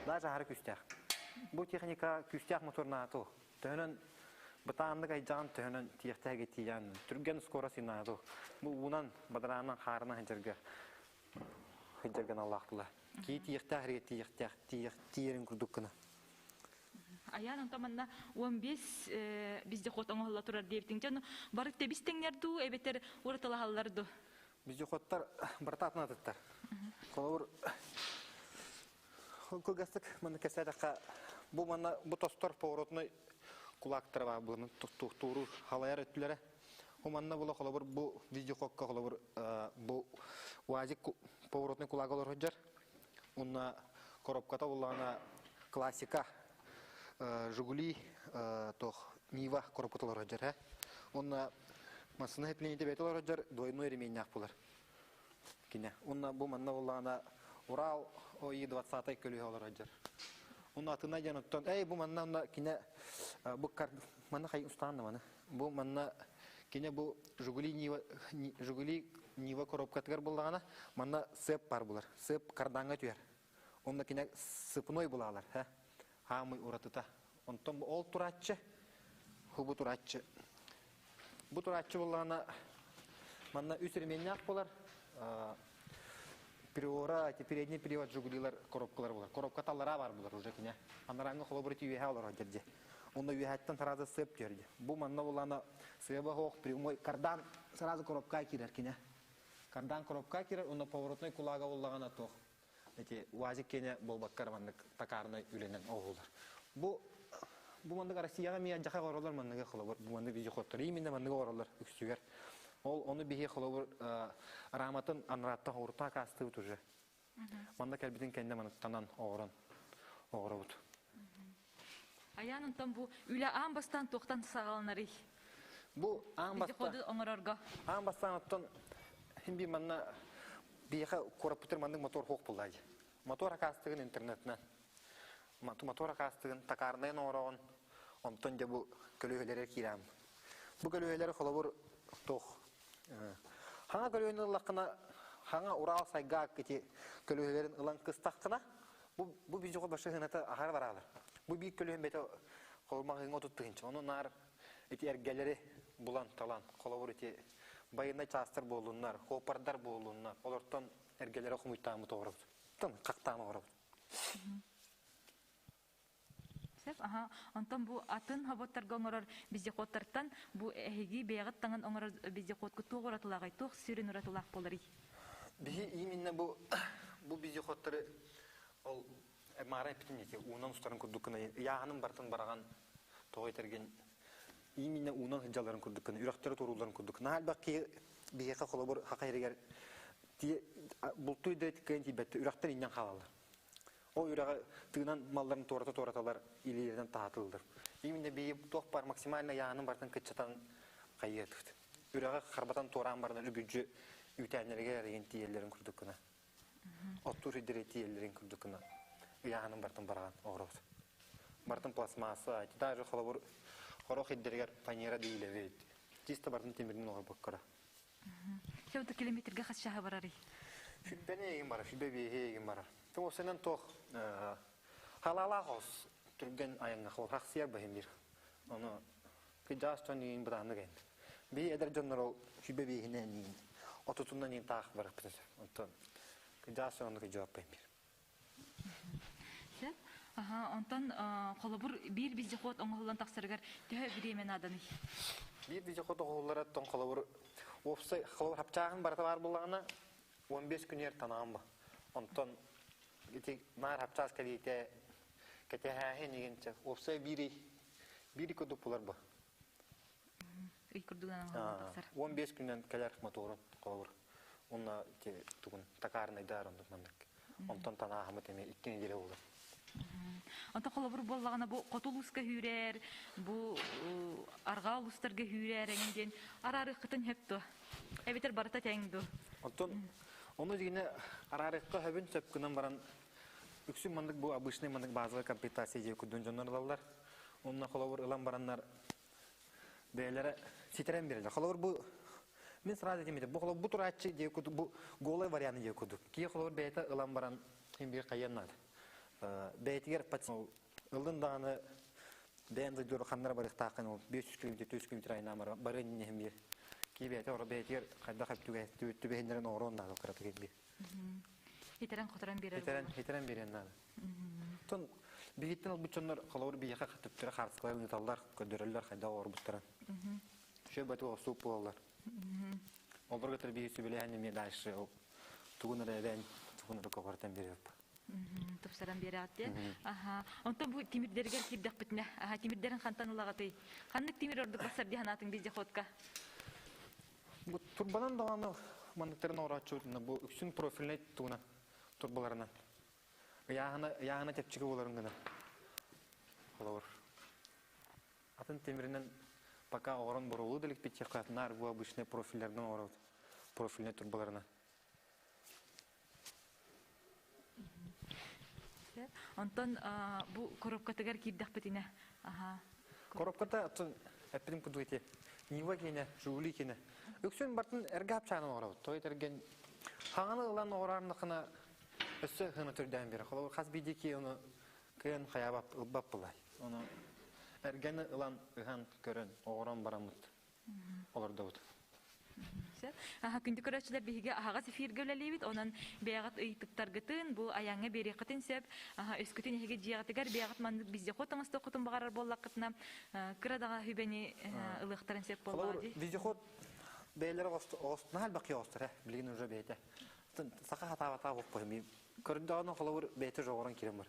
Даже хары күстээх. Бу техника күстээх моторнаату. Төһөнөн бытааннык айдьаан төһөнөн тиэхтэһэ тиийэн түргэн скорость наату. Бу уунан бадараанан хаарынан хыдьарга хыдьарган аллаахтыла. Кии тиэхтээх ригэ тиэхтээх тиэх тиэрин курдук гына. Аян онтон манна 15 вездеход оҥоһулла турар диэбитиҥ дьон бары тэбис тэҥнэр дуу эбэтэр уратылаһаллар дуу? Вездеходтар брататын атыттар. Холобур кылгастык манна кэсээтэххэ бу манна бу тостор поворотной кулаактара баар буолан тууруур халайар өттүлэрэ. Бу манна була холобур бу вездеходка холобур бу УАЗик поворотный кулаага олорор сылдьар. Уонна коробката буллаҕына классика Жигули тох Нива коробката олорор сылдьар. Онна массына хеплените бэйте олорор двойной ремень булар. Кине. Онна бу манна боллаана Урал ОИ 20 көлүһө олорор. Онна атына дьан оттон эй бу манна онна кине бу кар манна хай устаанна маны. Бу манна кине бу Жигули Нива Жигули Нива коробкатыгар буллагана манна сып бар булар. Сып карданга түер. Онна кине сыпной булалар, ха. Хаамый уратыта. Онтон ол туратчы, хубу туратчы. Бу туратчы буллагана манна үс ременнях булар. Приора, передний привод Жигулилар коробкалар булар. Коробка таллара бар булар уже кине. Анараңы холобур түйе олар жерде. Онда үйәттен сразу сып жерде. Бу манна булана сыба хох прямой кардан сразу коробка кирер кине. Кардан коробка кирер, онда поворотной кулага буллагана тох. Эти УАЗик кене болбаккар маннык токарный үленен оғулар. Бу бу мандык Россияга мия жака горолар манныгы холобур. Бу мандык вездеходтар именно манныгы горолар үксүгер. Ол оны бихи холобур раматын анраттан орта кастыбыт уже. Манда кәлбитин кенде маныттанан оғыран оғырабыт. Аян онтон бу үлэ аан бастан туохтан саҕаланарый? Бу аан бастан Вездеходу оҥорорго. Аан бастан оттон химби манна биэхэ куораппытыр маннык мотор хуох буллаадьы. Мотор акаастыгын интернетинэн. Мотор акаастыгын токарнайын оҥороҕун онтон дьэ бу көлүөһэлэрэ киирэм. Бу көлүөһэлэр холобур туох хаҥа көлүөһүн ыллаххына хаҥа Урал сайгаак ити көлүөһэлэрин ылан кыстаххына бу бу бизиҕо башыһыната аһара бараалар. Бу биир көлүөһүн бэйэтэ холмаҕыҥа отут тыһыынча. Ону наар ити эргэлэри булан талан холобур ити байынай чаастар буоллуннар, хопардар буоллуннар, олортон эргэлэри хомуйтаамыт оҕоробут. Тон хактаама оҕоробут. Сеп, аха, онтон бу атын хоботторго оҥорор вездеходтартан бу эһиги бэйэҕит таҥан оҥорор вездеходку туох уратылааҕый, туох сүрүн уратылаах буоларый? Биһи именно бу бу вездеходтары ол маара эппитин ити уунан устарын курдук гына ыйааһынын бартын бараҕан тоҕо этэргин именно уунан сылдьалларын курдук гына үрэхтэри туруулларын курдук наһаа элбэх киһи биһиэхэ холобур хаха иһигэр бултуй да кыайан тиийбэттэр үрэхтэр инньэн хаалаллар. Ол үрэҕи тыынан малларын туората туораталар илиилэринэн таһатыллар. Именно биһи туох бар максимально ыйааһынын бартын кыччатан хайыатыбыт. Үрэҕи харбатан туораан баран үгүдьү үүтээннэригэр эрийэн тиийэллэрин курдук гына. Оттуур сирдэрэ тиийэллэрин курдук гына ыйааһынын бартын бараҕан оҕоробут. Бартын пластмасса, даже холобур хорох иддэригэр фанера диилэбит. Чисто бартын тимирин оҕорбоккора. Сеута километрге хас чаһы барарый? Сүлбэни эгин барар, сүлбэ биэһи эгин барар. Туосенен туох халаалаах ос түргэн айанга хол хахсыяр баһын бир. Ону кыдьаас тон иин бытааннык эн. Би эдэр дьоннор ол сүлбэ биэһинэн иин отутунан иин таах барыппыт. Онтон кыдьаас ону кыдьааппайын бир. Сеп, аха, онтон холобур биир вездеход оҥоһуллан тахсарыгар төһө бириэмэ нааданый? Биир вездеход оҥоһуллара тон холобур уопсай холобур хапчааһын барыта баар буоллаҕына 15 күнүгэр танаан ба. Онтон ити наар хапчаас кэлиитэ кэтэһээһин игинчэ уопсай биири биири курдук булар ба. Ый курдугунан оҥоһуллан тахсар. 15 күнүнэн кэлэр моторун холобур. Онна ити тугун токарныйдар оннук маннык. Онтон танааһымыт эми 2 неделя буолар. Онтон холобур буоллаҕына бу хоту улууска хүүрээр, бу арҕаа улуустарга хүүрээр эҥин диэн араарыаххытын сөп дуо? Эбэтэр барыта тэҥ дуо? Оттон ону дигине араарыахха хөбүн сөп гынан баран үксүн маннык бу обычный маннык базовый комплектация дии курдун дьоннор ылаллар. Онно холобур ылан бараннар бэйэлэрэ ситэрэн биэрэллэр. Холобур бу мин сразу этим бу холобур бу турааччы дии курдук бу голый варианты дии курдук. Кии холобур бэйэтэ ылан баран хим бир хайыан наада. Бэйэтигэр ылын даҕаны бэйэм дойдулар ханнара барыахтааххын ол 500 километр 400 километр айнаан барыан иннин биир. Кии бэйэтэ оро бэйэтигэр хайдах түбэһиннэрин оҥоруон наада кыратык биир. Хитэрэн хоторон биэрэр Хитэрэн хитэрэн биэриэн наада. Тон биһиттэн ылбыт дьоннор холобур биһиэхэ төптөрө хаартыскаларын ыыталлар, көрдөрөллөр хайдах оҥорбуттарын. Үчүгэй бatu охсууп буолаллар. Олорго кытары биһи сүбэлэһэн эмиэ дальше ол тугун эрэ эбэн, тугун эрэ көҕөртөн биэриэп. Тупсаран биэрэҕит Аха. Онтон бу тимирдэригэр киирдэхпитинэ, аха, тимирдэрин хантан ылаҕытый? Ханнык тимир ордук барсар дии санаатыҥ вездеходка? Бу турбанан даҕаны манныктарын оҥорооччубут бу үксүн профильнай тугунан турбаларынан. Ыйааһына ыйааһына чэпчэки буоларын гына. Холобур. Атын тимиринэн Пока оҕорон боруолу да иликпит наар бу обычный профильлерден оҕоробут. Профильный турбаларынан. Онтон бу коробкатыгар киирдэхпитинэ, аха. Коробката оттон эппитим курдук ити Нива киинэ, Жигули киинэ. Үксүн бартын эргэ хапчаанын оҕоробут. Той эрген хаҥаны ылан оҕораарнахына өссө хына түрдээн биэрэ. Холобур хас биирдии кии ону кыайан хайаабап ылбап былай. Ону эргэни ылан ыһан көрөн оҕорон бараммыт олордобут. Аха күндү көрөөччүлэр биһиги аһаҕас эфиргэ үлэлиибит. Онон бэйэҕит ыйытыктаргытын бу айаҥҥа биэриэххитин сөп. Аха өскүтүн эһиги дьиэҕитигэр бэйэҕит маннык вездеход оҥостуоххутун баҕарар буоллаххытына кыра даҕа хүбэни ылыахтарын сөп буоллаҕа дии. Вездеход бэйэлэрэ оҕостунаһал бакы оҕостор э билигин уже бэйэтэ. Саха хатаабатаа боппуһум. Көрдөҕүнэ холобур бэйэтэ жоҕорон киирэн бар.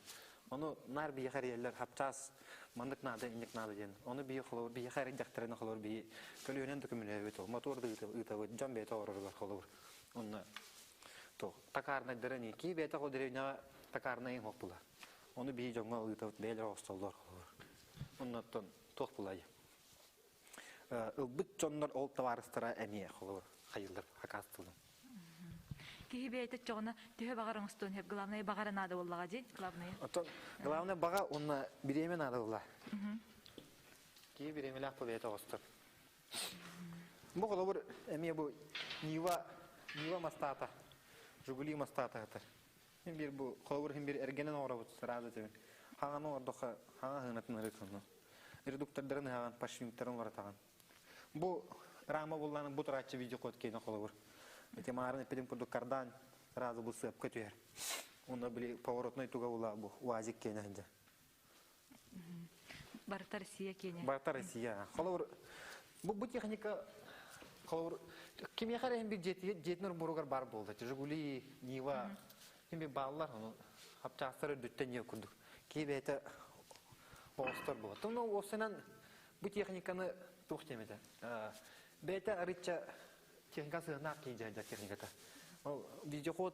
Ону наар биһиэхэ эрийэллэр хапчаас маннык наада инник наада диэн. Ону биһи холобур биһиэхэ эрийдэхтэринэ холобур биһи көлүөнэн да көмөлөһөбүт ол мотуор да ыытабыт дьон бэйэтэ оҕороругар холобур. Онно туох токарнайдара не кии бэйэтэ ол деревняҕа токарнайын хоп була. Ону биһи дьоҥҥо ыытабыт бэйэлэр оҕостоллор холобур. Оннуттан туох булай. Ылбыт дьоннор ол табаарыстара эмиэ холобур хайыллар акаастылын. Киһи бэйэтэ чоҕуна төһө баҕар оҥостуон сөп. Главное баҕара наада буоллаҕа дии, главное. Оттон главное баҕа уонна бириэмэ наада буолла. Киһи бириэмэлээх бу бэйэтэ оҕостор. Бу холобур эмиэ бу Нива Нива мастаата, Жигули мастаата хатар. Хин бир бу холобур хин бир эргенен оҥоробут сразу этебин. Хаҥаны оҥордоххо хаҥа хыынатын ырытынну. Редуктордарын ыһаҕан, подшипниктарын уларытаҕын. Бу рама буллааны бу турааччы видеоход киэнэ холобур. Эти маарын эппитим курдук кардан сразу бу сыапка түһэр. Онно били поворотной туга була бу УАЗик киэнэ сылдьар. Барыта Россия киэнэ. Барыта Россия. Холобур бу техника холобур кимиэхэ эрэ бир дьиэтин орборугар бар буолда. Жигули, Нива ким бир бааллар ону хапчаастар үрдүттэн не курдук. Киһи бэйэтэ оҕостор буолар. Тону осынан Бу техниканы туох диэм этэ? Бэйэтэ арыычча техника сыһынаах киһи дьайдар техниката. Ол видеоход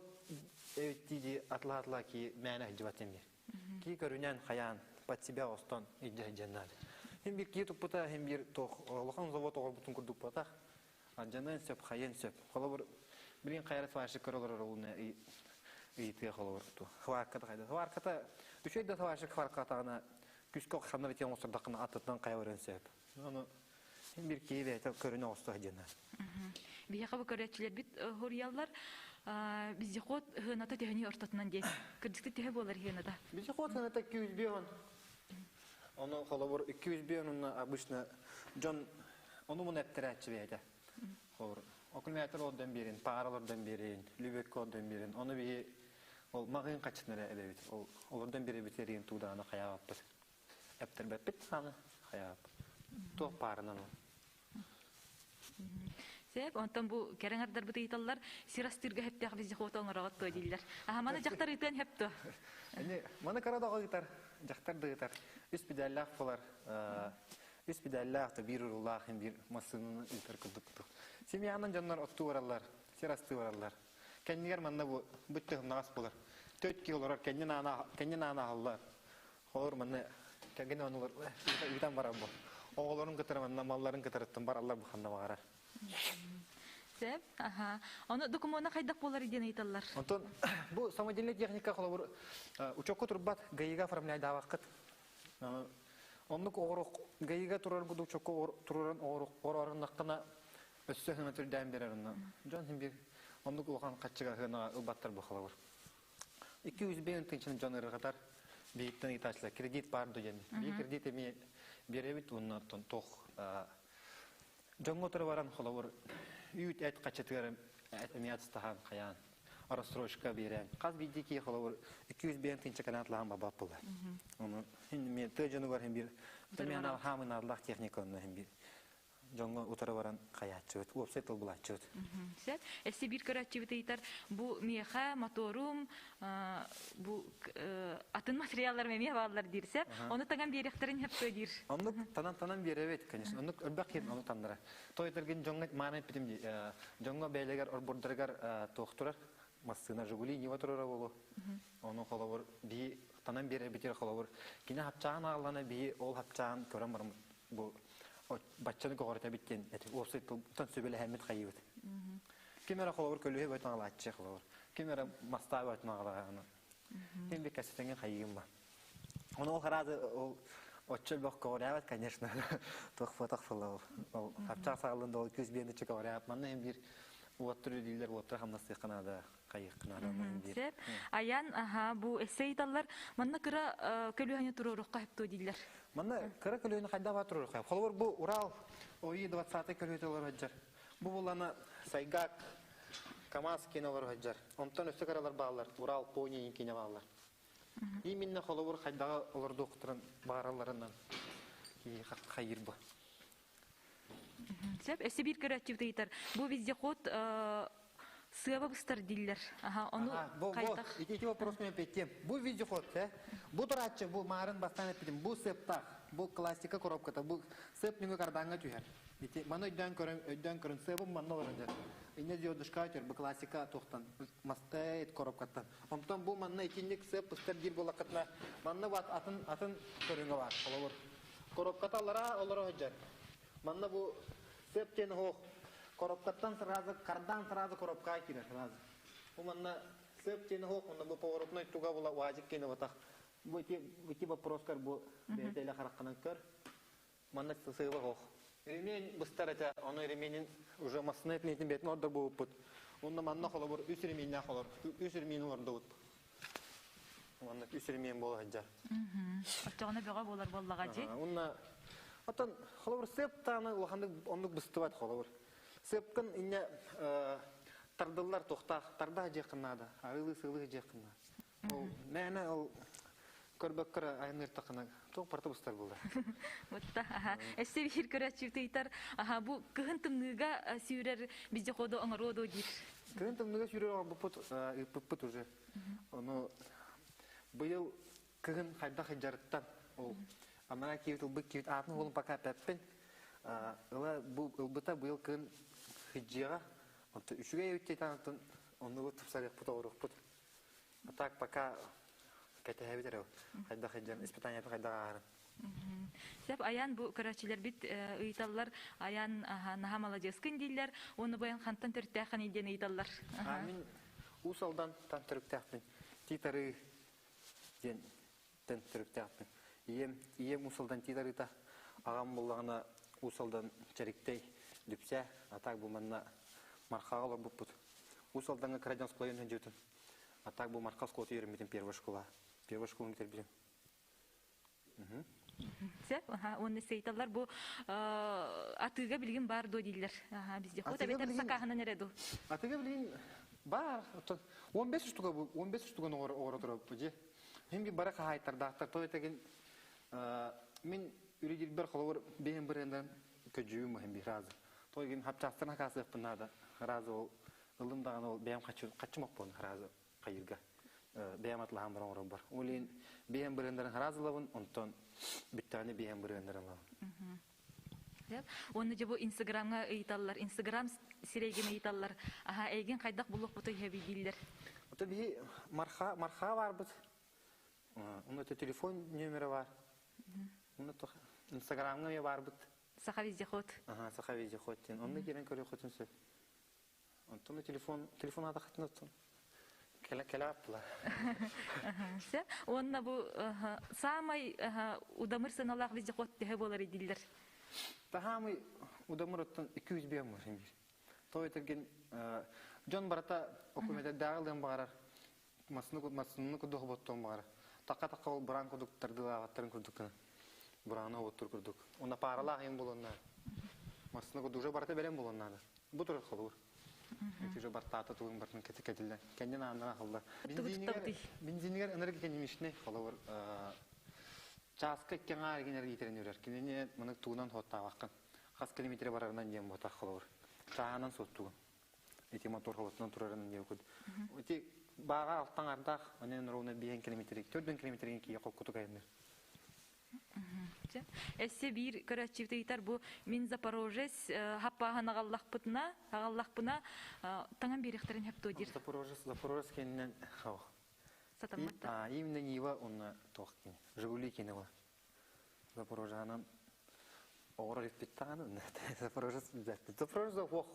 эбиттии атла-атла ки мээнэ сылдьыбат эмиэ. Ки көрүнэн хайаан под себя остон илдьэ сылдьан наада. Хим бир кии туппута, хим бир туох улахан завод оҕорбутун курдук буотах. Алдьаныан сөп, хайыан сөп. Холобур, билин хайара сварщик көрө олорор олуна ыйытыа холобур ту. Хварката хайда. Хварката үчүгэй да сварщик хваркатаҕына күскэ ханна битиэн оҥостордоххуна аттыттан хайа барыан сөп. Ону бир киһи бэйэтэ көрүнэ оҥосто диэн. Биһиэхэ бу көрөөччүлэрбит хоруйаллар вездеход хыаната төһөнүй ортотунан диэн. Кырдьыкты төһө буолар хыаната? Вездеход хыаната 205 Ону холобур 205 онно обычно дьон ону муну эптэрээччи бэйэтэ. Холобур аккумулятор ордон биэрин, паара олордон биэрин, любекка ордон биэрин. Ону биһи ол маҕыын хаччытын эрэ эбэбит. Ол олордон биэрэбит эриин туудааны хайаабаппыт. Эптэрбэппит хааны хайаабаппыт. Туох паарынан ол. Сеп, онтон бу кэрэҥ ардарбыт ыйыталлар, сир астыырга хэптээх вездеходу оҥороҕут дуо дииллэр. Аха, маны дьахтар ыытыан хэп дуо? Маны кыра да ыытар, дьахтар да ыытар. Үс педаллаах буолар. Үс педаллаах да биир уруулаах биир массыынаны ыытар курдук. Семьянан дьоннор оттуу бараллар, сир астыы бараллар. Кэннигэр манна бу бүттэ хымнаҕас буолар. Төрт киһи олорор, кэннин аана кэннин аана аһаллар. Холор манна кэргэн онулар ыытан барар бу. Оҕолорун кытары манна малларын кытарыттан бараллар бу ханна баҕарар. Сөп. Аха. Ону докумуона хайдах буолар диэн ыйыталлар. Онтон бу самодельная техника холобур учокко турбат ГАИга оформляйдаабаккыт. Оннук оҕорук ГАИга турар бу учокко тураран оҕорук оҕороруннаххына өссө хына түрдээн берер онно. Дьон хин бир оннук улахан хаччыга хына ылбаттар бу холобур. 205 тыһыынчаны дьон ырыгатар биһиктэн ыйытааччылар кредит баар дуо диэн. Биир кредит эмиэ биэрэбит уонна оттон туох дьоҥҥо утары баран холобур үүт эт хаччытыгар эмиэ ацтаһан хайаан рассрочка биэрэн хас биирдии киһи холобур 205 тыһыынча канаат лаһан бабат буолар. Ону хин тыа дьонугар хин бир хаамынааллаах техника онно хин бир дьоҥҥо утары баран хайааччыбыт, уопсай тыл булааччыбыт. Сөп. Эссе биир көрөөччүбүт ыйытар, бу миэхэ моторум, бу атын материалларым эмиэ бааллар диир сөп. Ону таҥан биэриэхтэрин сөп диир. Оннук танан-танан биэрэбит, конечно. Оннук элбэх киһи ону таннара. Той этэргин дьоҥҥо мааны эппитим дии. Дьоҥҥо бэйэлэригэр орбордарыгар туох турар? Массыына Жигули Нива турара буолуо. Ону холобур бии танан биэрэрбитигэр холобур кини хапчаан аҕаллана бии ол хапчаан көрөн баран бу. Баччаны көҕөрөтө биттен эти уопсай тылтан сөбөлэһэммит хайыбыт. Ким эрэ холобур көлүһэ бөтөн алааччы холобур. Ким эрэ мастаа бөтөн агалаана. Ким би кэсетеңин хайыгым ба. Оны ол харазы ол оччо бөх көҕөрөөбөт, конечно. Туох фотох фылла ол. Хапчаак саалын да ол күс биэнди чөкөҕөрөөп. Манна hem бир уоттур үлүлэр уоттур хамнастыахханада хайыахханада бир. Сеп. Аян, аха, бу эссе ыйталлар. Манна кыра көлүһэни туруорукка хөптөө дииллэр. Манна кыра көлүһэни хайда ба туруорукка. Холобур бу Урал ОИ 20 көлүһөтө олор хаджар. Бу булана Сайгак КамАЗ кине олор хаджар. Онтон өссө кыралар баалар. Урал пони кине баалар. Именно холобур хайдаға олордуқтырын баараларынан хайыр бу. Сеп, эссе бир көрөтчү ыйтар. Бу вездеход сыаба быстар диллер. Аха, ону кайтах. Ити вопрос мен петтем. Бу вездеход, бу турачы, бу марын бастан эппитим, бу сыптах, бу классика коробката, бу сып нүгө карданга түһэр. Ити маны өйдөн көрөн, өйдөн көрөн сыбым манна олорон жар. Инне диодушка өтөр, бу классика тохтан, мастай коробкаттан. Онтон бу манна итинник сып быстар дир болакытна, манна бат атын атын көрүнгө бар, олор. Коробкаталара олоро жар. Манна бу сып тен хох коробкаттан сразу кардан сразу коробка кирер сразу. Бу манна сып тен хох, онда бу поворотной туга була вазик кене батах. Бу ити вопроскар бу бетеле харакканан көр. Манна сыба хох. Ремень быстар это, оны ременин уже масына этнетин бетин ордор бу пут. Онда манна холобур үс ремень холор, үс ремень ордор бут. Манна үс ремень бола хаджа. Очоғына бөҕө болар боллаға жи. Онна отон холобур сеп таны улаханды оннук быстыбат холобур. Сепкин инне тардылар тохтах, тарда жекыннада, арылы сылы жекынна. Ол мәне ол көрбөккөр айныр тақына тоқ парты быстар болды. Бутта, аха. Эссе бир көрөчү тыйтар, аха, бу кыһын тымныга сүүрер бизде ходу оңородо дир. Кыһын тымныга сүүрер бу пут уже. Ону быйыл кыһын хайда хаджарыттан ол амана киевит ылбыт киевит атын болун пока пәппен. Ыла бу ылбыта быйыл кыһын хиджига. Онто үчүгэй өттей танытын онну тупсарык пут орук пут. А так пока кәтәһәбит хайда хаджан испытание хайда арын. Сәп аян бу көрәчиләр бит ыйталлар, аян наха молодецкин диләр, оны баян хантан төрттәхан иден ыйталлар. Мин усалдан тан төрктәхпин. Титары ден тен төрктәхпин. Ием ием усалдан титарыта агам буллагына усалдан чариктей дүпсә, а так бу манна мархагалар буппут. Усалдан граждан школа жүрдүм. А так бу марха школа үйрөнбүтүм первая школа. Первая школа битербитим. Сәп, аха, оны сейталлар бу атыга билген бар до дилер. Аха, бизде хот әбетер сакахынан эреду. Атыга билген бар. 15 штука бу, 15 штука оғыр отырып бу же. Хем би бара хайтар той деген мен үрегил бер холор бehen біренден көжүүм хем би разы. Той ген хапчастырна касып бунада разы ол ылым даган ол бэм качу качмак бон разы кайырга. Бэм атлахан бар оңор бар. Олин бэм біренден разылабын, онтон бүттәне бэм біренден лабын. Оны же бу Инстаграмга ыйталлар, Инстаграм сирегин ыйталлар. Аха, эйген кайдак булук буту хеби диллер. Ото би марха марха бар бит. Оны телефон номері бар. Оны то Инстаграмга бар бит. Саха вездеход. Ага, саха вездеход. Оны керен көрө хотун сөп. Онтон телефон телефон ата хатын отсон. Кела кела апла. Се, онна бу самай удамыр сыналах вездеход техе болар диллер. Тахамы удамыр оттон 200 бем бар бир. Той терген Джон барата окумете дагылдан барар. Масны масны кудух боттон барар. Така така ол буран кудук тардыла аттарын кудук. Бураны оттур кудук. Онна парала им болонна. Масны кудук уже барата берем болонна. Бу тур холур. Эти же бартата тугун бартын кете кетилде. Кенден андана холда. Бензинигер бензинигер энергия кенемишне холур. Часка кеңар энергия итерен үрер. Кинене мыны тугунан хотта вакын. Хас километре барарынан дем бота холур. Чаанан соттугун. Эти мотор холотунан турарынан дем куд. Эти бага алтан ардах, онен ровно 5 километр, 4 километрге кие коккуту кайынды. Эссе бир көрәччи итар бу мин Запорожец хаппахан агаллахпытна, агаллахпына таңан бирехтерин хеп дир. Запорожец, Запорожец кеннен хау. Сатаматта. А, именно Нива онна тохкин. Жигули кинева. Запорожанан Оҕорор иппит даҕаны, Запорожец билбэппит. Запорожец ох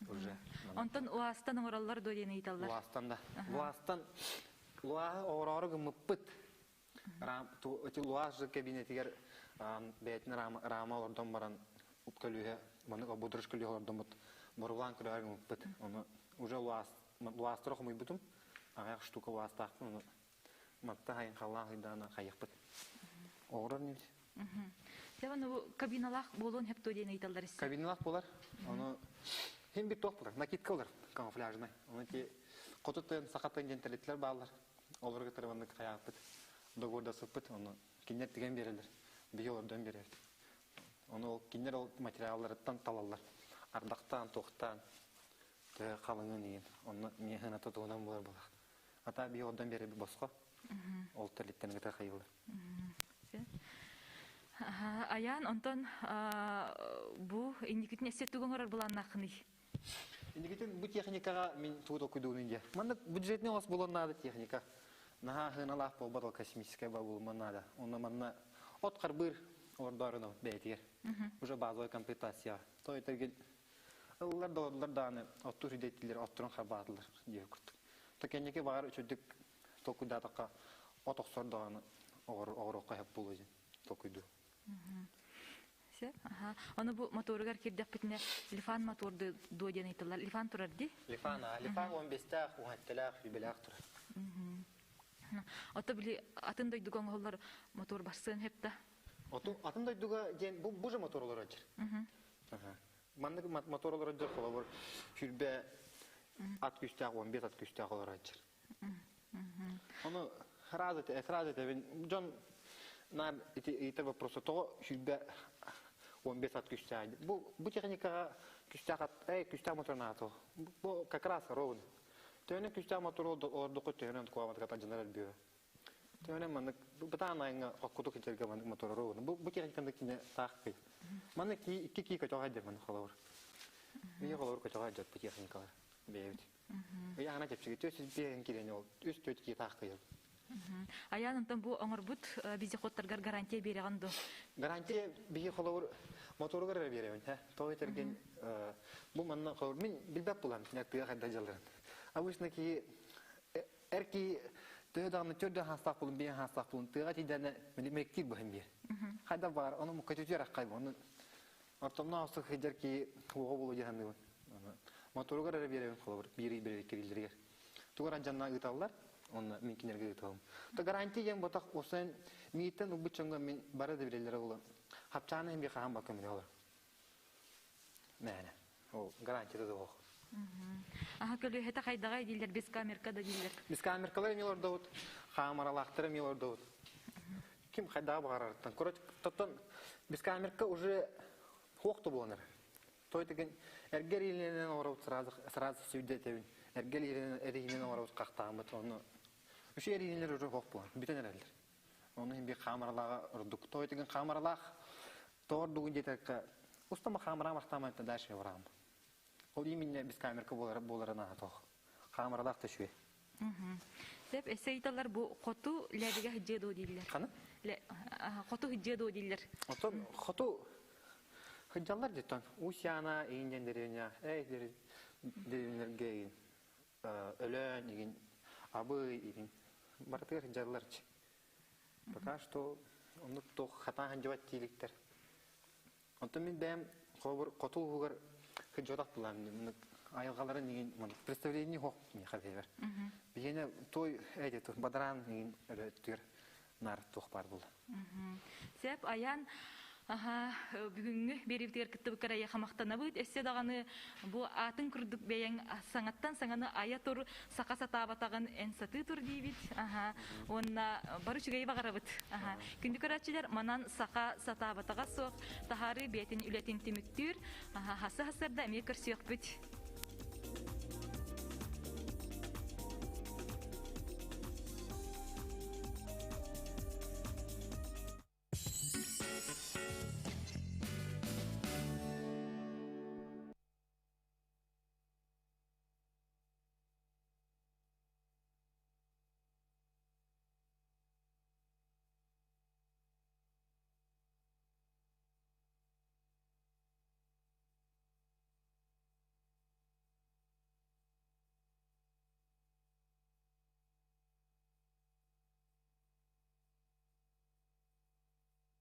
уже. Онтон уастан оҥороллор дуо диэн ыйыталлар. Луастан да. Луастан луаһы оҕороору гыммыппыт. Эти луас же кабинетигэр бэйэтин рама олордон баран көлүөһэ маннык обудруш көлүөһэ олордоммут боруулаан көрөөр гыммыппыт. Ону уже луас луастары хомуйбутум. Аҕыйах штука луастаахпын ону матта хайын халлаан хайдаана хайыахпыт. Оҕорор нибит. Дьэ, бу кабиналаах буолуон хөп диэн ыйыталлар иссе. Кабиналаах буолар. Ону хим бит туох буолар. Накидка болар камуфляжный. Ону ти хоту тыын саха тыын диэн тэрилтэлэр бааллар. Олорго кытары маннык хайааппыт. Договордасыппыт. Ону кинилэр тигэн биэрэллэр. Биһи олордон биэрэрбит. Ону ол кинилэр ол материалларыттан талаллар. Ардахтаан, туохтаан, төһө халыҥын иин. Онно миэхэ тутуунан буолар буолар. Ата биһи олордон биэрэрбит босхо. Ол тэрилттэн кытары хайылар. Аян, онтон бу инникитин эссе тугу оҥорор былааннааххыный? Инникитин бу техникаҕа мин тугу толкуйдуубун диye. Манна бюджетный ос буолуон наада техника. Наһаа хыналаах буолбат ол космическай ба буолуман наада. Онно манна от харбыыр олордоорун бэйэтигэр. Уже базовая комплектация. То этергин ыллар да олордулар даҕаны оттуур идэтилэр отторун харбаатылар диye курдук. То кэнники баҕар үчүгдүк толкуйдаатахха от охсор даҕаны оҕоруохха сөп буолуо диэн толкуйдуу. Сөп. Аха. Ону бу моторугар кирдэхпитинэ Лифан мотор дуо диэн ыйыталлар. Лифан турар ди? Лифан, Лифан 15-тээх, 17-лээх, юбилях турар. Ото били атын дойдуга оҥоһуллар мотор барсыан сөп да? Оту атын дойдуга диэн бу же мотор олорор дьэр. Маннык мотор олорор дьэр холобур сүрбэ ат күстээх 15 ат күстээх олорор дьэр. Ону сразу сразу этэбин дьон наар ити ыйытар вопросу тоҕо сүрбэ 15 ат күстээх бу бу техникаҕа күстээх ат эй күстээх мотор наато бу как раз ровно төһөнөн күстээх мотор олордоххо төһөнөн куаматыга тадьынар элбиэ төһөнөн маннык бытаан айыңа оккутук хитерге маннык мотор ровно бу бу техниканы кине таах кый маннык ки икки ки көтөҕө дьэр маннык холобур мии холобур көтөҕө дьэр бу техникалар бэйэбит Ыйаана чэпчэки 405 киилэни ол 3-4 киһи таах кыйар. Аян онтон бу оҥорбут вездеходтаргар гарантия биэрэҕин дуо? Гарантия биһи холобур моторугар эрэ биэрэбин. Тоҕо этэргин бу манна холобур мин билбэт булам тыа хайда дьалларын. Обычно киһи эр киһи төһө даҕаны төрдө хаастаах булун биэн хаастаах булун тыаҕа тиийдэнэ мэликтиир быһын биэр. Хайда баар ону мукка түтүөр аккай оны Ортомно астык сылдьар киһи уоҕа буолуо дии саныыбын. Моторугар эрэ биэрэбин холобур, биир ый кириллэригэр. Тугар адьанна ыыталлар, онно мин кинилэргэ ыыталым. То гарантия диэн ботах усан мииттэн ылбыт дьоҥҥо мин бары да билэллэрэ буолан хапчааны иһин хаһан ба көмөлө олор. Мээнэ. Ол гарантията да суох. Аха көлүөһэтэ хайдаҕай дииллэр, без камерка да дииллэр. Без камеркалар эмиэ олордобут, хаамыралаахтар эмиэ олордобут. Ким хайдаҕа баҕарарыттан. Короче, тоттон без камерка уже хуох да буолан эрэр. Той деген эргэр иилинэн оҥоробут сразу сразу сүүйдэтэбин. Эргэл эриинэн оҥоробут хахтааммыт ону үчү эриинэлэр уже хуох буолан бүтэн эрэллэр. Ону иһин биир хаамыралааҕа ордук. Той деген хаамыралаах тоҕордугун диэтэккэ устама хаамыраам ахтаамайта дальше бараам. Ол именно без камерка буолара буолара наһаа тоох. Хаамыралаах да үчүгэй. Деп эссе ыйталар бу хоту лэбигэ хыдьыа дуо дииллэр. Ханы? Хоту хыдьыа дуо дииллэр. Оттон хоту хыдьаллар диттон Усяна иин диэн деревня, эй деревнялерге иин Өлөөн иин Абый иин барытыгар хыдьаллар. Пока что оннук туох хатаан хандьыбат тииликтэр. Онтон мин бэйэм холобур хоту улууһугар сылдьыбатах буолаам айылҕаларын иҥин представление суох миэхэ бэйэбэр. Биһиэнэ той эти бадараан иҥин өрөттүгэр наар туох баар буолла. Сеп аян Аха, бүгүҥҥү биэриибитигэр кыттыбыккар эйиэхэ махтанабыт. Өссө даҕаны бу аатын курдук бэйэҥ саҥаттан саҥаны айа тур, саха сатаабатаҕын эн сатыы тур диибит. Аха, уонна бары үчүгэйи баҕарабыт. Аха, күндү көрөөччүлэр, манан саха сатаабатаҕа суох таһаарыы бэйэтин үлэтин түмүктүүр. Аха, хасы хасырда эмиэ көрсүөхпүт.